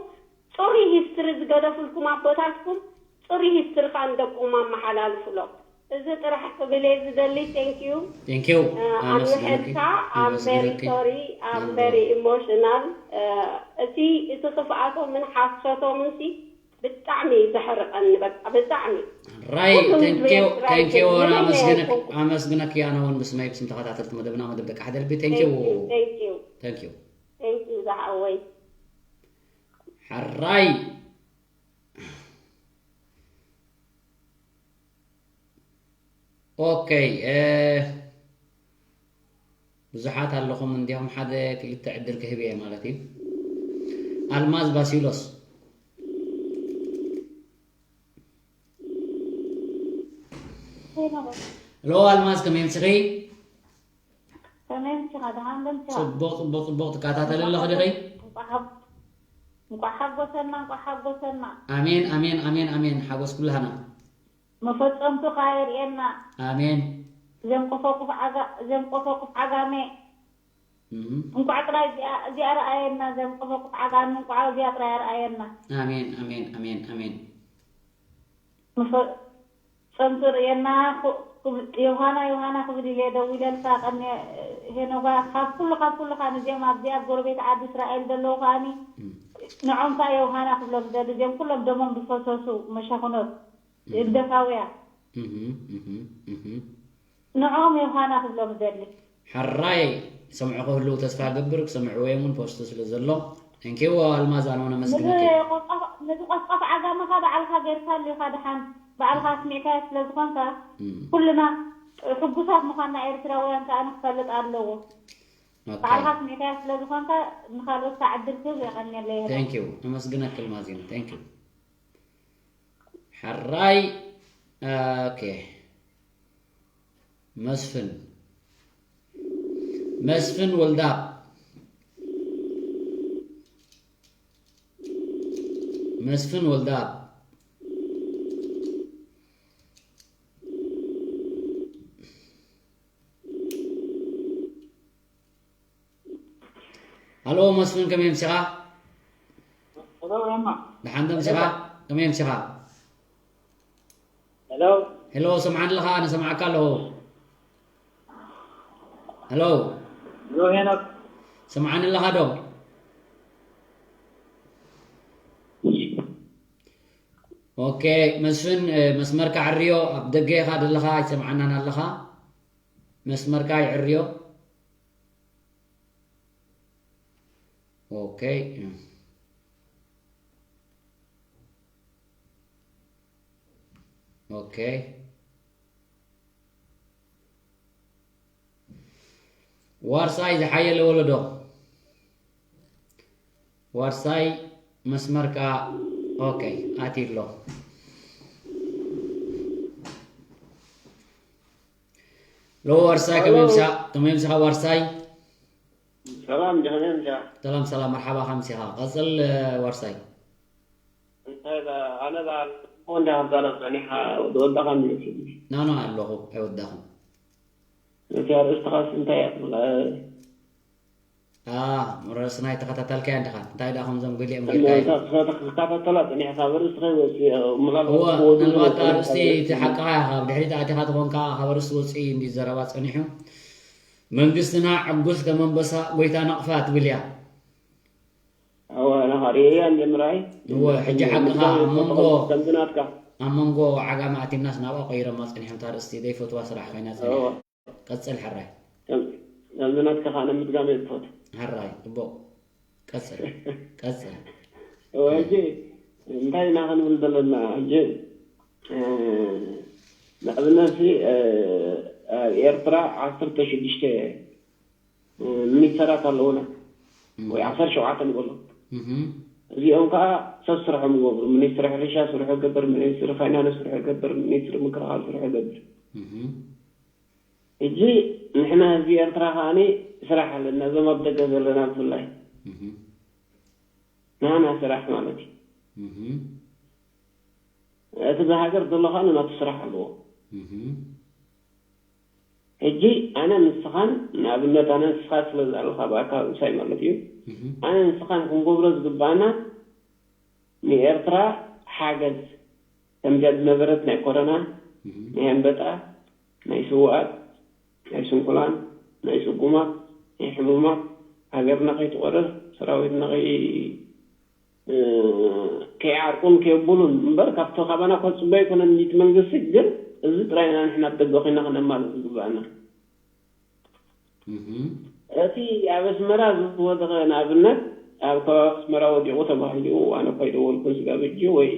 ፅሩይ ሂስትሪ ዝገደፉልኩም ኣቦታትኩም ሶሪ ሂስትርካ ንደቁም ኣመሓላልፍሎም። እዚ ጥራሕ ክብል እየ ዝደሊ። Thank you። Thank you። ኣምልሐልካ። I'm very sorry, I'm very emotional። እቲ እቲ ክፍኣቶምን ሓሶቶምን ሲ ብጣዕሚ እዩ ዘሕርቀኒ። በቃ ብጣዕሚ ራይ thank you thank you። ኣመስግነክ ኣመስግነክ። ኣነ እውን ብስመይ ብስም ተኸታተልቲ መደብና መደብ ደቂ ሓደ ልቢ thank you። Thank you። Thank you። Thank you ዝሓወይ። ሕራይ okay። ብዙሓት ኣለኹም እንዲኹም ሓደ ክልተ ዕድል ክህብ እየ ማለት እዩ። ኣልማዝ ባሲሎስ። ሎ ኣልማዝ ከመይ ምጽኺ? ከመይ ምጽኻ? ደሓን ዶ ምጽኻ? ጽቡቕ ጽቡቕ ጽቡቕ። ትከታተሊ ኣለኺ ዲኺ? እንቋዕ ሓጎሰና፣ እንቋዕ ሓጎሰና። ኣሜን ኣሜን ኣሜን ኣሜን። ሓጎስ ኩላህና። መፈጸምትኻ የርእየና። ኣሜን። ዘንቆፈቁፍ ዓጋ ዘንቆፈቁፍ ዓጋመ። እንቋዕ ጥራይ እዚኣ እዚኣ ረኣየና ዘንቆፈቁፍ ዓጋመ እንቋዕ እዚኣ ጥራይ ኣርኣየና። ኣሜን ኣሜን ኣሜን ኣሜን። መፈጸምቲ ርእየና ዮሃና ዮሃና ክብል ኢለ ደዊለልካ ቀኒ ሄኖጋ ካብ ኩሉ ካብ ኩሉ ከኣ ነዚኦም ኣብዚኣ ኣብ ጎረቤት ዓዲ እስራኤል ዘለዉ ከኣኒ ንዖም ከኣ ዮሃና ክብሎም ዝደሊ እዚኦም ኩሎም ደሞም ዝፈሰሱ መሻኹኖት ህግደፋውያን ንዖም ዮሃና ክብሎም ዝደሊ። ሕራይ ሰምዑ ክህልዉ ተስፋ እገብር ክሰምዕዎ እዮም እውን ፖስት ስለ ዘሎ። Thank you ኣልማዝ ኣነ እውን ኣመስግነኪ። ንዝቆስቆስ ዓጋመኻ ባዕልኻ ጌርካሉ ኢኻ ድሓን ባዕልኻ ኣስሚዕካዮ ስለ ዝኾንካ ኩልና ሕጉሳት ምዃንና ኤርትራውያን ከኣ ንክፈልጥ ኣለዎ። ባዕልኻ ኣስሚዕካዮ ስለ ዝኾንካ ንኻልኦት ከዓ ዕድል ክህብ የቐንየለይ። Thank you ኣመስግነኪ ኣልማዝ። Thank you ሕራይ okay። መስፍን መስፍን ወልዳብ መስፍን ወልዳብ ሃሎ መስፍን ከመይ ኣምሲኻ? ደሓን ዶ ኣምሲኻ? ከመይ ኣምሲኻ? ሄሎ ሰምዓኒ ኣለኻ? ኣነ ሰምዓካ ኣለኹ። ሄሎ ሄኖክ ሰምዓኒ ኣለኻ ዶ? ኦኬ መስፍን መስመርካ ዕርዮ። ኣብ ደገ ኢኻ ዘለኻ ኣይትሰምዓናን ኣለኻ። መስመርካ ይዕርዮ። ኦኬ ኦኬ። ዋርሳይ ዝሓየለ ወለዶ። ዋርሳይ መስመርካ ኦኬ ኣትዩ ኣሎ። ሎ ዋርሳይ ከመይ ምሳኻ ዋርሳይ? ሰላም ዲኻ ከመይ ምሳኻ? ሰላም ሰላም መርሓባ ከምሲኻ ቀጽል ዋርሳይ። እንታይ ኣነ እንዳ ክዛረብ ጸኒሓ ወዳኻ ይመስል። ናኖ ኣለኹ ኣይወዳኹም። ነቲ ኣርእስትኻስ እንታይ እያ ትብል? ርዕስና ኣይተኸታተልካያን ዲኻ? እንታይ ደኣ ከምዞም ገሊኦም ጌርካዮ? ክከታተላ ጸኒሐ ካብ ኣርእስቲ ከይወጽእ ምናልባት ክወዱ ምናልባት ዝኽእል ኣርእስቲ እቲ ሓቅኻ ኢኻ። ካብ ድሕሪት ኣቲኻ ተኾንካ ካብ ኣርእስቲ ወጽኢ እንዲ ዘረባ ጸኒሑ። መንግስትና ዕጉስ ከም ኣንበሳ ጎይታ ናቕፋ ትብል እያ። እወ ናኻ ርእየያ እንደ ምርኣይ። እወ ሕጂ ሓቅኻ ኣብ መንጎ ከምዚ ናትካ ኣብ መንጎ ዓጋመ ኣቲናስ ናብኣ ቀይሮማ ጸኒሖም። እታ ኣርእስቲ ዘይፈትዋ ስራሕ ኮይና ጸኒሓ። ቀጽል ሕራይ። ከምዚ ናትካ ከዓ ንምድጋም እየ ዝፈቱ። ሕራይ ጽቡቕ ቀጽል ቀጽል። ሕጂ እንታይ ኢና ክንብል ዘለና ሕጂ ንኣብነት ኣብ ኤርትራ ዓሰርተ ሽዱሽተ ሚኒስተራት ኣለውና ወይ ዓሰርተ ሸውዓተ ንበሎ። እዚኦም ከዓ ሰብ ስርሖም ይገብሩ። ሚኒስትሪ ሕርሻ ስርሑ ይገብር፣ ሚኒስትሪ ፋይናንስ ስርሑ ይገብር፣ ሚኒስትሪ ምክልኻል ስርሑ ይገብር። ሕጂ ንሕና ህዝቢ ኤርትራ ከዓኒ ስራሕ ኣለና፣ እዞም ኣብ ደገ ዘለና ብፍላይ ናና ስራሕ ማለት እዩ። እቲ ብሃገር ዘሎ ከዓኒ ናቱ ስራሕ ኣለዎ። ሕጂ ኣነ ንስኻን ንኣብነት ኣነ ንስኻ ስለ ዘለኻ ብኣካል ምሳይ ማለት እዩ ኣነ ንስኻን ክንገብሮ ዝግባኣና ንኤርትራ ሓገዝ ከምዚኣ ዝነበረት ናይ ኮረና፣ ናይ ኣንበጣ፣ ናይ ስውኣት፣ ናይ ስንኩላን፣ ናይ ጽጉማት፣ ናይ ሕሙማት፣ ሃገርና ከይትቆርር፣ ሰራዊትና ከይ-፣ እ፣ ከይዓርቁን ከየብሉን እምበር፣ ካብቶ ካባና ከጽበ ኣይኮነን፣ ሚት መንግስቲ ግን፣ እዚ ጥራይ ኢና ንሕና ኣብ ደገ ኮይና ክነማልእ ዝግባኣና። እቲ ኣብ ኣስመራ ዝወደቐ፣ ንኣብነት፣ ኣብ ከባቢ ኣስመራ ወዲቑ ተባሂሉ፣ ኣነ እኳ ኣይደወልኩን፣ ስጋብ ሕጂ፣ ወይ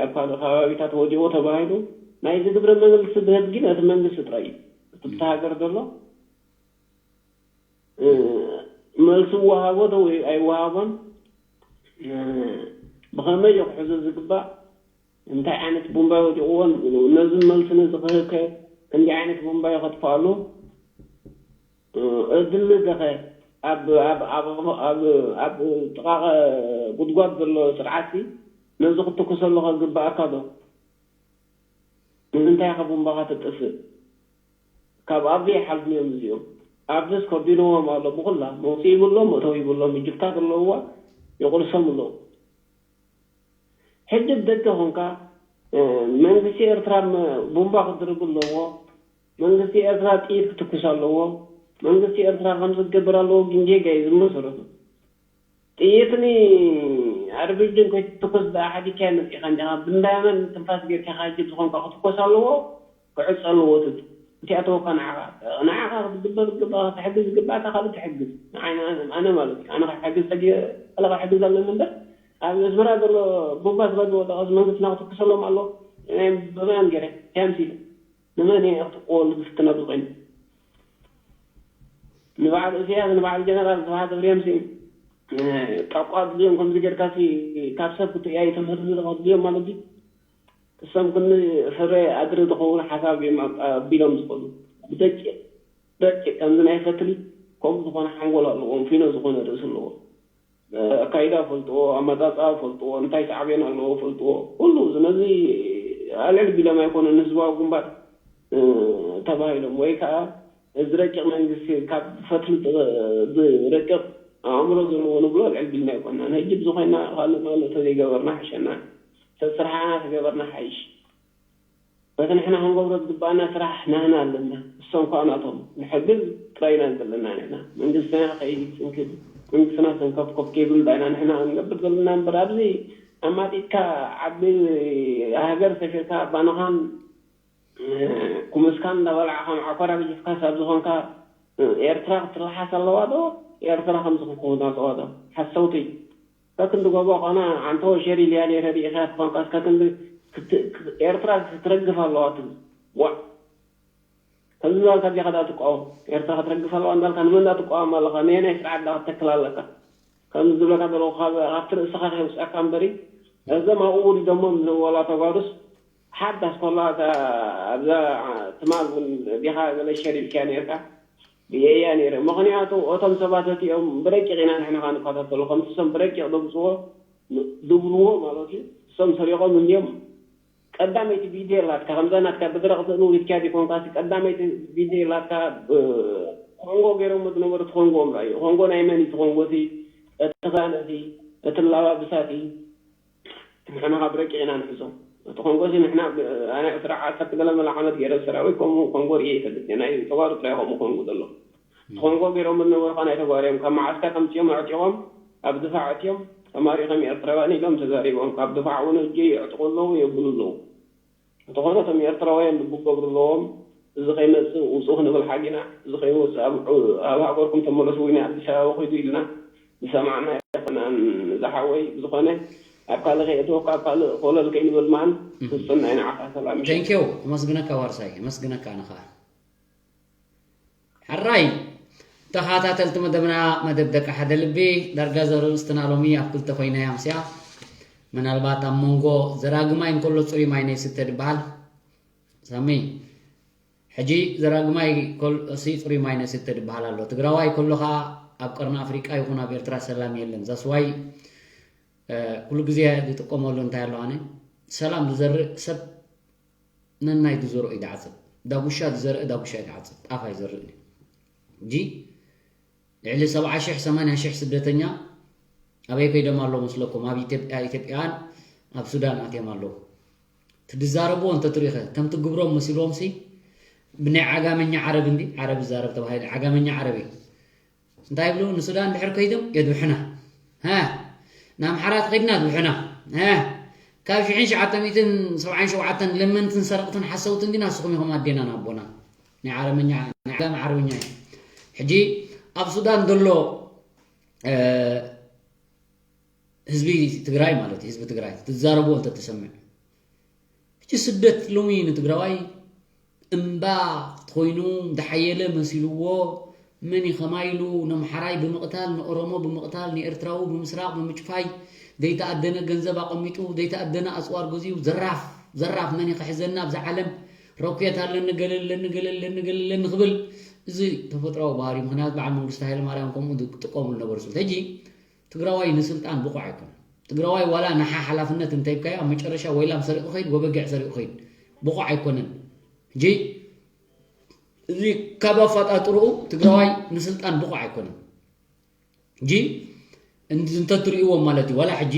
ኣብ ካልእ ከባቢታት ወዲቑ ተባሂሉ፣ ናይዚ ግብረ መልሲ ዝህብ ግን እቲ መንግስቲ ጥራይ እዩ። እቲ ብቲ ሃገር ዘሎ፣ እ፣ መልሲ ይወሃቦ ዶ ወይ ኣይወሃቦን፣ እ፣ ብኸመይ እዩ ክሕዞ ዝግባእ፣ እንታይ ዓይነት ቡምባ ወዲቕዎን፣ ነዚ መልሲ ነዚ ክህብ ከ ክንደይ ዓይነት ቡምባ እዩ ከጥፍኣሉ፣ እ፣ እድሊ ደኸ ኣብ፣ ኣብ፣ ኣብ፣ ኣብ፣ ኣብ ጥቓ ጉድጓድ ዘሎ ስርዓትሲ ነዚ ክትኩሰሉ ከግብኣካ ዶ? ንምንታይ ኢኻ ቡምባኻ ተጥፍእ? ካብ ኣቢ ይሓልፉ እዮም እዚኦም። ኣብስ ከቢድዎም ኣሎ ብኹላ። መውፅኢ ይብሎም፣ መእተዊ ይብሎም። ምጅብታት ኣለውዋ፣ ይቑልሶም ኣለዉ። ሕጂ ብደገ ኾንካ፣ እ፣ መንግስቲ ኤርትራ መ-፣ ቡምባ ክድርብ ኣለዎ። መንግስቲ ኤርትራ ጥይት ክትኩስ ኣለዎ። መንግስቲ ኤርትራ ከምዚ ክገብር ኣለዎ፣ ግን ጌጋ እዩ ዝመሰረቱ። ጥይትን ኣርቢጅን ከይትትኩስ ደኣ ሓዲግካዮ መጺእካ እንዲኻ። ብእንዳ መን ትንፋስ ጌርካ ኢኻ ጅብ ዝኾንካ ክትኮስ ኣለዎ፣ ክዕጸ ኣለዎ እቲ፣ እቲ ኣተወካ ንዓኻ። ንዓኻ ክትግበር ዝግባእ፣ ክትሕግዝ ዝግባእካ ካልእ ትሕግዝ። ንዓይ፣ ኣነ ማለት እዩ። ኣነ ክሕግዝ ጸጊ-፣ ካልእ ክሕግዝ ኣለኒ እምበር፣ ኣብ ኣስመራ ዘሎ ቡምባ ዝበልዎ ጠቐስ መንግስትና ክትኩሰሎም ኣሎ። ናይ ብመን ገይረ? እንታይ ኣምሲለ? ንመን እየ ክትቅወሉ ዝፍትን ኣብዚ ኮይኑ? ንበዓል እስያስ፣ ንበዓል ጀነራል ስብሓት ኣብርያምሲ፣ እ፣ ጣቋ ኣድልዮም ከምዚ ጌርካሲ ካብ ሰብ ክትያይ ትምህርቲ ዝለቕ ኣድልዮም ማለት እዩ። እሶም ክንዲ ፍረ ኣድሪ ዝኸውን ሓሳብ እዮም ኣብ-፣ ኣቢሎም ዝኸዱ። ብደቂቕ፣ ደቂቕ ከምዚ ናይ ፈትሊ ከምኡ ዝኾነ ሓንጎል ኣለዎም፣ ፊኖ ዝኾነ ርእሲ ኣለዎም። ኣካይዳ ፈልጥዎ፣ ኣመጻጽኣ ፈልጥዎ፣ እንታይ ሳዕቤን ኣለዎ ፈልጥዎ። ኩሉ እዚ ነዚ ኣልዕል ቢሎም ኣይኮነን ህዝባዊ ግንባር፣ እ፣ ተባሂሎም፣ ወይ ከኣ እዚ ረቂቕ መንግስቲ ካብ ፈትሊ ጥ-፣ ዝረቅቕ ኣእምሮ ዘለዎ ንብሎ ኣልዕል ቢልና ኣይኮናን። ሕጂ ብዝኾይና ካልእ ካልእ ተዘይገበርና ሕሸና። ሰብ ስርሓና ተገበርና ሓይሽ። በቲ ንሕና ክንገብሮ ዝግባኣና ስራሕ ናህና ኣለና። እሶም ከኣ ናቶም። ንሕግዝ ጥራይ ኢና ዘለና ንሕና። መንግስትና ከይጽንክል፣ መንግስትና ሰንከፍከፍ ከይብል ዳይና ንሕና ክንገብር ዘለና እምበር፣ ኣብዚ ኣማጢጥካ ዓቢ ሃገር ሰፊርካ ባንኻን፣ እ፣ ኩምስካን እንዳበላዕካ ማዕኮራ ገዲፍካ ሳብ ዝኾንካ፣ እ፣ ኤርትራ ክትለሓስ ኣለዋ ዶ? ኤርትራ ከምዚ ክትከውን ኣለዋ ዶ? ሓሰውቲ። ከክንዲ ጎቦ ኾና ዓንተቦ ሸር ኢልያ ነይረ ርኢኻያ ትኾንካስ ከክንዲ ክት-፣ ክ-፣ ኤርትራ ክትረግፍ ኣለዋ ትብል። ዋእ! ከምዚ እንዳልካ ዲኻ ዳ ትቃወም? ኤርትራ ክትረግፍ ኣለዋ እንዳልካ ንመን ዳ ትቃወም ኣለኻ? ነየናይ ስርዓት ዳ ክትተክል ኣለካ? ከምዚ ዝብለካ ዘለኹ ካብ፣ ካብቲ ርእስኻ ከየውፅኣካ እምበሪ፣ እዞም ኣብኡ ውሊዶሞም ዝወላ ተጓሩስ ሓዳስ ኮላ እታ ኣብዛ ትማል እውን ዲኻ ገለ ሸር ኢልካያ ነይርካ። ብየያ ነይረ። ምኽንያቱ እቶም ሰባት እቲኦም ብረቂቕ ኢና ንሕና ኸዓ ንከታተሎ። ከምቲ እሶም ብረቂቕ ደምፅዎ፣ ድብልዎ ማለት እዩ። እሶም ሰሪቖም እንድዮም። ቀዳመይቲ ቪድዮ ኣላትካ፣ ከምዛ ናትካ ብድረቕ ትእኑ ኢልካ ዲኮንካሲ፣ ቀዳመይቲ ቪድዮ ኣላትካ፣ ብ-፣ ኮንጎ ገይሮሞ ዝነበሩ እቲ ኮንጎ ምርኣዩ። ኮንጎ ናይ መን እዩ እቲ ኮንጎ እቲ? እቲ ክዳን እቲ፣ እቲ ኣላባብሳ እቲ። ንሕና ካብ ረቂቕ ኢና ንሕዞ። እቲ ኮንጎ እዚ ንሕና ብ-፣ ኣነ ዕስራ ዓሰርተ ገለ መለ ዓመት ገይረ ዝሰራዊት ከምኡ ኮንጎ ርእየ ይፈልጥ እየ። ናይ ተጋሩ ጥራይ ከምኡ ኮንጎ ዘሎ። እቲ ኮንጎ ገይሮም ዝነበሩ ኸዓ ናይ ተጋሩ እዮም። ካብ መዓስከር ከምፅኦም ኣዕጢቖም ኣብ ድፋዕ ኣትዮም ተማሪኾም ኤርትራውያን ኢሎም ተዛሪቦም። ካብ ድፋዕ እውን ሕጂ የዕጥቑ ኣለዉ፣ የብሉ ኣለዉ። እንተኾነ እቶም ኤርትራውያን ልቢ ክገብሩ ኣለዎም። እዚ ከይመጽእ ውጹ ክንብል ሓጊና፣ እዚ ከይወጽእ ኣብ፣ ኣብ ሃገርኩም ተመለሱ ወይ ናብ ኣዲስ ኣበባ ኪዱ ኢልና ዝሰማዕና ኣይኮናን ዝሓወይ። ብዝኾነ ኣብ ካልእ ከየእትወካ ኣብ ካልእ ኮለል ከይንብል መኣን ፍጹም ናይ ንዓኻ ሰላም ይኹን። Thank you። ኣመስግነካ ዋርሳይ፣ ኣመስግነካ ኣነ ኸኣ። ሕራይ ተኸታተልቲ መደብና፣ መደብ ደቂ ሓደ ልቢ፣ ዳርጋ ዘርእስትና ሎሚ ኣብ ክልተ ኮይና እያ ኣምስያ። ምናልባት ኣብ መንጎ ዘራግማይ እንከሎ ጽሩይ ማይ ነይስተ ድበሃል። ሳሚ፣ ሕጂ ዘራግማይ ኮል-፣ ሲ ጽሩይ ማይ ነይስተ ድበሃል ኣሎ። ትግራዋይ ከሎ ኸኣ ኣብ ቀርኒ ኣፍሪቃ ይኹን ኣብ ኤርትራ ሰላም የለን። ዛስዋይ፣ እ፣ ኩሉ ግዜ ዝጥቀመሉ እንታይ ኣሎ ኣነ፣ ሰላም ዝዘርእ ሰብ ነናይ ዝዘርኦ እዩ ዝዓጽድ። ዳጉሻ ዝዘርእ ዳጉሻ እዩ ዝዓጽድ፣ ጣፍ ኣይዘርእን እዩ። ሕጂ ልዕሊ ሰብዓ ሽሕ፣ ሰማንያ ሽሕ ስደተኛ ኣበይ ከይዶም ኣለዉ መስለኩም? ኣብ ኢትዮጵያ፣ ኢትዮጵያውያን ኣብ ሱዳን ኣትዮም ኣለዉ። እቲ ዝዛረብዎ እንተትሪኢኸ ከምቲ ግብሮም መሲልዎም ሲ ብናይ ዓጋመኛ ዓረብ እንዲ ዓረብ ዝዛረብ ተባሂሉ ዓጋመኛ ዓረብ እዩ። እንታይ ይብሉ? ንሱዳን ድሕር ከይዶም የድብሑና። ሃ፣ ንኣምሓራ ተኸይድና ኣድብሑና። ሃ፣ ካብ ሽሕን ሸዓተ ሚእትን ሰብዓን ሸውዓተን ለመንትን ሰረቕትን ሓሰውትን ግን ኣስኹም ኢኹም ኣዴና ናቦና። ናይ ዓረመኛ ናይ ዓጋመ ዓረብኛ እዩ። ሕጂ ኣብ ሱዳን ዘሎ ህዝቢ ትግራይ ማለት እዩ ህዝቢ ትግራይ ትዛረብዎ እንተትሰምዕ ሕጂ ስደት ሎሚ ንትግራዋይ እምባ ኮይኑ እንዳሓየለ መሲልዎ መን ከማይ ኢሉ ነምሓራይ ብምቕታል ንኦሮሞ ብምቕታል ንኤርትራዊ ብምስራቕ ብምጭፋይ ዘይተኣደነ ገንዘብ ኣቐሚጡ ዘይተኣደነ ኣፅዋር ገዚኡ ዘራፍ ዘራፍ መን ክሕዘና ኣብዚ ዓለም ረኩየት ኣለኒ ገለለኒ ገለለኒ ገለለኒ ክብል እዚ ተፈጥራዊ ባህሪ ምክንያት በዓል መንግስቲ ሃይለማርያም ከምኡ ዝጥቀሙሉ ነበሩ ስልት ሕጂ ትግራዋይ ንስልጣን ብቑዕ ኣይኮነን። ትግራዋይ ዋላ ንሓ ሓላፍነት እንተይብካዮ ኣብ መጨረሻ ወይላም ሰሪቑ ኸይድ ወበጊዕ ሰሪቑ ኸይድ ብቑዕ ኣይኮነን። ሕጂ እዚ ካብ ኣፈጣጥርኡ ትግራዋይ ንስልጣን ብቑዕ ኣይኮነን። ሕጂ እንተትርእይዎም ማለት እዩ ዋላ ሕጂ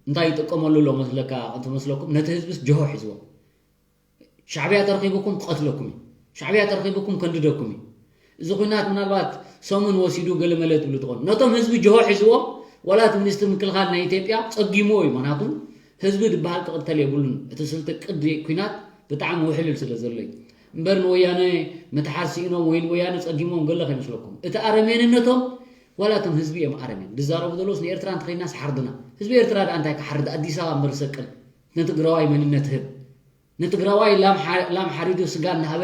እንታይ ይጥቀመሉ ኣሎ መስለካ እንትመስለኩም ነቲ ህዝብስ ጅሆ ሒዝዎም ሻዕብያ ተረኺብኩም ክቐትለኩም እዩ። ሻዕብያ ተረኺብኩም ከንድደኩም እዩ። እዚ ኩናት ምናልባት ሰሙን ወሲዱ ገለመለ ትብሉ ትኾኑ። ነቶም ህዝቢ ጅሆ ሒዝዎም ዋላ እቲ ሚኒስትሪ ምክልኻል ናይ ኢትዮጵያ ጸጊምዎ እዩ። ምክንያቱ ህዝቢ ዝበሃል ክቕተል የብሉን። እቲ ስልቲ ቅዲ ኩናት ብጣዕሚ ውሕልል ስለ ዘሎ እዩ። እምበር ንወያነ ምትሓዝ ስኢኖም ወይ ንወያነ ጸጊሞም ገለ ከይመስለኩም። እቲ ኣረሜንነቶም ዋላ እቶም ህዝቢ እዮም ኣረሜን። ዝዛረቡ ዘለውስ ንኤርትራ እንተኸይድናስ ሓርድና። ህዝቢ ኤርትራ ደኣ እንታይ ክሓርድ ኣዲስ ኣበባ እምበር ዝሰቅል ንትግራዋይ መንነት ህብ። ንትግራዋይ ላም ሓሪዱ ስጋ እንዳሃበ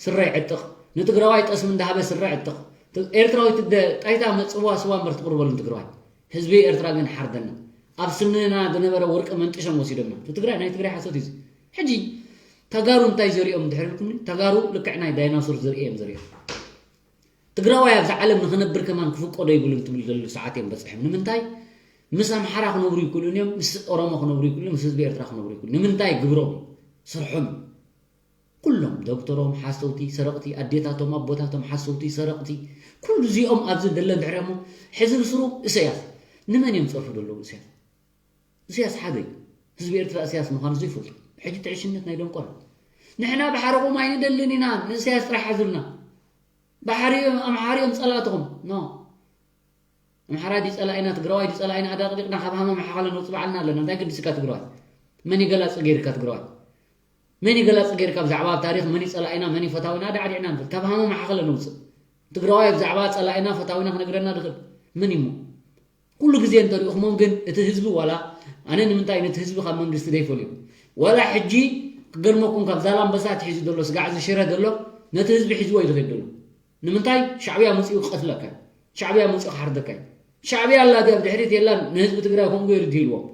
ስረ ይዕጥቕ፣ ንትግራዋይ ጠስሚ እንዳሃበ ስረ ይዕጥቕ። ኤርትራዊት እደ ጣይታ መፅዋ ስዋ እምበር ትቕርበሉ ንትግራዋይ። ህዝቢ ኤርትራ ግን ሓርደና። ኣብ ስንና ዝነበረ ወርቂ መንጢሾም ወሲዶምና። እቲ ትግራይ ናይ ትግራይ ሓሶት እዩ። ሕጂ ተጋሩ እንታይ ዘሪኦም ድሕር ኢልኩምኒ? ተጋሩ ልክዕ ናይ ዳይናሶር ዘርኢ እዮም ዘሪኦም። ትግራዋይ ኣብዚ ዓለም ንኽነብር ከማን ክፍቀዶ ይብሉን ትብል ዘለሉ ሰዓት እዮም በፅሕም። ንምንታይ? ምስ ኣምሓራ ክነብሩ ይክእሉን እዮም፣ ምስ ኦሮሞ ክነብሩ ይክእሉ፣ ምስ ህዝቢ ኤርትራ ክነብሩ ይክእሉ። ንምንታይ? ግብሮም፣ ስርሖም። ኩሎም ደብተሮም ሓሰውቲ፣ ሰረቕቲ፣ ኣዴታቶም ኣቦታቶም ሓሰውቲ፣ ሰረቕቲ፣ ኩሉ እዚኦም ኣብዚ ደለን ድሕሪሞ ሕዚ ብስሩ እሰያስ። ንመን እዮም ጸርፉ ዘለዉ እሰያስ? እሰያስ ሓደ እዩ። ህዝቢ ኤርትራ እሰያስ ምዃኑ ዘይፈልጡ ሕጂ ትዕሽነት ናይ ደንቆሮ። ንሕና ባሕርኹም ኣይንደልን ኢና፣ ንእሰያስ ጥራሕ ሓዙልና። ባሕሪ ኣምሓሪ እዮም ጸላእትኹም። ኖ ኣምሓራ ድዩ ጸላኢና፣ ትግራዋይ ድዩ ጸላኢና፣ ኣዳቕዲቕና ካብ ሃመ መሓኸለ ነውጽእ ባዕልና ኣለና። እንታይ ግድስካ ትግራዋይ? መን ይገላጽ ገይርካ ትግራዋይ? መን ይገላጽ ገይርካ ብዛዕባ ኣብ ታሪኽ መን ይጸላኢና፣ መን ይፈታዊና ኣዳዕዲዕና ንብል። ካብ ሃመ መሓኸለ ነውጽእ። ትግራዋይ ብዛዕባ ጸላኢና ፈታዊና ክነግረና ድኽእል መን እሞ? ኩሉ ግዜ እንተሪእኹሞም ግን እቲ ህዝቢ ዋላ ኣነ ንምንታይ ነቲ ህዝቢ ካብ መንግስቲ ዘይፈልዮም ዋላ ሕጂ ክገርመኩም ካብ ዛላምበሳ ትሒዙ ዘሎ ስጋዕ እዚ ሽረ ዘሎ ነቲ ህዝቢ ሒዝዎ እዩ ዝኸይድ ዘሎ ንምንታይ ሻዕብያ መፂኡ ክቐትለካ እዩ ሻዕብያ መፂኡ ክሓርደካ እዩ ሻዕብያ ኣላ ድያ ብድሕሪት የላን ንህዝቢ ትግራይ ከምኡ ገይሩ ድሂልዎም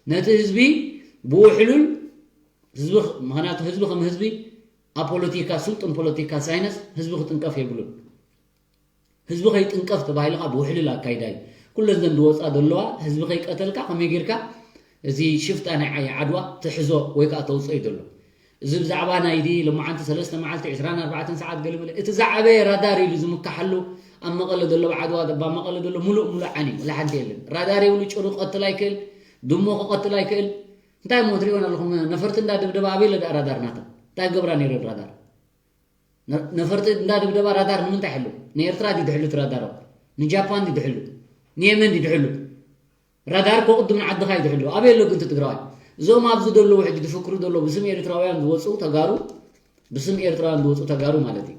ነቲ ህዝቢ ብውሕሉል ህዝቢ ምክንያቱ ህዝቢ ከም ህዝቢ ኣብ ፖለቲካ ስልጡን ፖለቲካ ሳይነስ ህዝቢ ክጥንቀፍ የብሉን ህዝቢ ከይጥንቀፍ ተባሂሉ ካብ ውሕልል ኣካይዳ እዩ። ኩለን ዘን ዝወፃ ዘለዋ ህዝቢ ከይቀተልካ ከመይ ጌርካ እዚ ሽፍታ ናይ ዓድዋ ትሕዞ ወይ ከዓ ተውፅኦ እዩ ዘሎ። እዚ ብዛዕባ ናይቲ ሎማዓንቲ ሰለስተ መዓልቲ ዕስራን ኣርባዕተን ሰዓት ገለመለ እቲ ዝዓበየ ራዳር ኢሉ ዝምካሓሉ ኣብ መቐለ ዘሎ ኣብ ዓድዋ ኣብ መቐለ ዘሎ ሙሉእ ሙሉእ ዓኒ ወላ ሓንቲ የለን። ራዳር የብሉ ጭሩ ክቐትል ኣይክእል፣ ድሙ ክቐትል ኣይክእል። እንታይ እሞ ትሪእወን ኣለኹም ነፈርቲ እንዳደብደባ ኣበይ ለዳ ራዳር ናቶም እንታይ ገብራ ነይረን ራዳር ነፈርቲ እንዳ ድብደባ ራዳር ንምንታይ ሕሉ? ንኤርትራ ድዩ ድሕሉ እቲ ራዳሮም? ንጃፓን ድዩ ድሕሉ? ንየመን ድዩ ድሕሉ? ራዳር እኮ ቅድም ንዓድኻ እዩ ድሕሉ። ኣበይ ኣሎ ግን እቲ ትግራዋይ? እዞም ኣብዚ ዘለዉ ሕጂ ዝፍክሩ ዘለዉ ብስም ኤርትራውያን ዝወፁ ተጋሩ ብስም ኤርትራውያን ዝወፁ ተጋሩ ማለት እዩ።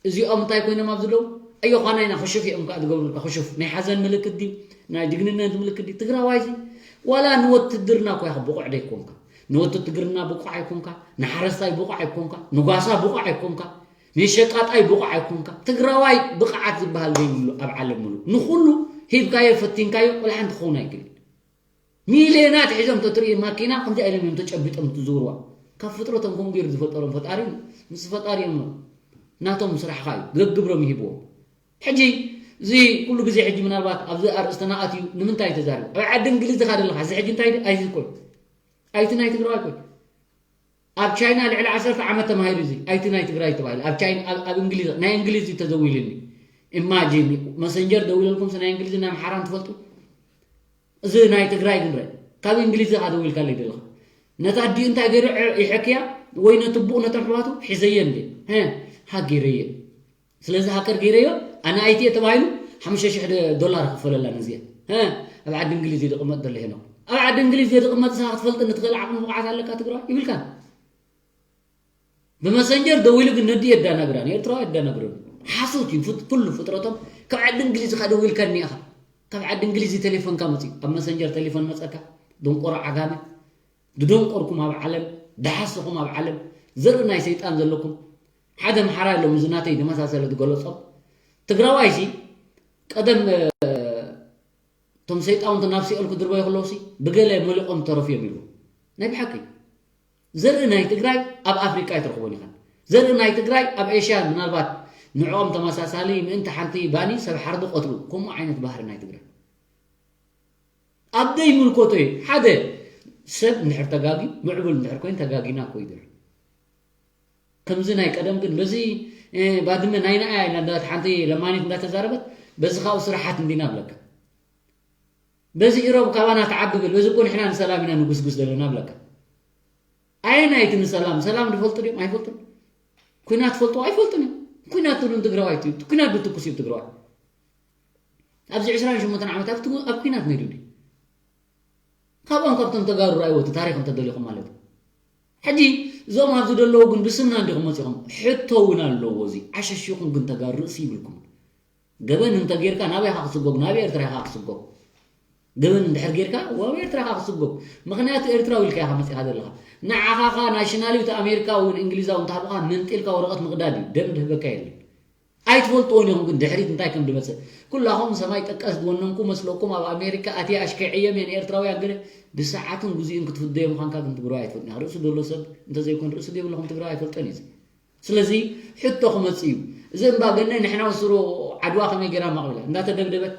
እዚኦም እንታይ ኮይኖም ኣብዚ ዘለዉ? ኣዮዃና ኢና ክሹፍ እዮም ከዓ ዝገብሩልካ ክሹፍ ናይ ሓዘን ምልክት ድዩ ናይ ጅግንነት ምልክት ድዩ ትግራዋይ እዚ ዋላ ንወትድርና እኮ ኢኻ ብቑዕ ደይኮንካ ንወትድርና ብቑዕ ኣይኮንካ ንሓረስታይ ብቑዕ ኣይኮንካ ንጓሳ ብቑዕ ኣይኮንካ ንሸቃጣይ ብቑዕ ኣይኮንካ ትግራዋይ ብቕዓት ዝበሃል ዘይብሉ ኣብ ዓለም ምሉእ ንኹሉ ሂብካዮ ፈቲንካዮ ቆልሓ እንትኸውን ኣይክእል ሚልዮናት ሒዞም ተትርኢ ማኪና ከምዚ ኢሎም እዮም ተጨቢጦም ትዝውርዋ ካብ ፍጥረቶም ከምኡ ገይሩ ዝፈጠሮም ፈጣሪ ምስ ፈጣሪ እዮም ናቶም ስራሕኻ እዩ ገግብሮም ይሂብዎም ሕጂ እዚ ኩሉ ግዜ ሕጂ ምናልባት ኣብዚ ኣርእስትና ኣትዩ ንምንታይ ተዛሪቡ ኣብ ዓዲ እንግሊዝ ኢኻ ዘለኻ እዚ ሕጂ እንታይ ኣይዚ ኮይ ኣይቲ ናይ ትግራዋይ ኮይ ኣብ ቻይና ልዕሊ ዓሰርተ ዓመት ተማሂሩ እዚ ኣይቲ ናይ ትግራይ ተባሂሉ ኣብ ቻይና ኣብ እንግሊዝ ናይ እንግሊዝ እዩ ተዘዊልኒ ኢማጂን መሰንጀር ደዊለልኩም ናይ እንግሊዝ ናይ ኣምሓራን ትፈልጡ እዚ ናይ ትግራይ ግን ረ ካብ እንግሊዝ ኢኻ ደዊልካለይ ዘለኻ ነታ ኣዲኡ እንታይ ገይሩ ይሐክያ? ወይ ነቲ ኣቦኡ ነቶም ኣሕዋቱ ሒዘየን ድየ? ሃ ገይረየ። ስለዚ ሃከር ገይረዮ ኣነ ኣይት እየ ተባሂሉ ሓሙሽተ ሽሕ ዶላር ክፈለላ ነዚኣ። ኣብ ዓዲ እንግሊዝ እዩ ዝቕመጥ ዘሎ ሄኖክ። ኣብ ዓዲ እንግሊዝ ዘይትቕመጥ ንስኻ ክትፈልጥ ንትኽእል ዓቕሚ ብቕዓት ኣለካ ትግራዋይ ይብልካን። ብመሰንጀር ደዊሉ ግን ነዲኡ የዳናግራ ንኤርትራዊ የዳናግረሉ። ሓሶት እዩ። ኩሉ ፍጥረቶም ካብ ዓዲ እንግሊዝ ኢኻ ደዊልካኒ ኢኻ። ካብ ዓዲ እንግሊዝ ቴሌፎንካ መፅዩ ኣብ መሰንጀር ቴሌፎን መፀካ። ደንቆሮ ዓጋመ ድደንቆርኩም ኣብ ዓለም ድሓስኹም ኣብ ዓለም ዘርኢ ናይ ሰይጣን ዘለኩም ሓደ ኣምሓራ የሎም። እዚ ናተይ ተመሳሰለ ዝገለፆም ትግራዋይ ሲ ቀደም እቶም ሰይጣውንቲ ናብ ሲኦል ክድርበዩ ከለውሲ ብገለ መሊቖም ተረፉ እዮም ይብሉ። ናይ ብሓቂ ዘርኢ ናይ ትግራይ ኣብ ኣፍሪቃ ኣይትረኽቦን ኢኻ። ዘርኢ ናይ ትግራይ ኣብ ኤሽያ ምናልባት ንዕኦም ተመሳሳሊ ምእንቲ ሓንቲ ባኒ ሰብ ሓርዲ ቆትሉ ከምኡ ዓይነት ባህሪ ናይ ትግራይ ኣብ ዘይምልከቶ እዩ። ሓደ ሰብ እንድሕር ተጋጊ ምዕቡል እንድሕር ኮይኑ ተጋጊና እኮ ይድር ከምዚ ናይ ቀደም ግን በዚ ባድመ ናይ ንኣያ ኢላ እንዳት ሓንቲ ለማኒት እንዳተዛረበት በዚ ካብኡ ስራሓት እንዲና ብለካ በዚ ኢሮብ ካባና ተዓቢ ብል በዚ እኮ ንሕና ንሰላም ኢና ንጉስጉስ ዘለና ብለካ ኣየናይቲ ንሰላም ሰላም ዝፈልጡ ድዮም ኣይፈልጡን ኩናት ፈልጡ ኣይፈልጡን እዮም ኩናት ትብሉ ትግራዋይ ኩናት ብትኩስ እዩ ትግራዋይ ኣብዚ ዕስራን ሸሞንተን ዓመት ኣብ ኩናት ነይሩ ድዩ ካብኦም ካብቶም ተጋሩ ራእይዎ እቲ ታሪኽ እንተደሊኹም ማለት እዩ ሕጂ እዞም ኣብዚ ዘለዉ ግን ብስምና እንዲኹም መፂኹም ሕቶ እውን ኣለዎ እዚ ዓሸሽኹም ግን ተጋሩ ርእሲ ይብልኩም ገበን እንተጌርካ ናበይ ኢኻ ክስጎግ ናብ ኤርትራ ኢኻ ክስጎግ ገበን እንድሕር ጌርካ ኣብ ኤርትራ ኢኻ ክስጎግ ምኽንያቱ ኤርትራዊ ኢልካ ኢኻ መፂኻ ዘለኻ ንዓኻ ኻ ናሽናሊቲ ኣሜሪካዊ እውን እንግሊዛዊ እንተሃብኻ መንጢልካ ወረቐት ምቕዳድ እዩ ደም ድህበካ የለን ኣይትፈልጥዎን ኢኹም ግን ድሕሪት እንታይ ከም ድመጽእ ኩላኹም ሰማይ ጠቀስ ዝወነንኩ መስለኩም ኣብ ኣሜሪካ ኣትየ ኣሽከዕየም እየን ኤርትራውያን ገለ ብሰዓትን ግዜኡን ክትፍደዮ ምዃንካ ግን ትግራዋይ ኣይትፈልጥን ኢኻ ርእሱ ዘሎ ሰብ እንተዘይኮን ርእሱ ዘይብልኹም ትግራዋይ ኣይፈልጠን እዩ ስለዚ ሕቶ ክመጽእ እዩ እዚ እምባ ገነ ንሕና ስሩ ዓድዋ ከመይ ገይራ ማቕቢላ እንዳተደብደበት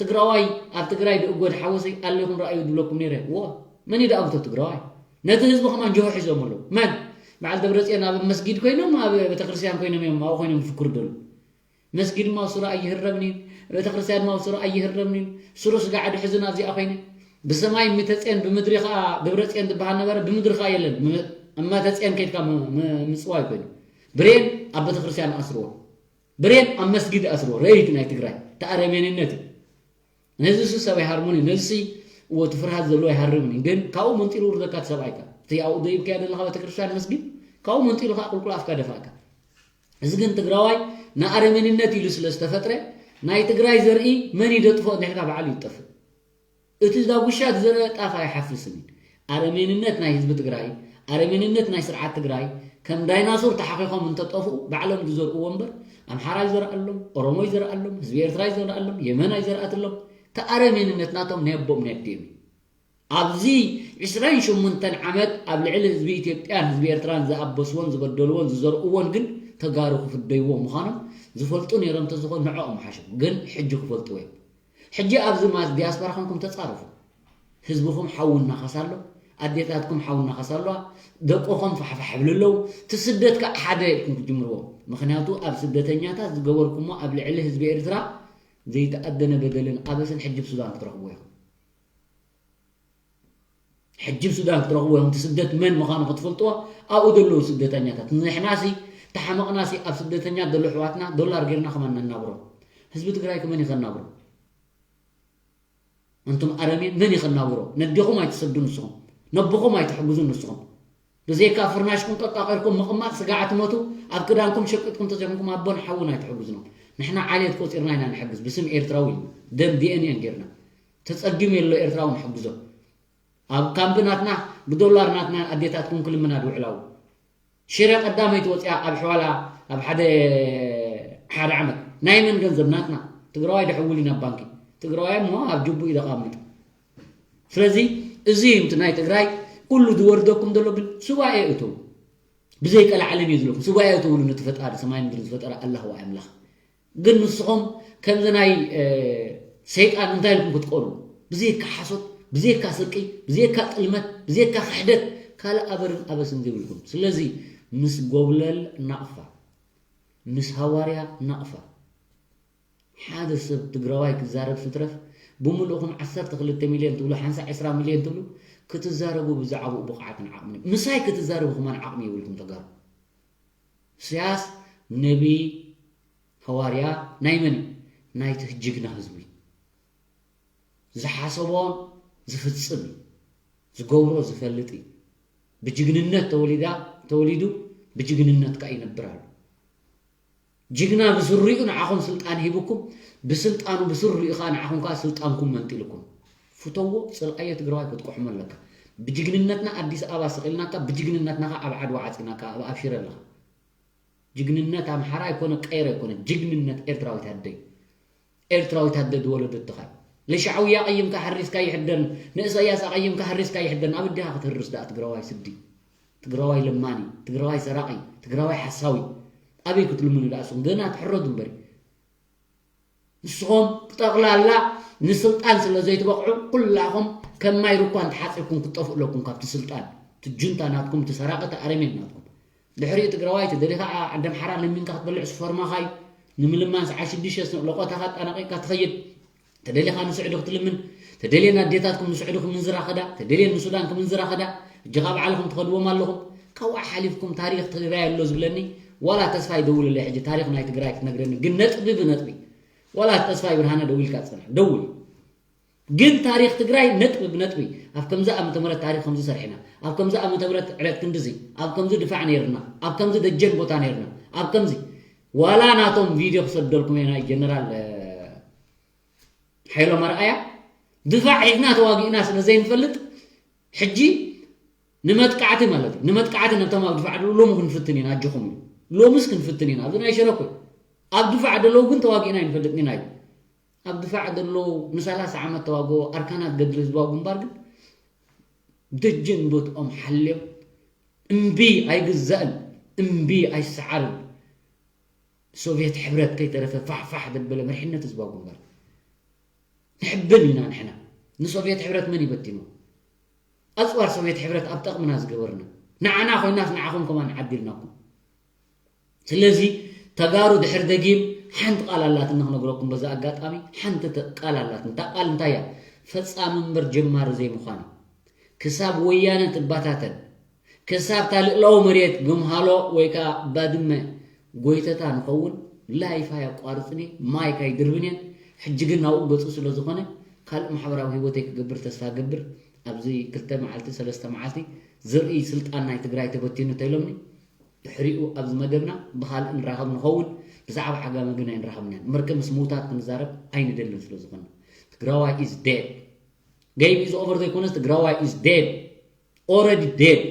ትግራዋይ ኣብ ትግራይ ድእጎድ ሓወሰይ ኣለኹም ረኣዩ ድብለኩም ነይረ ዎ መን ይደኣጉቶ ትግራዋይ ነቲ ህዝቢ ከማን ጆሆ ሒዞም ኣለዉ መን በዓል ደብረፅዮን ኣብ መስጊድ ኮይኖም ኣብ ቤተክርስትያን ኮይኖም እዮም ኣብኡ ኮይኖም ዝፍክሩ ደሉ መስጊድ ድማ ስሩ ኣይህረምን እዩ ቤተክርስትያን ድማ ስሩ ኣይህረምን እዩ ስሩ ስጋዕ ድሕዝን ኣብዚኣ ኮይነ ብሰማይ እምተፅዮን ብምድሪ ከዓ ደብረፅዮን ዝበሃል ነበረ ብምድሪ ከዓ የለን እመተፅዮን ከይድካ ምፅዋይ ኮይኑ ብሬን ኣብ ቤተክርስትያን ኣስርዎ ብሬን ኣብ መስጊድ ኣስርዎ ርእይት ናይ ትግራይ ተኣረሜንነት እዩ ነዚ ሱ ሰብ ኣይሃርሙን እዩ ነዚ እዎ እቲ ፍርሃት ዘለዎ ኣይሃርምን እዩ ግን ካብኡ መንጢሉ ውርደካ እቲ ሰብኣይካ እቲ ኣብኡ ደይብካያ ዘለካ ቤተክርስትያን መስጊድ ካብኡ መንጢሉ ከዓ ቁልቁል ኣፍካ ደፋእካ እዚ ግን ትግራዋይ ንኣረሜንነት ኢሉ ስለ ዝተፈጥረ ናይ ትግራይ ዘርኢ መን ይደጥፎ እንድሕልካ በዓሉ ይጠፍእ እቲ ዳጉሻ ዝዘርአ ጣፍ ኣይሓፍስን እዩ። ኣረሜንነት ናይ ህዝቢ ትግራይ፣ ኣረሜንነት ናይ ስርዓት ትግራይ ከም ዳይናሶር ተሓኺኾም እንተጠፍኡ ባዕሎም ዝዘርእዎ እምበር ኣምሓራ ይዘርኣሎም፣ ኦሮሞ ይዘርኣሎም፣ ህዝቢ ኤርትራ ይዘርኣሎም፣ የመን ኣይዘርኣትሎም። እቲ ኣረሜንነት ናቶም ናይ ኣቦኦም ናይ ኣዲኦም እዩ። ኣብዚ ዕስራን ሸሞንተን ዓመት ኣብ ልዕሊ ህዝቢ ኢትዮጵያን ህዝቢ ኤርትራን ዝኣበስዎን ዝበደልዎን ዝዘርእዎን ግን ተጋሩ ክፍደይዎ ምዃኖም ዝፈልጡ ነይሮም እንተዝኾኑ ንዕኦም ምሓሸ። ግን ሕጂ ክፈልጥዎ እዮም። ሕጂ ኣብዚ ማስ ዲያስፖራ ኮንኩም ተጻረፉ። ህዝብኹም ሓዊ እናኸሰ ኣሎ፣ ኣዴታትኩም ሓዊ እናኸሳ ኣለዋ፣ ደቅኹም ፋሕፋሕ ይብሉ ኣለዉ። እቲ ስደት ከዓ ሓደ ኢልኩም ክትጅምርዎ። ምኽንያቱ ኣብ ስደተኛታት ዝገበርኩሞ ኣብ ልዕሊ ህዝቢ ኤርትራ ዘይተኣደነ በደልን ኣበስን ሕጂ ኣብ ሱዳን ክትረኽብዎ ኢኹም። ሕጂ ኣብ ሱዳን ክትረኽብዎ ኢኹም። እቲ ስደት መን ምዃኑ ክትፈልጥዎ ኣብኡ ዘለዉ ስደተኛታት። ንሕናሲ ተሓመቕናሲ ኣብ ስደተኛ ዘለዉ ኣሕዋትና ዶላር ጌርና ከማን ነናብሮም። ህዝቢ ትግራይ ከ መን እዩ ከናብሮ? ኣንቱም ኣረሜን መን እዩ ከናብሮ? ነዴኹም ኣይትሰዱ ንስኹም። ነቦኹም ኣይትሕግዙ ንስኹም። ብዘይካ ፍርናሽኩም ቀቃቒርኩም ምቕማጥ ስጋዕ ትመቱ ኣብ ክዳንኩም ሸቂጥኩም ተዘይኮንኩም ኣቦን ሓውን ኣይትሕግዙ። ንሕና ዓሌት ቆጺርና ኢና ንሕግዝ ብስም ኤርትራዊ እዩ። ደም ዲኤንኤን ጌርና። ተጸጊሙ የሎ ኤርትራዊ ንሕግዞ። ኣብ ካምፕ ናትና ብዶላር ናትና ኣዴታትኩም ክልምና ድውዕላው ሽረ ቀዳመይቲ ወፅያ ኣብ ሕዋላ ኣብ ሓደ ሓደ ዓመት ናይ መን ገንዘብ ናትና ትግራዋይ ደሕውል ኢና ባንኪ ትግራዋይ እሞ ኣብ ጅቡ እዩ ደቃምጥ ስለዚ እዚ እዩ ናይ ትግራይ ኩሉ ዝወርደኩም ዘሎ ግን ሱባኤ እተው ብዘይ ቀላዓለም እዩ ዝለኩም ሱባኤ እተውሉ ነቲ ፈጣሪ ሰማይ ምድሪ ዝፈጠረ ኣላህ ወኣምላኽ ግን ንስኹም ከምዚ ናይ ሰይጣን እንታይ ኢልኩም ክትቀርቡ ብዘይካ ሓሶት ብዘይካ ስርቂ ብዘይካ ጥልመት ብዘይካ ክሕደት ካልእ ኣበርን ኣበስን ዘይብልኩም ስለዚ ምስ ጎብለል ናቕፋ ምስ ሃዋርያ ናቕፋ ሓደ ሰብ ትግራዋይ ክዛረብ ስትረፍ ብምልእኹም ዓሰርተ ክልተ ሚልዮን ትብሉ ሓንሳ ዕስራ ሚልዮን ትብሉ ክትዛረቡ ብዛዕባኡ ብቕዓትን ዓቕምን፣ ምሳይ ክትዛረቡ ከማን ዓቕሚ የብልኩም ተጋሩ። ኢሳያስ ነቢይ፣ ሃዋርያ ናይ መን እዩ? ናይቲ ጅግና ህዝቢ። ዝሓሰቦን ዝፍጽም እዩ። ዝገብሮ ዝፈልጥ እዩ። ብጅግንነት ተወሊዳ፣ ተወሊዱ ብጅግንነት ከኣ ይነብር ኣሎ። ጅግና ብስሪኡ ንዓኹም ስልጣን ሂብኩም፣ ብስልጣኑ ብስሪኡ ከኣ ንዓኹም ከኣ ስልጣንኩም መንጢልኩም። ፍተዎ፣ ጽልኣዮ ትግራዋይ ክትቆሕሞ ኣለካ። ብጅግንነትና ኣዲስ ኣበባ ስቕ ኢልናካ፣ ብጅግንነትና ከኣ ኣብ ዓድዋ ዓጺናካ፣ ኣብ ኣብሽረ ኣለኻ። ጅግንነት ኣምሓራ ኣይኮነ፣ ቀይሮ ኣይኮነ፣ ጅግንነት ኤርትራዊት ኣደይ። ኤርትራዊት ኣደ ዝወለደትኻ። ለሻዕውያ ኣቐይምካ ሃሪስካ ይሕደን፣ ንእሰያስ ኣቐይምካ ሃሪስካ ይሕደን። ኣብ እዲኻ ክትህርስ ደኣ ትግራዋይ ስዲ፣ ትግራዋይ ለማኒ፣ ትግራዋይ ሰራቒ፣ ትግራዋይ ሓሳዊ። ኣበይ ክትልምኑ ደኣ እሱም ገና ትሕረዱ እምበሪ። ንስኹም ጠቕላላ ንስልጣን ስለ ዘይትበቕዑ ኩላኹም ከም ማይ ሩኳን ተሓጺብኩም ክትጠፍኡ ኣለኩም ካብቲ ስልጣን። እቲ ጁንታ ናትኩም፣ እቲ ሰራቒ፣ እቲ ኣረሜን ናትኩም። ድሕሪኡ ትግራዋይ ተደሊኻ ዓዲ ኣምሓራ ለሚንካ ክትበልዕ ስፎርማኻ እዩ። ንምልማን ሰዓት ሽዱሽተ ስቕ ለቆታኻ ኣጣናቒቕካ ትኸይድ። ተደሊኻ ንስዑዲ ክትልምን፣ ተደልየን ኣዴታትኩም ንስዑዲ ክምንዝራ ከዳ፣ ተደልየን ንሱዳን ክምንዝራ ከዳ፣ እጅኻ ባዕልኹም ትኸድዎም ኣለኹም። ካብኡ ሓሊፍኩም ታሪኽ ትግራይ ኣሎ ዝብለኒ ዋላ ተስፋ ይደውልለይ። ሕጂ ታሪኽ ናይ ትግራይ ክትነግረኒ ግን ነጥቢ ብነጥቢ ዋላ ተስፋይ ብርሃነ ደዊልካ ጽናሕ፣ ደውል። ግን ታሪኽ ትግራይ ነጥቢ ብነጥቢ ኣብ ከምዚ ዓመተ ምህረት ታሪኽ ከምዚ ሰርሕና፣ ኣብ ከምዚ ዓመተ ምህረት ዕለት ክንድዚ፣ ኣብ ከምዚ ድፋዕ ነይርና፣ ኣብ ከምዚ ደጀን ቦታ ነይርና፣ ኣብ ከምዚ ዋላ ናቶም ቪድዮ ክሰደልኩም እየ ናይ ጀነራል፣ እ፣ ሓይሎም ኣርኣያ ድፋዕ ሒዝና ተዋጊእና ስለ ዘይንፈልጥ ሕጂ ንመጥቃዕቲ ማለት እዩ። ንመጥቃዕቲ ነብቶም ኣብ ድፋዕ ደለዉ ሎሚ ክንፍትን ኢና ኣጆኹም እዩ። ሎምስ ክንፍትን ኢና። ኣብዚ ናይ ሸረኮ ኣብ ድፋዕ ደለዉ ግን ተዋጊእና ኣይንፈልጥን ኢና እዩ። ኣብ ድፋዕ ደለዉ ንሰላሳ ዓመት ተዋግኦ ኣርካናት ገድሊ ህዝባዊ ግንባር ግን ደጀን ቦትኦም ሓልዮም እምቢ ኣይግዛእን እምቢ ኣይሰዓርን ሶቭየት ሕብረት ከይተረፈ ፋሕፋሕ ዘበለ መሪሕነት ህዝባዊ ግንባር። ንሕብን ኢና ንሕና። ንሶቭየት ሕብረት መን ይበቲኑ? ኣፅዋር ሶቭየት ሕብረት ኣብ ጠቕምና ዝገበርና ንዓና ኮይናስ ንዓኹም ከማን ዓዲልናኩም። ስለዚ ተጋሩ ድሕር ደጊም ሓንቲ ቃል ኣላትኒ ክነግረኩም በዛ ኣጋጣሚ ሓንቲ ተ- ቃል ኣላትኒ። እታ ቃል እንታይ እያ? ፈፃሚ እምበር ጀማሪ ዘይምዃን እዩ። ክሳብ ወያነ ትባታተን ክሳብ እታ ልእላዊ መሬት ግምሃሎ ወይ ከዓ ባድመ ጎይተታ ንኸውን ላይፍ ኣየቋርፅን እየ፣ ማይክ ኣይድርብን እየን። ሕጂ ግን ናብኡ ገፁ ስለ ዝኾነ ካልእ ማሕበራዊ ህይወተይ ክገብር ተስፋ ገብር። ኣብዚ ክልተ መዓልቲ ሰለስተ መዓልቲ ዝርኢ ስልጣን ናይ ትግራይ ተበቲኑ ተኢሎምኒ ድሕሪኡ ኣብዚ መደብና ብኻልእ ንራኸብ ንኸውን። ብዛዕባ ዓጋመ ግን ኣይንራኸብን ኢና። መርቀ ምስ ምውታት ክንዛረብ ኣይንደልን ስለ ዝኾነ ትግራዋይ is dead። Game is over ዘይኮነስ ትግራዋይ is dead. Already dead።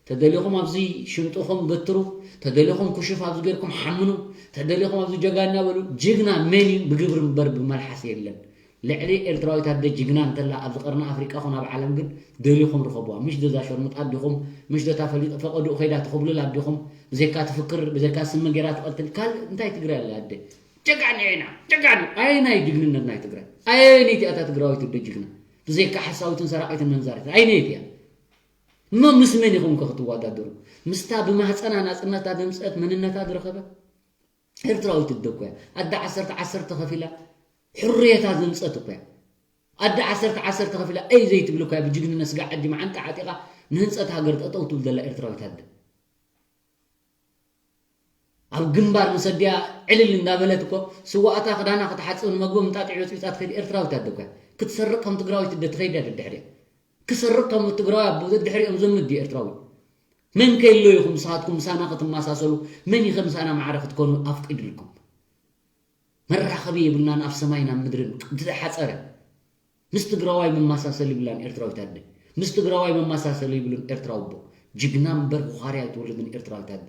ተደሊኹም ኣብዚ ሽንጥኹም ገትሩ፣ ተደሊኹም ኩሽፍ ኣብዚ ገርኩም ሓምኑ፣ ተደሊኹም ኣብዚ ጀጋና በሉ። ጅግና መን እዩ? ብግብሪ እምበር ብመልሓስ የለን። ልዕሊ ኤርትራዊት ኣደ ጅግና እንተላ ኣብዚ ቀርኒ ኣፍሪቃ ኹን ኣብ ዓለም ግን ደሊኹም ርኸብዋ። ምሽ ደዛ ሸርሙጣ ኣዲኹም፣ ምሽ ደታ ፈሊጠ ፈቐድኡ ከይዳ ትኹብልል ኣዲኹም፣ ብዘይካ ትፍክር፣ ብዘይካ ስሚ ገይራ ትቐትል፣ ካልእ እንታይ ትግራይ ኣላ ኣደ? ጀጋኑ ኢና፣ ጀጋኑ። ኣየናይ ጅግንነት ናይ ትግራይ? ኣየነይቲ እያ እታ ትግራዊት ኣደ ጅግና? ብዘይካ ሓሳዊትን ሰራቒትን መንዛሪትን ኣየነይቲ እያ? እሞ ምስ መን ኢኹም ከ ክትወዳደሩ? ምስታ ብማህፀና ናፅነታ ዘምፀአት መንነታ ዝረኸበት ኤርትራዊት ኣደ እኮ እያ። ኣደ ዓሰርተ ዓሰርተ ከፊላ ሕርየታ ዘምፀት እኮ እያ። ኣደ ዓሰርተ ዓሰርተ ከፊላ እይ ዘይትብል እኮ እያ። ብጅግንነት ስጋ ዓዲ መዓንጣ ዓጢቓ ንህንፀት ሃገር ጠጠው ትብል ዘላ ኤርትራዊት ኣደ። ኣብ ግንባር ምስ ኣዲኣ ዕልል እንዳበለት እኮ ስዋእታ ክዳና ክትሓፅብ ንመግቢ ምጣጢዕ በፅቢፃ ትኸይድ ኤርትራዊት ኣደ እኮ እያ። ክትሰርቕ ከም ትግራዊት ኣደ ትኸይድ እያ ደድሕሪኣ። ክሰርቕ ከም ትግራዊ ኣቦ ደድሕሪኦም ዘምድ እዩ ኤርትራዊ። መን ከየሎ ኢኹም ንስኻትኩም ምሳና ክትመሳሰሉ? መን እዩ ከምሳና ማዕረ ክትኮኑ ኣፍቂድልኩም? መራኸቢ የብልናን፣ ኣብ ሰማይ ናብ ምድርን ዝተሓፀረ። ምስ ትግራዋይ መመሳሰሊ ይብላን ኤርትራዊት ኣደ። ምስ ትግራዋይ መመሳሰሊ ይብሉን ኤርትራዊ ኣቦ። ጅግና እምበር ቡኻርያ ኣይትወልድን ኤርትራዊት ኣደ።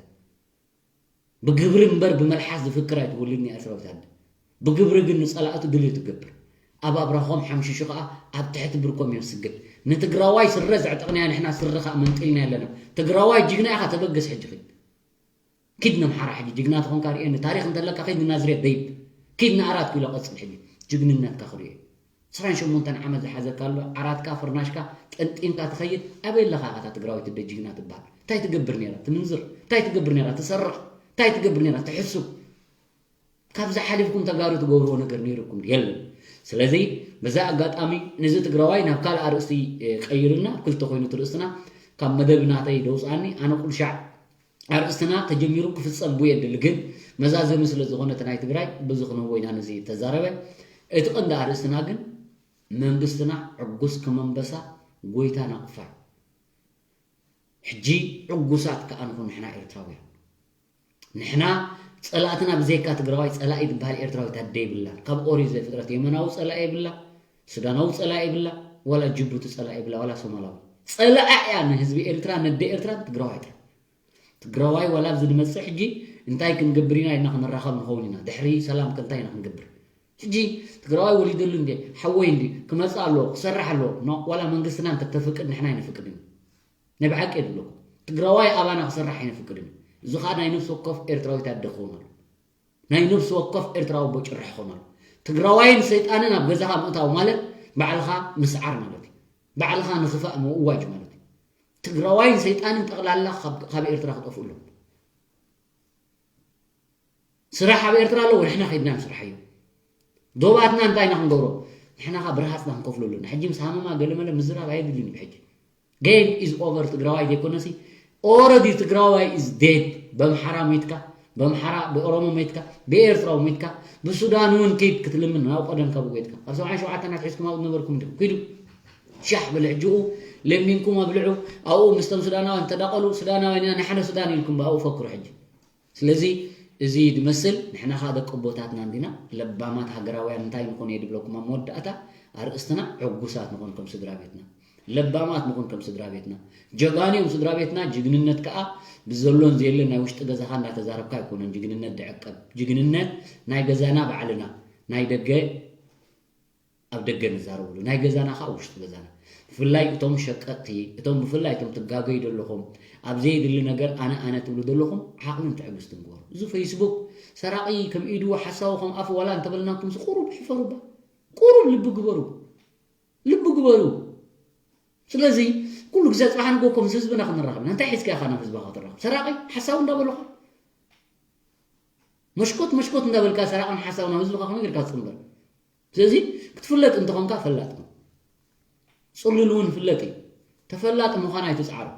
ብግብሪ እምበር ብመልሓስ ዝፍክር ኣይትወልድን ኤርትራዊት ኣደ። ብግብሪ ግን ንፀላእቱ ድልዩ ትገብር። ኣብ ኣብራኾም ሓምሽሹ ከዓ ኣብ ትሕቲ ብርኮም እዮም ስግድ። ንትግራዋይ ስረ ዘዕጠቕናዮ ንሕና ስረ ከዓ መንጢልና ኣለና። ትግራዋይ ጅግና ኢኻ፣ ተበገስ ሕጂ ኺድ። ኪድ ነምሓራ ሕጂ ጅግና ተኾንካ ርእየኒ። ታሪኽ እንተለካ ኪድ ንናዝሬት ደይብ። ኪድ ንኣራት ኪሎ ቀጽል ሕጂ ጅግንነትካ ክርእዮ። ዕስራን ሸሞንተን ዓመት ዝሓዘካ ኣሎ ዓራትካ ፍርናሽካ ጠንጢንካ ትኸይድ። ኣበይ ኣለኻ ኢኻ እታ ትግራወይቲ ኣደ ጅግና ትበሃል? እንታይ ትገብር ነይራ? ትምንዝር? እንታይ ትገብር ነይራ? ትሰርቕ? እንታይ ትገብር ነይራ? ትሕስብ? ካብዚ ሓሊፍኩም ተጋሩ ትገብርዎ ነገር ነይሩኩም ድዩ? የለን። ስለዚ በዛ ኣጋጣሚ ነዚ ትግራዋይ ናብ ካልእ ኣርእስቲ ቀይርልና ክልተ ኮይኑ ትርእስትና ካብ መደብ ናተይ ደውፅኣኒ ኣነ ቁልሻዕ ኣርእስትና ተጀሚሩ ክፍፀም ጉየ ድል ግን መዛዘሚ ስለ ዝኾነ እቲ ናይ ትግራይ ብዙ ክንህቦ ኢና ነዚ ተዛረበ እቲ ቀንዲ ኣርእስትና ግን መንግስትና ዕጉስ ከመንበሳ ጎይታ ናቕፋ ሕጂ ዕጉሳት ከኣ ንኹን ንሕና ኤርትራውያን ንሕና ጸላእትና ብዘይካ ትግራዋይ ጸላኢ ዝበሃል ኤርትራዊት ኣደ የብላን ካብ ኦሪት ዘፍጥረት የመናዊ ጸላኢ የብላ ሱዳናዊ ጸላኢ የብላ ዋላ ጅቡቲ ጸላኢ የብላ ዋላ ሶማላዊ ጸላኣ እያ ንህዝቢ ኤርትራ ነደ ኤርትራ ትግራዋይ ጥራሕ ትግራዋይ ዋላ ኣብዚ ንመጽእ ሕጂ እንታይ ክንገብር ኢና ኢልና ክንራኸብ ንኸውን ኢና ድሕሪ ሰላም ከ እንታይ ኢና ክንገብር ሕጂ ትግራዋይ ወሊደሉ እንዴ ሓወይ እንዲ ክመጽእ ኣለዎ ክሰርሕ ኣለዎ ኖ ዋላ መንግስትና እንተተፍቅድ ንሕና ኣይነፍቅድን ናይ ብሓቂ የድለኩም ትግራዋይ ኣባና ክሰርሕ ኣይነፍቅድን እዩ እዚ ከዓ ናይ ነፍሲ ወከፍ ኤርትራዊት ኣደ ክኸውን ኣሎ ናይ ነፍሲ ወከፍ ኤርትራዊ ኣቦ ጭርሕ ክኸውን ኣሎ ትግራዋይን ሰይጣንን ኣብ ገዛኻ ምእታው ማለት ባዕልኻ ምስዓር ማለት እዩ ባዕልኻ ንኽፋእ ምእዋጅ ማለት እዩ ትግራዋይን ሰይጣንን ጠቕላላ ካብ ኤርትራ ክጠፍኡ ኣለዎም ስራሕ ኣብ ኤርትራ ኣለዎ ንሕና ከይድና ንስርሓዮ ዶባትና እንታይ ኢና ክንገብሮ ንሕና ካ ብርሃፅና ክንከፍሎ ኣለና ሕጂ ምስ ሃመማ ገለመለ ምዝራብ ኣየድልን እዩ ሕጂ game is over ትግራዋይ ዘይኮነሲ already ትግራዋይ is dead በምሓራ ሞይትካ በምሓራ ብኦሮሞ ሞይትካ ብኤርትራዊ ሞይትካ ብሱዳን እውን ከይድ ክትልምን ናብ ቀደምካ ብጎይትካ ኣብ ሰብዓን ሸውዓተን ኣትሒዝኩም ኣብኡ ነበርኩም ዲኹም ኪዱ ሻሕ በለ ሕጂ ለሚንኩም ኣብልዑ ኣብኡ ምስቶም ሱዳናውያን ተዳቐሉ ሱዳናውያን ኢና ንሓደ ሱዳን ኢልኩም ብኣኡ ፈክሩ ሕጂ ስለዚ እዚ ዝመስል ንሕና ከዓ ደቂ ኣቦታትና እንዲና ለባማት ሃገራውያን እንታይ ንኾን እየ ድብለኩም ኣብ መወዳእታ ኣርእስትና ዕጉሳት ንኾን ከም ስድራ ቤትና ለባማት ንኾን ከም ስድራ ቤትና ጀጋኑ እዮም ስድራ ቤትና ጅግንነት ከዓ ብዘሎን ዘየለን ናይ ውሽጢ ገዛኻ እንዳተዛረብካ ኣይኮነን ጅግንነት ድዕቀብ ጅግንነት ናይ ገዛና ባዕልና ናይ ደገ ኣብ ደገ ንዛረብሉ ናይ ገዛና ከዓ ውሽጢ ገዛና ብፍላይ እቶም ሸቀጥቲ እቶም ብፍላይ እቶም ትጋገዩ ዘለኹም ኣብ ዘየድሊ ነገር ኣነ ኣነ ትብሉ ዘለኹም ዓቕልን ትዕግስትን ግበሩ እዚ ፌስቡክ ሰራቂ ከም ኢዱ ሓሳዊ ከም ኣፉ ዋላ እንተበልናኩም ቁሩብ ሕፈሩባ ቁሩብ ልቢ ግበሩ ልቢ ግበሩ ስለዚ ኩሉ ግዜ ፅባሕ ንጎ ከም ህዝብና ክንራኸብ እንታይ ሒዝካ ኢኻ ናብ ህዝብኻ ክትራኸብ ሰራቂ ሓሳዊ እንዳበሉኻ መሽኮት መሽኮት እንዳበልካ ሰራቅን ሓሳብ ናብ ህዝብካ ከመይ ጌርካ ትፅንበር ስለዚ ክትፍለጥ እንተኾንካ ፈላጥ ነው ፅሉል እውን ፍለጥ እዩ ተፈላጥ ምዃን ኣይትፅዓሩ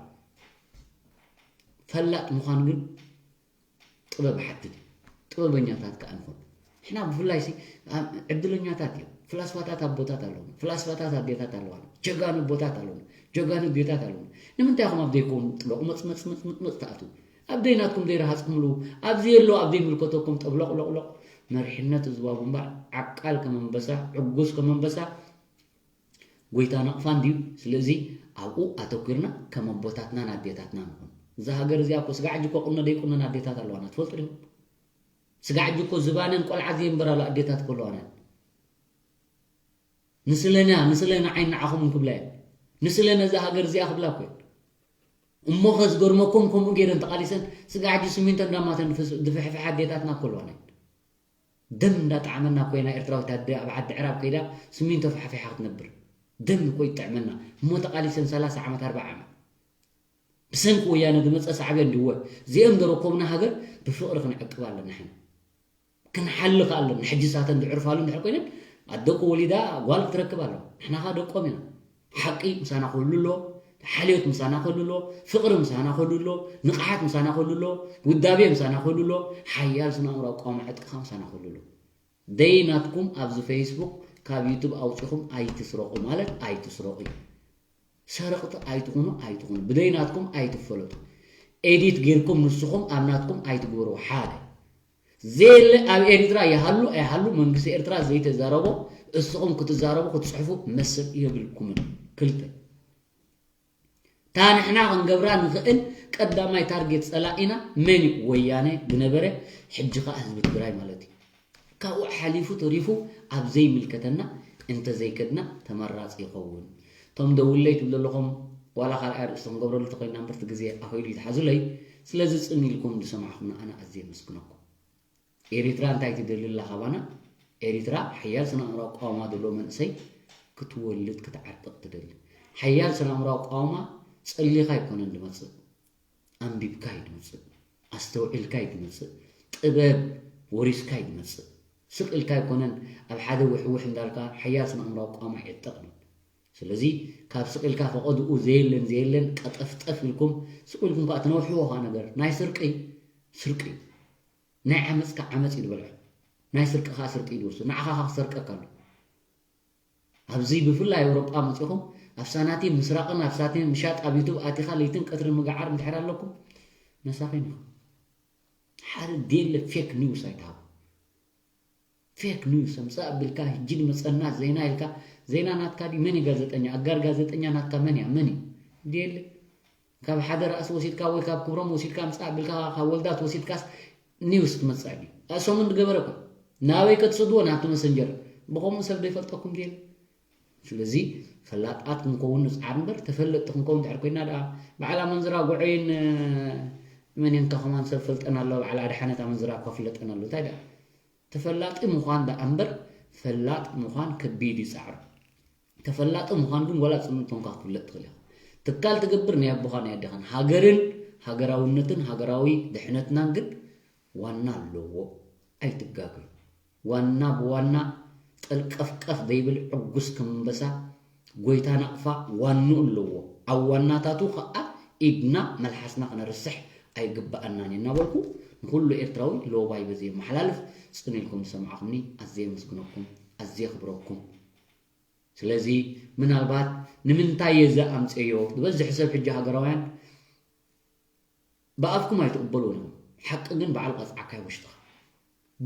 ፈላጥ ምዃን ግን ጥበብ ሓትት እዩ ጥበበኛታት ከዓ ንኾን ንሕና ብፍላይ ሲ ዕድለኛታት እዮም ፍላስፋታት ኣቦታት ኣለዉ ፍላስፋታት ኣዴታት ኣለዋና ጀጋኑ ኣቦታት ኣለዉ ጀጋኑ ኣዴታት ኣለዉ ንምንታይ ኢኹም ኣብ ዘይከውን ጥበቕ መፅመፅመፅመፅ ትኣትዉ ኣብ ደይ ናትኩም ዘይረሃፅኩምሉ ኣብ ዘየሎ ኣብ ዘይምልከተኩም ጠብሎቕሎቕሎቕ መሪሕነት ህዝባዊ ግንባር ዓቃል ከም ኣንበሳ ዕጉስ ከም ኣንበሳ ጎይታ ናቕፋ እንድዩ ስለዚ ኣብኡ ኣተኲርና ከም ኣቦታትናን ኣዴታትና ንኹን እዛ ሃገር እዚኣ እኮ ስጋዕ ሕጂ እኮ ቁኖ ደይቁነን ኣዴታት ኣለዋና ትፈልጡ ዲኹም ስጋዕ ሕጂ እኮ ዝባነን ቆልዓ ዘየንበራሉ ኣዴታት እኮ ኣለዋና ንስለና ንስለና ዓይኒ ንዓኹም ክብላ እየን ንስለ ነዛ ሃገር እዚኣ ክብላ እኮ እየን እሞ ከ ዝገርመኩም ከምኡ ገይረን ተቓሊሰን ስጋ ሕጂ ስሚንቶ እንዳማተን ዝፍሕፍሕ ኣዴታትና እኮ ኣለዋና ደም እንዳጣዕመና ኮይና ኤርትራዊት ኣደ ኣብ ዓዲ ዕራብ ከይዳ ስሚንቶ ፋሕፊሓ ክትነብር ደም እኮ ይጥዕመና እሞ ተቓሊሰን ሰላሳ ዓመት ኣርባዓ ዓመት ብሰንኪ ወያነ ዝመፀ ሳዕቤን ድወ እዚኦም ዘረከቡና ሃገር ብፍቕሪ ክንዕቅብ ኣለና ሕና ክንሓሊ ከኣለን ንሕጂ ሳተን ዝዕርፋሉ እንድሕር ኮይነን ኣደቁ ወሊዳ ጓል ክትረክብ ኣለዋ ንሕና ኸ ደቆም ኢና ሓቂ ምሳና ክህሉ ኣለዎ ሓልዮት ምሳና ክህሉ ኣለዎ ፍቕሪ ምሳና ክህሉ ኣለዎ ንቕሓት ምሳና ክህሉ ኣለዎ ውዳቤ ምሳና ክህሉ ኣለዎ ሓያል ስነ ኣእምሮ ኣቋማ ዕጥቅኻ ምሳና ክህሉ ኣለዎ ደይ ናትኩም ኣብዚ ፌስቡክ ካብ ዩቱብ ኣውፂኹም ኣይትስረቑ ማለት ኣይትስረቑ እዩ ሰረቕቲ ኣይትኹኑ ኣይትኹኑ ብደይ ናትኩም ኣይትፈለጡ ኤዲት ጌርኩም ንስኹም ኣብ ናትኩም ኣይትግበርዎ ሓደ ዘየለ ኣብ ኤርትራ ይሃሉ ኣይሃሉ መንግስቲ ኤርትራ ዘይተዛረቦ እስኹም ክትዛረቡ ክትፅሕፉ መስል የብልኩምን ክልተ እታ ንሕና ክንገብራ ንኽእል ቀዳማይ ታርጌት ፀላኢና መን እዩ ወያነ ዝነበረ ሕጂ ከዓ ህዝቢ ትግራይ ማለት እዩ ካብኡ ሓሊፉ ተሪፉ ኣብ ዘይምልከተና እንተዘይከድና ተመራፂ ይኸውን እቶም ደውለይ ትብሉ ኣለኹም ዋላ ካልኣይ ርእስቲ ክንገብረሉ ተኮይና እምበርቲ ግዜ ኣኸይሉ ይትሓዙለይ ስለዚ ፅን ኢልኩም ዝሰማዕኹምና ኣነ ኣዝየ የመስግነኩም ኤሪትራ እንታይ ትደሊ ኣላ ካባና ኤሪትራ ሓያል ስነ ኣእምሮ ኣቋውማ ዘለዎ መንእሰይ ክትወልድ ክትዓጥቕ ትደሊ ሓያል ስነ ኣእምሮ ኣቋውማ ፀሊኻ ኣይኮነን ዝመፅእ ኣንቢብካ እዩ ዝመፅእ ኣስተውዒልካ እዩ ዝመፅእ ጥበብ ወሪስካ እዩ ዝመፅእ ስቕ ኢልካ ኣይኮነን ኣብ ሓደ ውሕውሕ እንዳልካ ሓያል ስነ ኣእምራዊ ቋማ የጠቕምን። ስለዚ ካብ ስቕ ኢልካ ፈቐድኡ ዘየለን ዘየለን ቀጠፍጠፍ ኢልኩም ስቕ ኢልኩም ከዓ ትነውሕዎ ከዓ ነገር ናይ ስርቂ ስርቂ እዩ። ናይ ዓመፅካ ዓመፅ እዩ ዝበልዖ። ናይ ስርቂ ከዓ ስርቂ እዩ ዝወስዶ። ንዓኻ ከዓ ክሰርቀካ ኣሎ። ኣብዚ ብፍላይ ኣውሮጳ መፂኹም ኣብ ሳናቲም ምስራቕን ኣብ ሳቲም ምሻጥ ኣብ ዩቱብ ኣቲኻ ለይትን ቀትርን ምግዓር እንድሕር ኣለኩም መሳኺን ኢኹም። ሓደ ዴለ ፌክ ኒውስ ኣይትሃቡ። ፌክ ኒውስ ኣምፃእ ኣቢልካ ህጂ ድመፀና ዜና ኢልካ ዜና ናትካ ድዩ? መን እዩ ጋዜጠኛ? ኣጋር ጋዜጠኛ ናትካ መን እያ? መን እዩ? ዴለ ካብ ሓደ ራእሲ ወሲድካ ወይ ካብ ክብሮም ወሲድካ ኣምፃእ ኣቢልካ ካብ ወልዳት ወሲድካስ ኒውስ ክመፅእ ድዩ? ሰሙን ዝገበረ እኮ ናበይ ከትሰድዎ ናብቲ መሰንጀር ብኸምኡ ሰብ ዶ ይፈልጠኩም ዴለ ስለዚ ፈላጣት ክንከውን ንፅዓር እምበር ተፈለጥቲ ክንከውን ድሕር ኮይና ደኣ በዓል ኣመንዝራ ጉዐይን መን እንካ ከማን ሰብ ፈልጠና ኣሎ በዓል ኣድሓነት ኣመንዝራ እኳ ፍለጠና ኣሎ እንታይ ደኣ ተፈላጢ ምዃን ደኣ እምበር ፈላጥ ምዃን ከቢድ እዩ ፃዕሩ ተፈላጢ ምዃን ግን ወላ ፅምንቶንካ ክትፍለጥ ትኽእል ኢኻ ትካል ትገብር ናይ ኣቦኻ ናይ ኣዴኻን ሃገርን ሃገራውነትን ሃገራዊ ድሕነትናን ግን ዋና ኣለዎ ኣይትጋገዩ ዋና ብዋና ጠልቀፍቀፍ ዘይብል ዕጉስ ከም ኣንበሳ ጎይታ ናቕፋ ዋንኡ ኣለዎ ኣብ ዋናታቱ ኸዓ ኢድና መልሓስና ክነርስሕ ኣይግበኣናን እዩ እናበልኩ ንኩሉ ኤርትራዊ ሎባይ በዚ የመሓላልፍ ጽን ኢልኩም ዝሰማዕኹምኒ ኣዝየ የመስግነኩም ኣዝየ የኽብረኩም ስለዚ ምናልባት ንምንታይ እየ እዚ ኣምፀዮ ዝበዝሕ ሰብ ሕጂ ሃገራውያን ብኣፍኩም ኣይትቕበልዎን ኢኹም ሓቂ ግን በዓል ቀፅዓካ እዩ ውሽጥኻ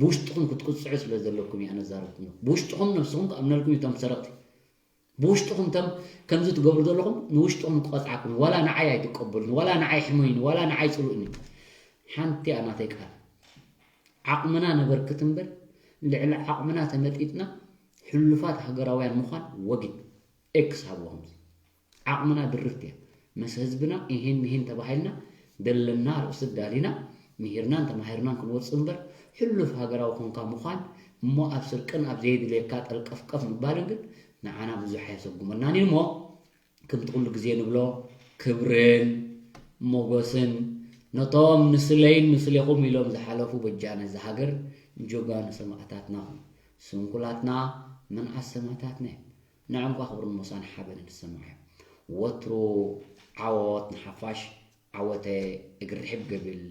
ብውሽጥኹም ክትቅፅዑ ስለ ዘለኩም እዩ ኣነ ዛረብኩም ብውሽጥኹም ነብስኹም ክኣምነልኩም እዩ እቶም ሰረቕቲ ብውሽጥኹም እቶም ከምዚ ትገብሩ ዘለኹም ንውሽጥኹም ክቐፅዓኩም ዋላ ንዓይ ኣይትቀበሉኒ ዋላ ንዓይ ሕመዩኒ ዋላ ንዓይ ፅልኡኒ ሓንቲ እያ ናተይ ቃል ዓቕምና ነበርክት እምበር ልዕሊ ዓቕምና ተመጢጥና ሕሉፋት ሃገራውያን ምዃን ወጊድ ኤክስ ሃብዎ ከምዚ ዓቕምና ድርት እያ ምስ ህዝብና ኢሄን ሚሄን ተባሂልና ደለና ርእሲ ዳሊና ምሂርናን ተማሂርናን ክንወፅእ እምበር ሕሉፍ ሃገራዊ ኮንካ ምዃን እሞ ኣብ ስርቅን ኣብ ዘየድልየካ ጠልቀፍቀፍ ምባልን ግን ንዓና ብዙሕ ኣየሰጉመናን እዩ እሞ ከምቲ ኩሉ ግዜ ንብሎ ክብርን ሞጎስን ነቶም ንስለይን ንስሌኹም ኢሎም ዝሓለፉ በጃ ነዚ ሃገር ጆጋኑ ሰማእታትና ስንኩላትና ምንኣስ ሰማእታትና እዮም ንዕምኳ ክብርን ሞሳን ሓበንን ዝሰምዖ እዮም ወትሩ ዓወት ንሓፋሽ ዓወተ እግሪ ርሕብ ገብል